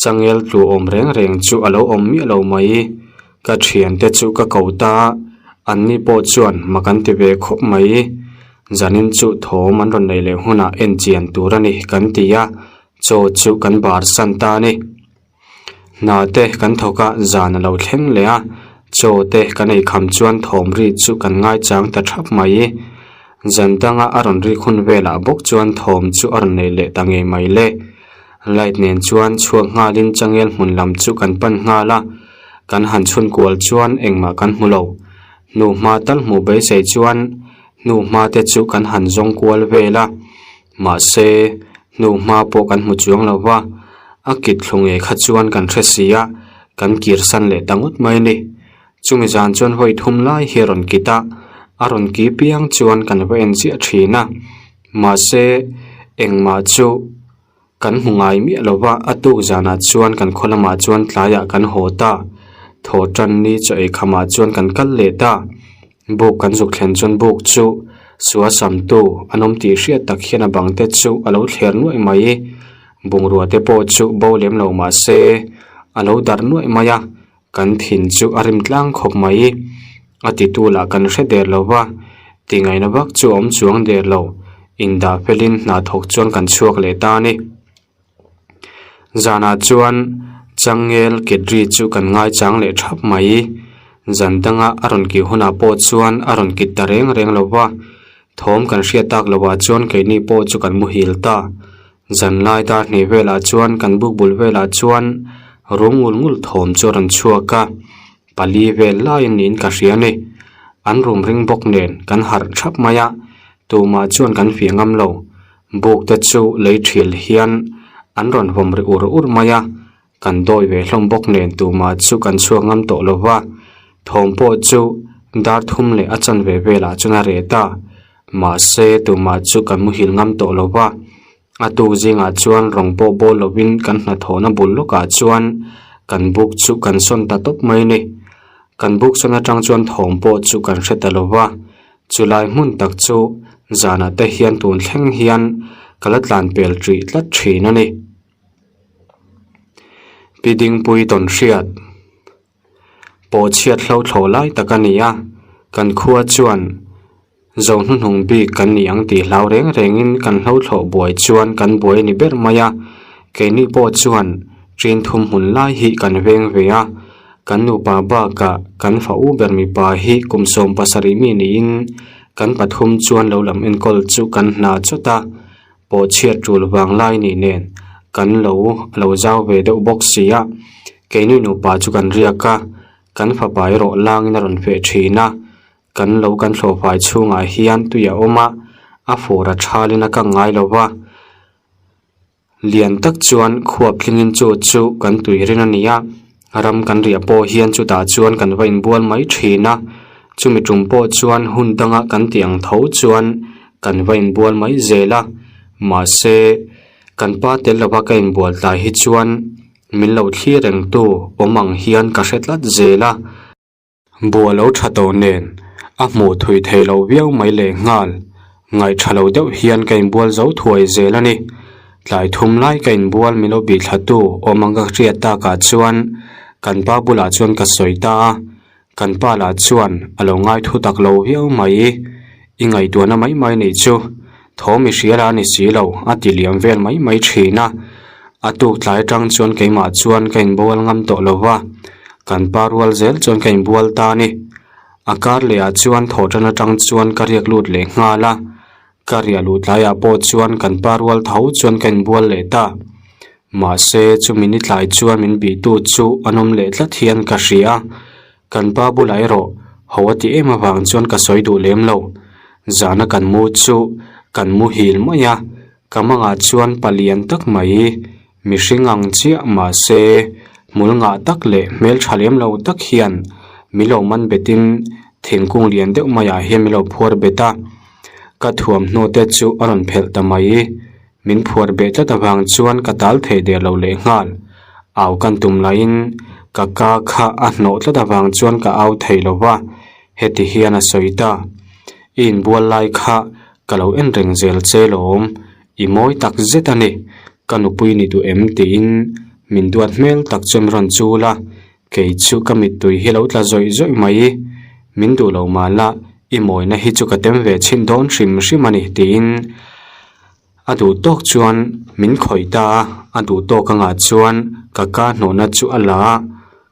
S1: changel tlu awm reng reng chu a lo awm miah lo mai. Ka thiante chu ka ko ta a, anni pawh chuan mak an ti ve khawp mai. Zanin chu thawm an rawn nei leh hunah en chian tur a ni kan ti a, chaw chu kan bar san ta a ni. Hna te kan thawk a, zan a lo thleng leh a, chaw te kan ei kham chuan thawm ri chu kan ngaichang ta thap mai. Zan danga a rawn rik hun velah bawk chuan thawm chu a rawn nei leh ta ngei mai le. Light nen chuan chhuak nghalin changel hmun lam chu kan pan nghal a, kan han chhun kual chuan engmah kan hmu lo. Hnuhma tal hmuh beisei chuan hnuhma te chu kan han zawng kual vel a. Mahse, hnuhma pawh kan hmu chuang lo va, a kit thlu ngei kha chuan kan hre si a, kan kirsan leh ta ngawt mai a ni. Chumi zan chuan vawi thum lai hi a rawn kit a, a rawn ki piang chuan kan va en chiah thin a. Mahse, engmah chu kan hmu ngai miah lo va, a tuk zanah chuan kan khaw lamah chuan tlaiah kan haw ta. Thaw tan ni chaw ei khamah chuan kan kal leh ta. Buk kan zuk thlen chuan buk chu sua samtu an awm tih hriat tak hian a bang te chu a lo thler nuaih mai. Bungrua te pawh chu bo lem lo mah se a lo darh nuaih mai a, kan thin chu a rim tlang khawp mai. A titu lah kan hre der lo va, tingaihna vak chu a awm chuang der lo. Indah felin hna thawk chuan kan chhuak leh ta a ni. Zanah chuan changel ketri chu kan ngaichang leh thap mai. Zan danga a rawn kih hunah pawh chuan a rawn kit ta reng reng lo va, thawm kan hriat tak lovah chuan keini pawh chu kan muhil ta. Zan lai dar hnih velah chuan kan buk bul velah chuan rum ngul ngul thawm chu a rawn chhuak a, pali vel laiin niin ka hria a ni. An rum ring bawk nen kan harh thap mai a, tumah chuan kan fiah ngam lo. Buk te chu lei thil hian an rawn vawm ri ur ur mai a, kan dawi ve hlawm bawk nen tumah chu kan chhuak ngam tawh lo va, thawm pawh chu dar thum leh a chanve velah chuan a reh ta. Mahse tumah chu kan muhil ngam tawh lo va, a tuk zingah chuan rawng pawh bawl lovin kan hnathawhna bul lawkah chuan kan buk chu kan sawn ta tawp mai a ni. Kan buk sawn atang chuan thawm pawh chu kan hre ta lo va. Chulai hmun tak chu zanah te hian tun thleng hian ka la tlan pel ṭih tlat ṭhin a ni. Pi Dingpui tawn hriat pawh chhiat hlo thlawh lai tak a ni a, kan khua chuan zo hnuhnung bik kan ni ang tih hlau reng rengin kan hlo thlawh buai chuan kan buai a ni ber mai a, keini pawh chuan ṭin thum hmun lai hi kan veng ve a. Kan nupa bakah kan fa u ber mipa hi kum 70 mi niin kan pathum chuan lo lam enkawl chu kan hna chawt a, pawh chhiat tul vang lai nih nen kan lo a lo zau ve deuh bawk si a, keini nupa chu kan riak a, kan fapa erawh langin a rawn feh thin a, kan lo kan thlawhfai chhungah hian tui a awm a, a fur a thalin a kang ngai lo va. Lian tak chuan khuap thlengin chu chu kan tui rin a ni a. Ram kan riah pawh hian chutah chuan kan va inbual mai thin a, chumi tum pawh chuan hun danga kan tih ang tho chuan kan va inbual mai zel a, mahse kan pa tel lova ka inbual tlai hi chuan min lo thlir reng tu awm ang hian ka hre tlat zel a. Buah lo tha tawh nen a hmuh thui thei lo viau mai leh nghal. Ngaih tha lo deuh hian ka inbual zo thuai zel a ni. Tlai thum lai ka inbual min lo bih thla tu awm ang ka hriat takah chuan kan pa bulah chuan ka sawi ta a, kan pa lah chuan a lo ngai thu tak lo viau mai. I ngaihtuahna mai mai nih chu thawm i hria la a ni si lo a ti liam vel mai mai thin a. A tuk tlai atang chuan keimah chuan ka inbual ngam tawh lo va, kan pa rual zel chuan ka inbual ta a ni. A kar leh ah chuan thaw tan atang chuan ka riak lut leh nghal a, ka riah luh tlaiah pawh chuan kan pa rual tho chuan ka inbual leh ta. Mahse chumi ni tlai chuan min bihtu chu an awm leh tlat hian ka hria a, Kan pa bulah erawh ho a ti em avang chuan ka sawi duh lem lo. Zana kan mu chu kan muhil mai a, ka mangah chuan palian tak mai, mihring ang chiah mahse hmul ngah tak leh hmeltha lem lo tak hian min lo man betin thingkung lian deuh maiah hian min lo phuar bet a. Ka thuamhnaw te chu a rawn phelh ta mai. Min phuar beh tlat avang chuan ka tal thei der lo leh nghal. Au kan tum laiin ka ka kha a hnawh tlat avang chuan ka au thei lo va, heti hian a sawi ta. I inbual lai kha ka lo en reng zel che lawm, i mawi tak zet a ni, ka nupui ni duh em tiin min duat hmel tak chu min rawn chul a, Kei chu ka mittui hi lo tla zawih zawih mai, min duh lo mah la, i mawina hi chu ka tem ve chhin dawn hrim hrim a ni tiin a duh tawk chuan min khawih ta a, a duh tawk angah chuan ka ka hnawhna chu a la a,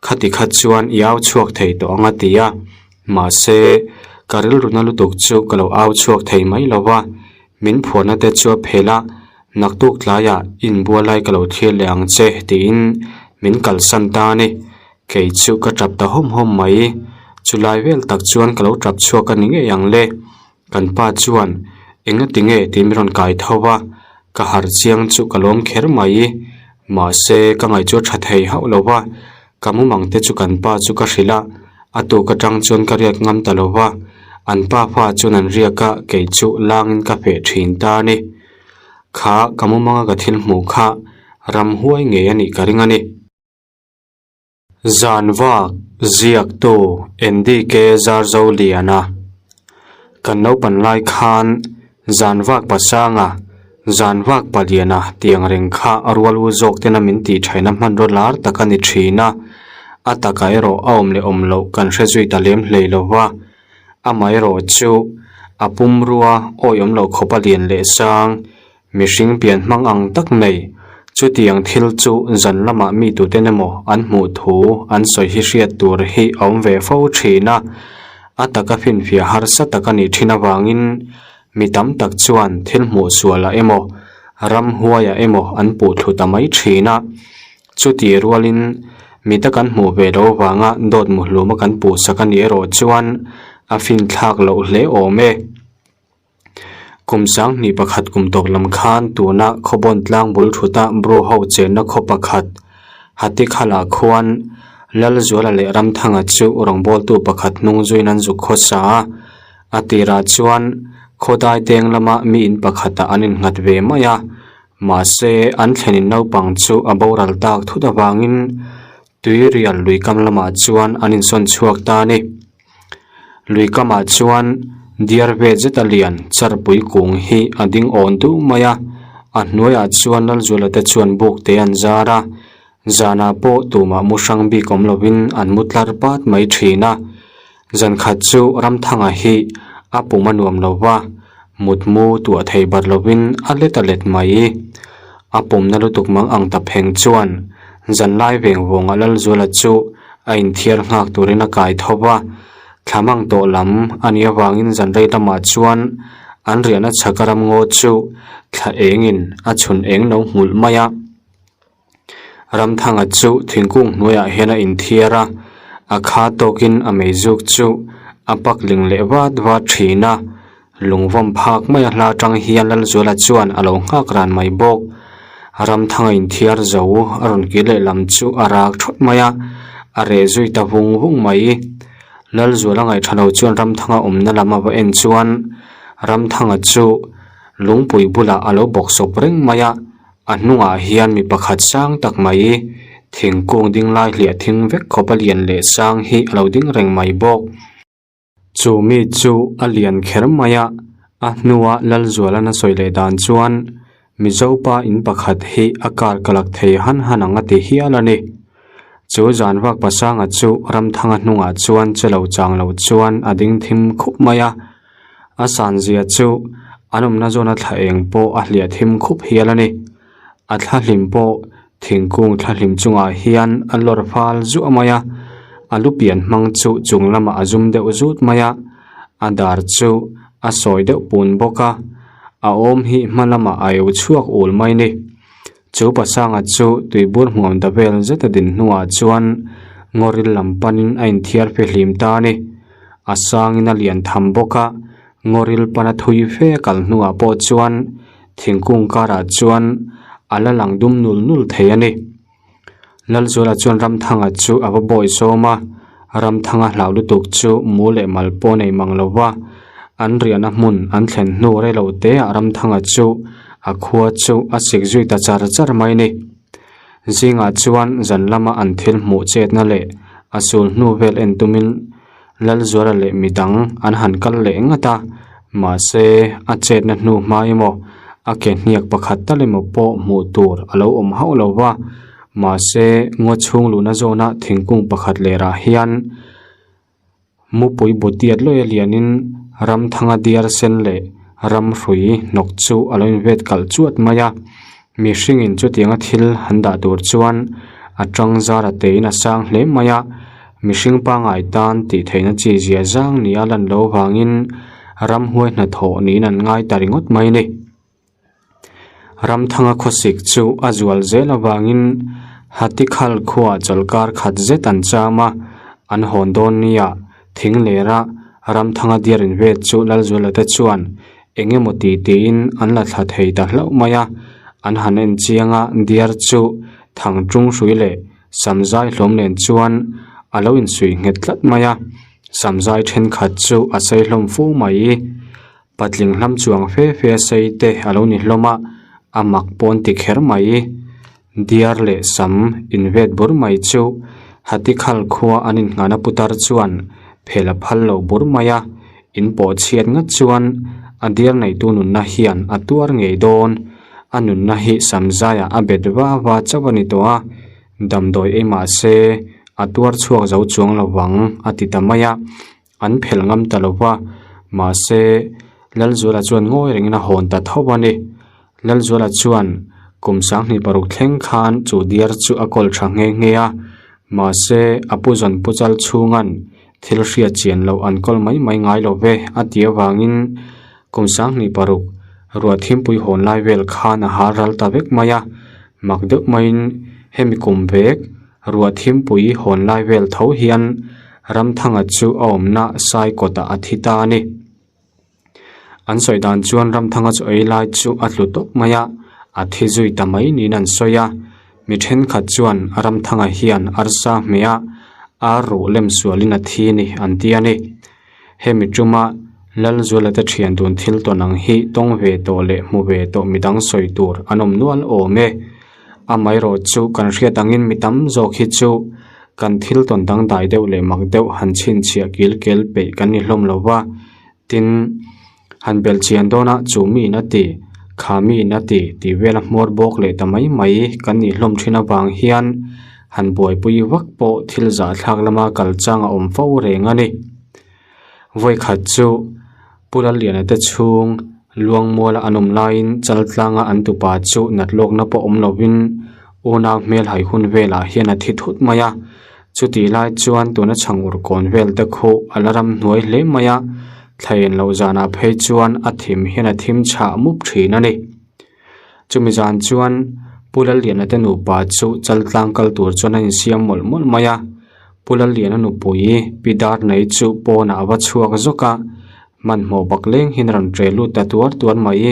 S1: khati kha chuan i au chhuak thei tawh ang a ti a, mahse ka rilruna lutuk chu ka lo au chhuak thei mai lo va, min phuahna te chu a phelh a, Naktuk tlaiah inbual lai ka lo thlir leh ang che tiin min kalsan ta a ni. Kei chu ka tap ta hawm hawm mai. Chulai vel tak chuan ka lo tap chhuak a ni ngei ang le. Kan pa chuan enga ti nge tih min rawn kai tho va, ka harh chiang chu ka lawm kher mai. Mahse ka ngaih chu a tha thei hauh lo va, ka mumang te chu kan pa chu ka hrilh a, a tuk atang chuan ka riak ngam ta lo va, an pa fa chuan an riak a, kei chu langin ka feh thin ta a ni. Kha ka mumanga ka thil hmuh kha ramhuai ngei a nih ka ring a ni. Zan vak ziaktu NDK Zarzoliana Kan naupan lai khan zan vak pasanga zan vak paliana tiang reng kha a rual u zawk tena min tih thaina hmanraw lar tak a ni thin a, a takah erawh a awm leh awm loh kan hre zui ta lem hlei lo va. Amaherawh chu a pumrua awihawm loh khawpa lian leh sang, mihring pian hmang ang tak nei. Chutiang thil chu zan lamah mi tuten emaw an hmuh thu an sawi hi hriat tur hi a awm ve fo thin a, a taka finfiah harsa tak a nih thin avangin mi tam tak chuan thil hmuh sualah emaw ramhuaiah emaw an puh thlu ta mai thin a. Chutih rualin mita kan hmuh ve loh avanga dawt muhluma kan puhsak a nih erawh chuan a finthlak loh hle awm e. Kum sanghnih pakhat kum tawp lam khan tuna Khawbawn tlang bul thuta Bru ho chenna khaw pakhat Hatikhala khuan Lalzuala leh Ramthanga chu rawngbawltu pakhat hnung zuiin an zuk khawsa a, a tirah chuan khawdai deng lama mi in pakhatah an innghat ve mai a. Mahse, an thlenin naupang chu a boral tak thut avangin Tuirial lui kam lamah chuan an insawn chhuak ta a ni. Lui kamah chuan diar ve zeta lian charpui kung hi a ding awn duh mai a, a hnuaiah chuan Lalzuala te chuan buk te an zar a, zanah pawh tumah mu hrang bik awm lovin an mu tlar pat mai thin a. Zankhat chu Ramthanga hi a pum a nuam lo va, mutmu tuah thei bat lovin a let a let mai. A pumna lutuk mang ang ta pheng chuan zanlai veng vawngah Lalzuala chu a inthiar nghak turin a kai tho va, thla mang tawh lam a nih avangin zanrei lamah chuan an riahna chhaka ramngaw chu thla engin a chhun eng lo nghulh mai a. Ramthanga chu thingkung hnuaiah hian a inthiar a, a kha tawkin a meizuk chu a pak ling leh vat vat thin a, lungvawm phak maia hla atang hian Lalzuala chuan a lo nghak ran mai bawk. Ramthanga inthiar zo a rawn kir leh lam chu a rak thawt mai a. A reh zui ta vung vung mai. Lalzuala ngaihṭha lo chuan Ramthanga awmna lam a va en chuan Ramthanga chu lungpui bulah a lo bawk sawp reng mai a, a hnungah hian mi pakhat sang tak mai thingkung ding lai hliah thing vek khawp a lian leh sang hi a lo ding reng mai bawk. Chu mi chu a lian kher mai a, a hnua Lalzuala'n a sawi leh dan chuan Mizopa in pakhat hi a kar ka lak thei han han ang a ti hial a ni. Chu zan vak pasanga chu Ramthanga hnungah chuan che lo chang lo chuan a ding thim khup mai a, a san zia chu an awmna zawna thla eng pawh a hliah thim khup hial a ni. A thla hlim pawh thingkung thla hlim chungah hian a lawr fal zuah mai a, a lu pian hmang chu chung lamah a zum deuh zut mai a, a dar chu a sawi deuh pun bawk a, a awm hi hma lamah a eu chhuak ul mai ni. Chu pasanga chu tuibur hmuam ta vel zet a din hnuah chuan ngawril lam panin a inthiar fihlim ta a ni. A sangin a lian tham bawk a, Ngawril pana thui fe kal hnuah pawh chuan thingkung karah chuan a la lang dum nul nul thei a ni. Lalzuala chuan Ramthanga chu a va bawi sawm a, Ramthanga hlau lutuk chu mu leh mal pawh nei mang lo va, an riahna hmun an thlen hnu rei lo teah Ramthanga chu a khua chu a sik zui ta char char mai a ni. Zingah chuan zan lama an thil hmuh chetna leh a sul hnu vel en tumin Lalzuala leh midang an han kal leh ngat a, mahse a chetna hnu hma emaw a ke hniak pakhat tal emaw pawh hmuh tur a lo awm hauh lo va, mahse ngaw chhung luhna zawna thingkung pakhat lerah hian mupui bu tiat lawia lianin Ramthanga diar sen leh ramhrui hnawk chu a lo invet kalh chuat mai a. Mihringin chutianga thil han dah tur chuan a tang zar a teiin a sang hle mai a, mihring pangngai tan tih theihna chi zia zang nia lan lo vangin ramhuai hnathawh niin an ngai ta ringawt mai a ni. Ramthanga khawsik chu a zual zel avangin Hatikhal khuaah chawlhkar khat zet an cham a, an hawn dawn nia thing lera Ramthanga diar invet chu Lalzuala te chuan Eng emaw ti tiin an la thla thei ta hlauh mai a, an han en chiang a, diar chu thang tung hrui leh samzai hlawm nen chuan a lo insuih nghet tlat mai a, samzai thenkhat chu a sei hlawm fu mai. Patling hlam chuang fe fe a sei te a lo ni hlawm a, a mak pawn ti kher mai. Diar leh sam invet bur mai chu Hatikhal khua an inngahna putar chuan phel a phal lo bur mai a, in pawh chhiat ngat chuan a diar neitu nunna hian a tuar ngei dawn. A nunna hi sam zaiah a bet va va chauh a ni tawh a, damdawi ei mah se a tuar chhuak zo chuang lo vang a ti ta mai a. An phel ngam ta lo va, mahse Lalzuala chuan ngawi rengin a hawn ta tho a ni. Lalzuala chuan kum 26 thleng khan chu diar chu a kawl tha nghe nghe a, mahse a pu zawn pu chal chhunga'n thil hriat chian loh an kawl mai mai ngai lo ve a ti avangin kum 26 ruah thimpui hawn lai vel khan a har ral ta vek mai a, mak deuh maiin hemi kum vek Ruah thimpui hawn lai vel tho hian Ramthanga chu a awmna sai kawtah a thi ta a ni. An sawi dan chuan Ramthanga chu ei lai chu a tlu tawp mai a, a thi zui ta mai niin an sawi a. Mi thenkhat chuan Ramthanga hian arsa hmeh a, ar ruh lem sualin a thi ni an ti a ni. Hemi tuma Lalzuala te thian dun thil tawn ang hi tawng ve tawh leh hmu ve tawh midang sawi tur an awm nual awm e. Amaherawh chu kan hriat angin mi tam zawk hi chu kan thil tawn dangdai deuh leh mak deuh han chhinchhiah kil kel peih kan ni hlawm lo va, tin, han belh chian dawnah chu miin a ti, kha miin a ti tih vela hmuar bawk leh ta mai mai kan nih hlawm thin avang hian han buaipui vak pawh thil zahthlak lama kal chang a awm fo reng a ni. Vawikhat chu Pu Lalliana te chhung Luangmuala an awm laiin Chaltlanga an tupa chu nat lawkna pawh awm lovin unau hmel hai hun velah hian a thi thut mai a. Chutih lai chuan tuna chhang ur kawn vel te khu a la ram hnuai hle mai a, thlaen loh zanah phei chuan a thim hian a thim chhah mup thin a ni. Chumi zan chuan Pu Lalliana te nupa chu Chaltlang kal tur chuan an insiam mawlh mawlh mai a, Pu Lalliana nupui Pi Darnei chu pawnah a va chhuak zawk a, hmanhmawh bak leng hian a rawn ṭe lut ta tuar tuar mai.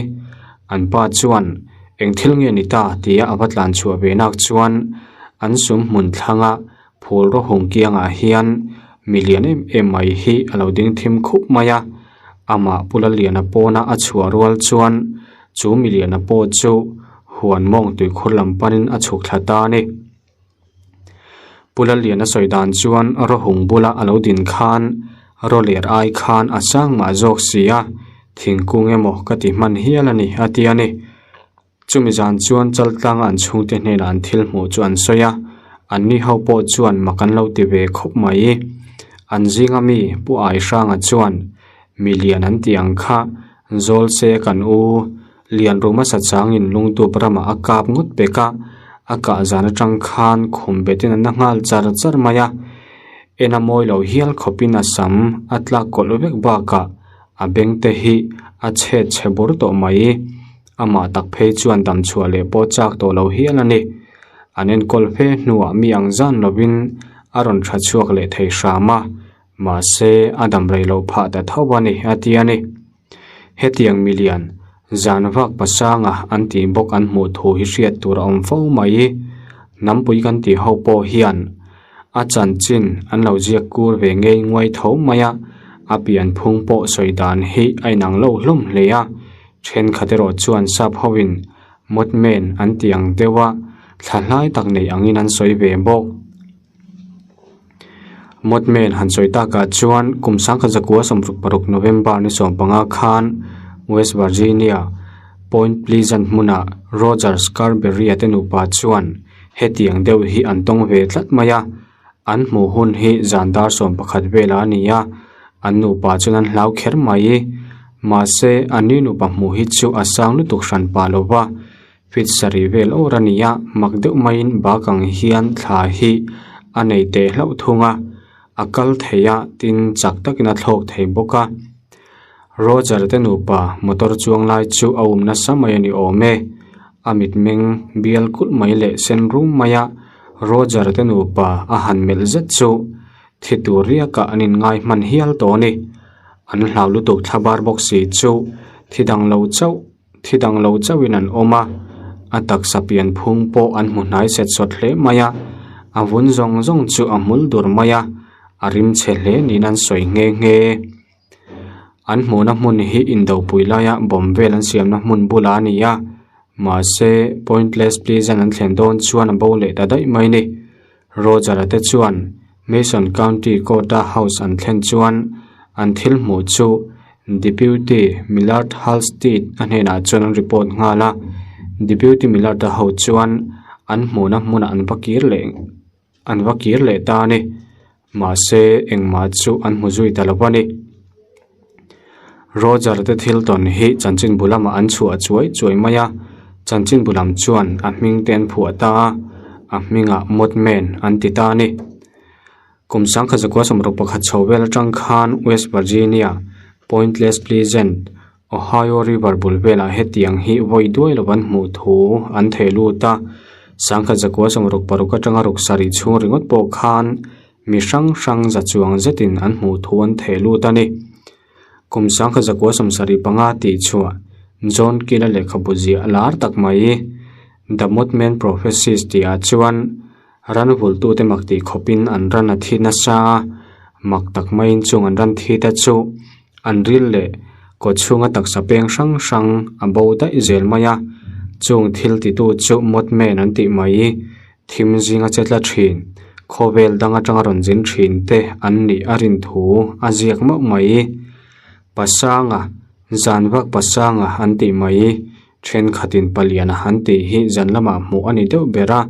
S1: An pa chuan eng thil nge ni ta tia a va tlan chhuah ve nak chuan an sum hmun thlanga. Phul rawhung kiangah hian mi lian em em mai hi a lo ding thim khup mai a, amah Pu Lalliana pawna a chhuah rual chuan chu mi liana pawh chu huan mawng tuikhur lam panin a chhuk thla ta a ni. Pu Lalliana sawi dan chuan rawhung bula a lo din khan rawler ai khan a sang mah zawk si a, thingkung emaw ka ti hman hial a ni a ti a ni. Chumi zan chuan Chaltlanga an chhungte hnenah an thil hmuh chu an sawi a, anni ho pawh chuan mak an lo ti ve khawp mai. An zinga mi Pu Aihranga chuan, Mi lian an ti ang kha, zawl se kan u, lian ru hmasa changin lungdup ramah a kap ngawt pek a, a kah zan atang khan khum betin a na nghal char char mai a, en a mawi lo hial khawpin a sam a tlak kawlh vek bakah a beng te hi a chhet chhe bur tawh mai. Amah tak phei chuan dam chhuah leh pawh chak tawh lo hial a ni. An enkawl fe hnuah mi ang zan lovin a rawn tha chhuak leh thei hram a, mahse a dam rei loh phah ta tho a ni a ti a ni. Hetiang milian, zan vak pasanga an tih bawk an hmuh thu hi hriat tur a awm fo mai. Hnampui kan tih ho pawh hian A chanchin an lo ziak kur ve ngei nguai tho mai a, a pian phung pawh sawi dan hi a inang lo hlawm hle a, thenkhat erawh chuan sap hoin Mothman an ti ang deuh a, thla hlai tak nei angin an sawi ve bawk. Mothman han sawi takah chuan kum sangkhat zakua 66 November ni 15 khan West Virginia, Point Pleasant hmunah Roger Scarberry-a te nupa chuan Hetiang deuh hi an tawng ve tlat mai a, an hmuh hun hi zan dar 11 velah a ni a, an nupa chuan an hlau kher mai. Mahse, an ni nupa hmuh hi chu a sang lutuk hran pah lo va, feet sarih vel awr a ni a, mak deuh maiin bak ang hian thla hi a nei teh hlauh thung a, a kal thei a, tin chak takin a thlawk thei bawk a. Roger te nupa motor chuang lai chu a um nasa mai a ni awm e. A mitmeng bial kulh mai leh sen rum mai a, Roger te nupa a han melh zet chu thi tur riakah an inngai hman hial tawh a ni. An hlau lutuk thlabar bawk si chu thi dang lo chauh thi dang lo chauhin an awm a, a taksa pian phung pawh an hmu hnai set sawt hle mai a, a vun zawng zawng chu a hmul dur mai a, a rimchhe hle niin an sawi nghe nghe. An hmuhna hmun hi indopui laia bomb vel an siamna hmun bulah a ni a, mahse Pointless Pleasant an thlen dawn chuan a bo leh ta daih mai a ni. Roger-a te chuan Mason County Court-a house an thlen chuan an thil hmuh chu Deputy Millard Halstead a hnenah chuan an report nghal a, Deputy Millard-a ho chuan an hmuhna hmunah an va kir leh an va kir leh ta a ni. Mahse, engmah chu an hmu zui ta lo a ni. Roger te thil tawn hi chanchinbu lamah an chhuah chuai chuai mai a, chanchinbu lam chuan a hming te an phuah ta a, a hmingah Mothman an ti ta a ni. Kum sangkhat zakua 61 chho vel atang khan West Virginia, Pointless Pleasant, Ohio River bul velah hetiang hi vawi duai lo an hmuh thu an theh lut a, sangkhat zakua 66 atanga ruk sarih chhung ringawt pawh khan mi hrang hrang za chuang zetin an hmuh thu an theh lut a ni. Kum sangkhat zakua 75 tih chhuah John Keel-a lehkhabu ziah lar tak mai The Mothman Prophecies tihah chuan ran vultute mak tih khawpin an ran a thi nasa a, mak tak maiin chung an ran thi te chu An ril leh kaw chhunga taksa peng hrang hrang a bo daih zel mai a, chung thil titu chu Mothman an tih mai, thim zinga che tla thin, khawvel dang atanga rawn zin thin te an nih a rin thu a ziak mauh mai. Pasanga, zan vak pasanga an tih mai, thenkhatin paliana an tih hi zan lamah hmuh a ni deuh ber a,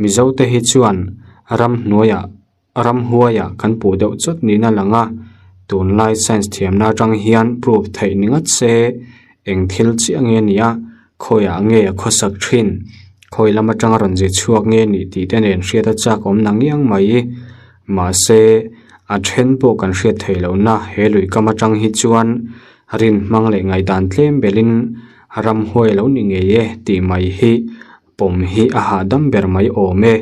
S1: Mizote hi chuan ramhnuaiah Ramhuaiah kan puh deuh chawt niin a lang a, tunlai science thiamna atang hian proof theih ni ngat se, eng thil chiah nge ni a, khawiah nge a khawsak thin, khawi lam atanga rawn zi chhuak nge nih tih te nen hriat a chak awm na ngiang mai. Mahse, a then pawh kan hriat theih lohna he lui kam atang hi chuan rin hmang leh ngaihdan tlem belin ramhuai lo ni ngei e tih mai hi pawm hi a hahdam ber mai awm e.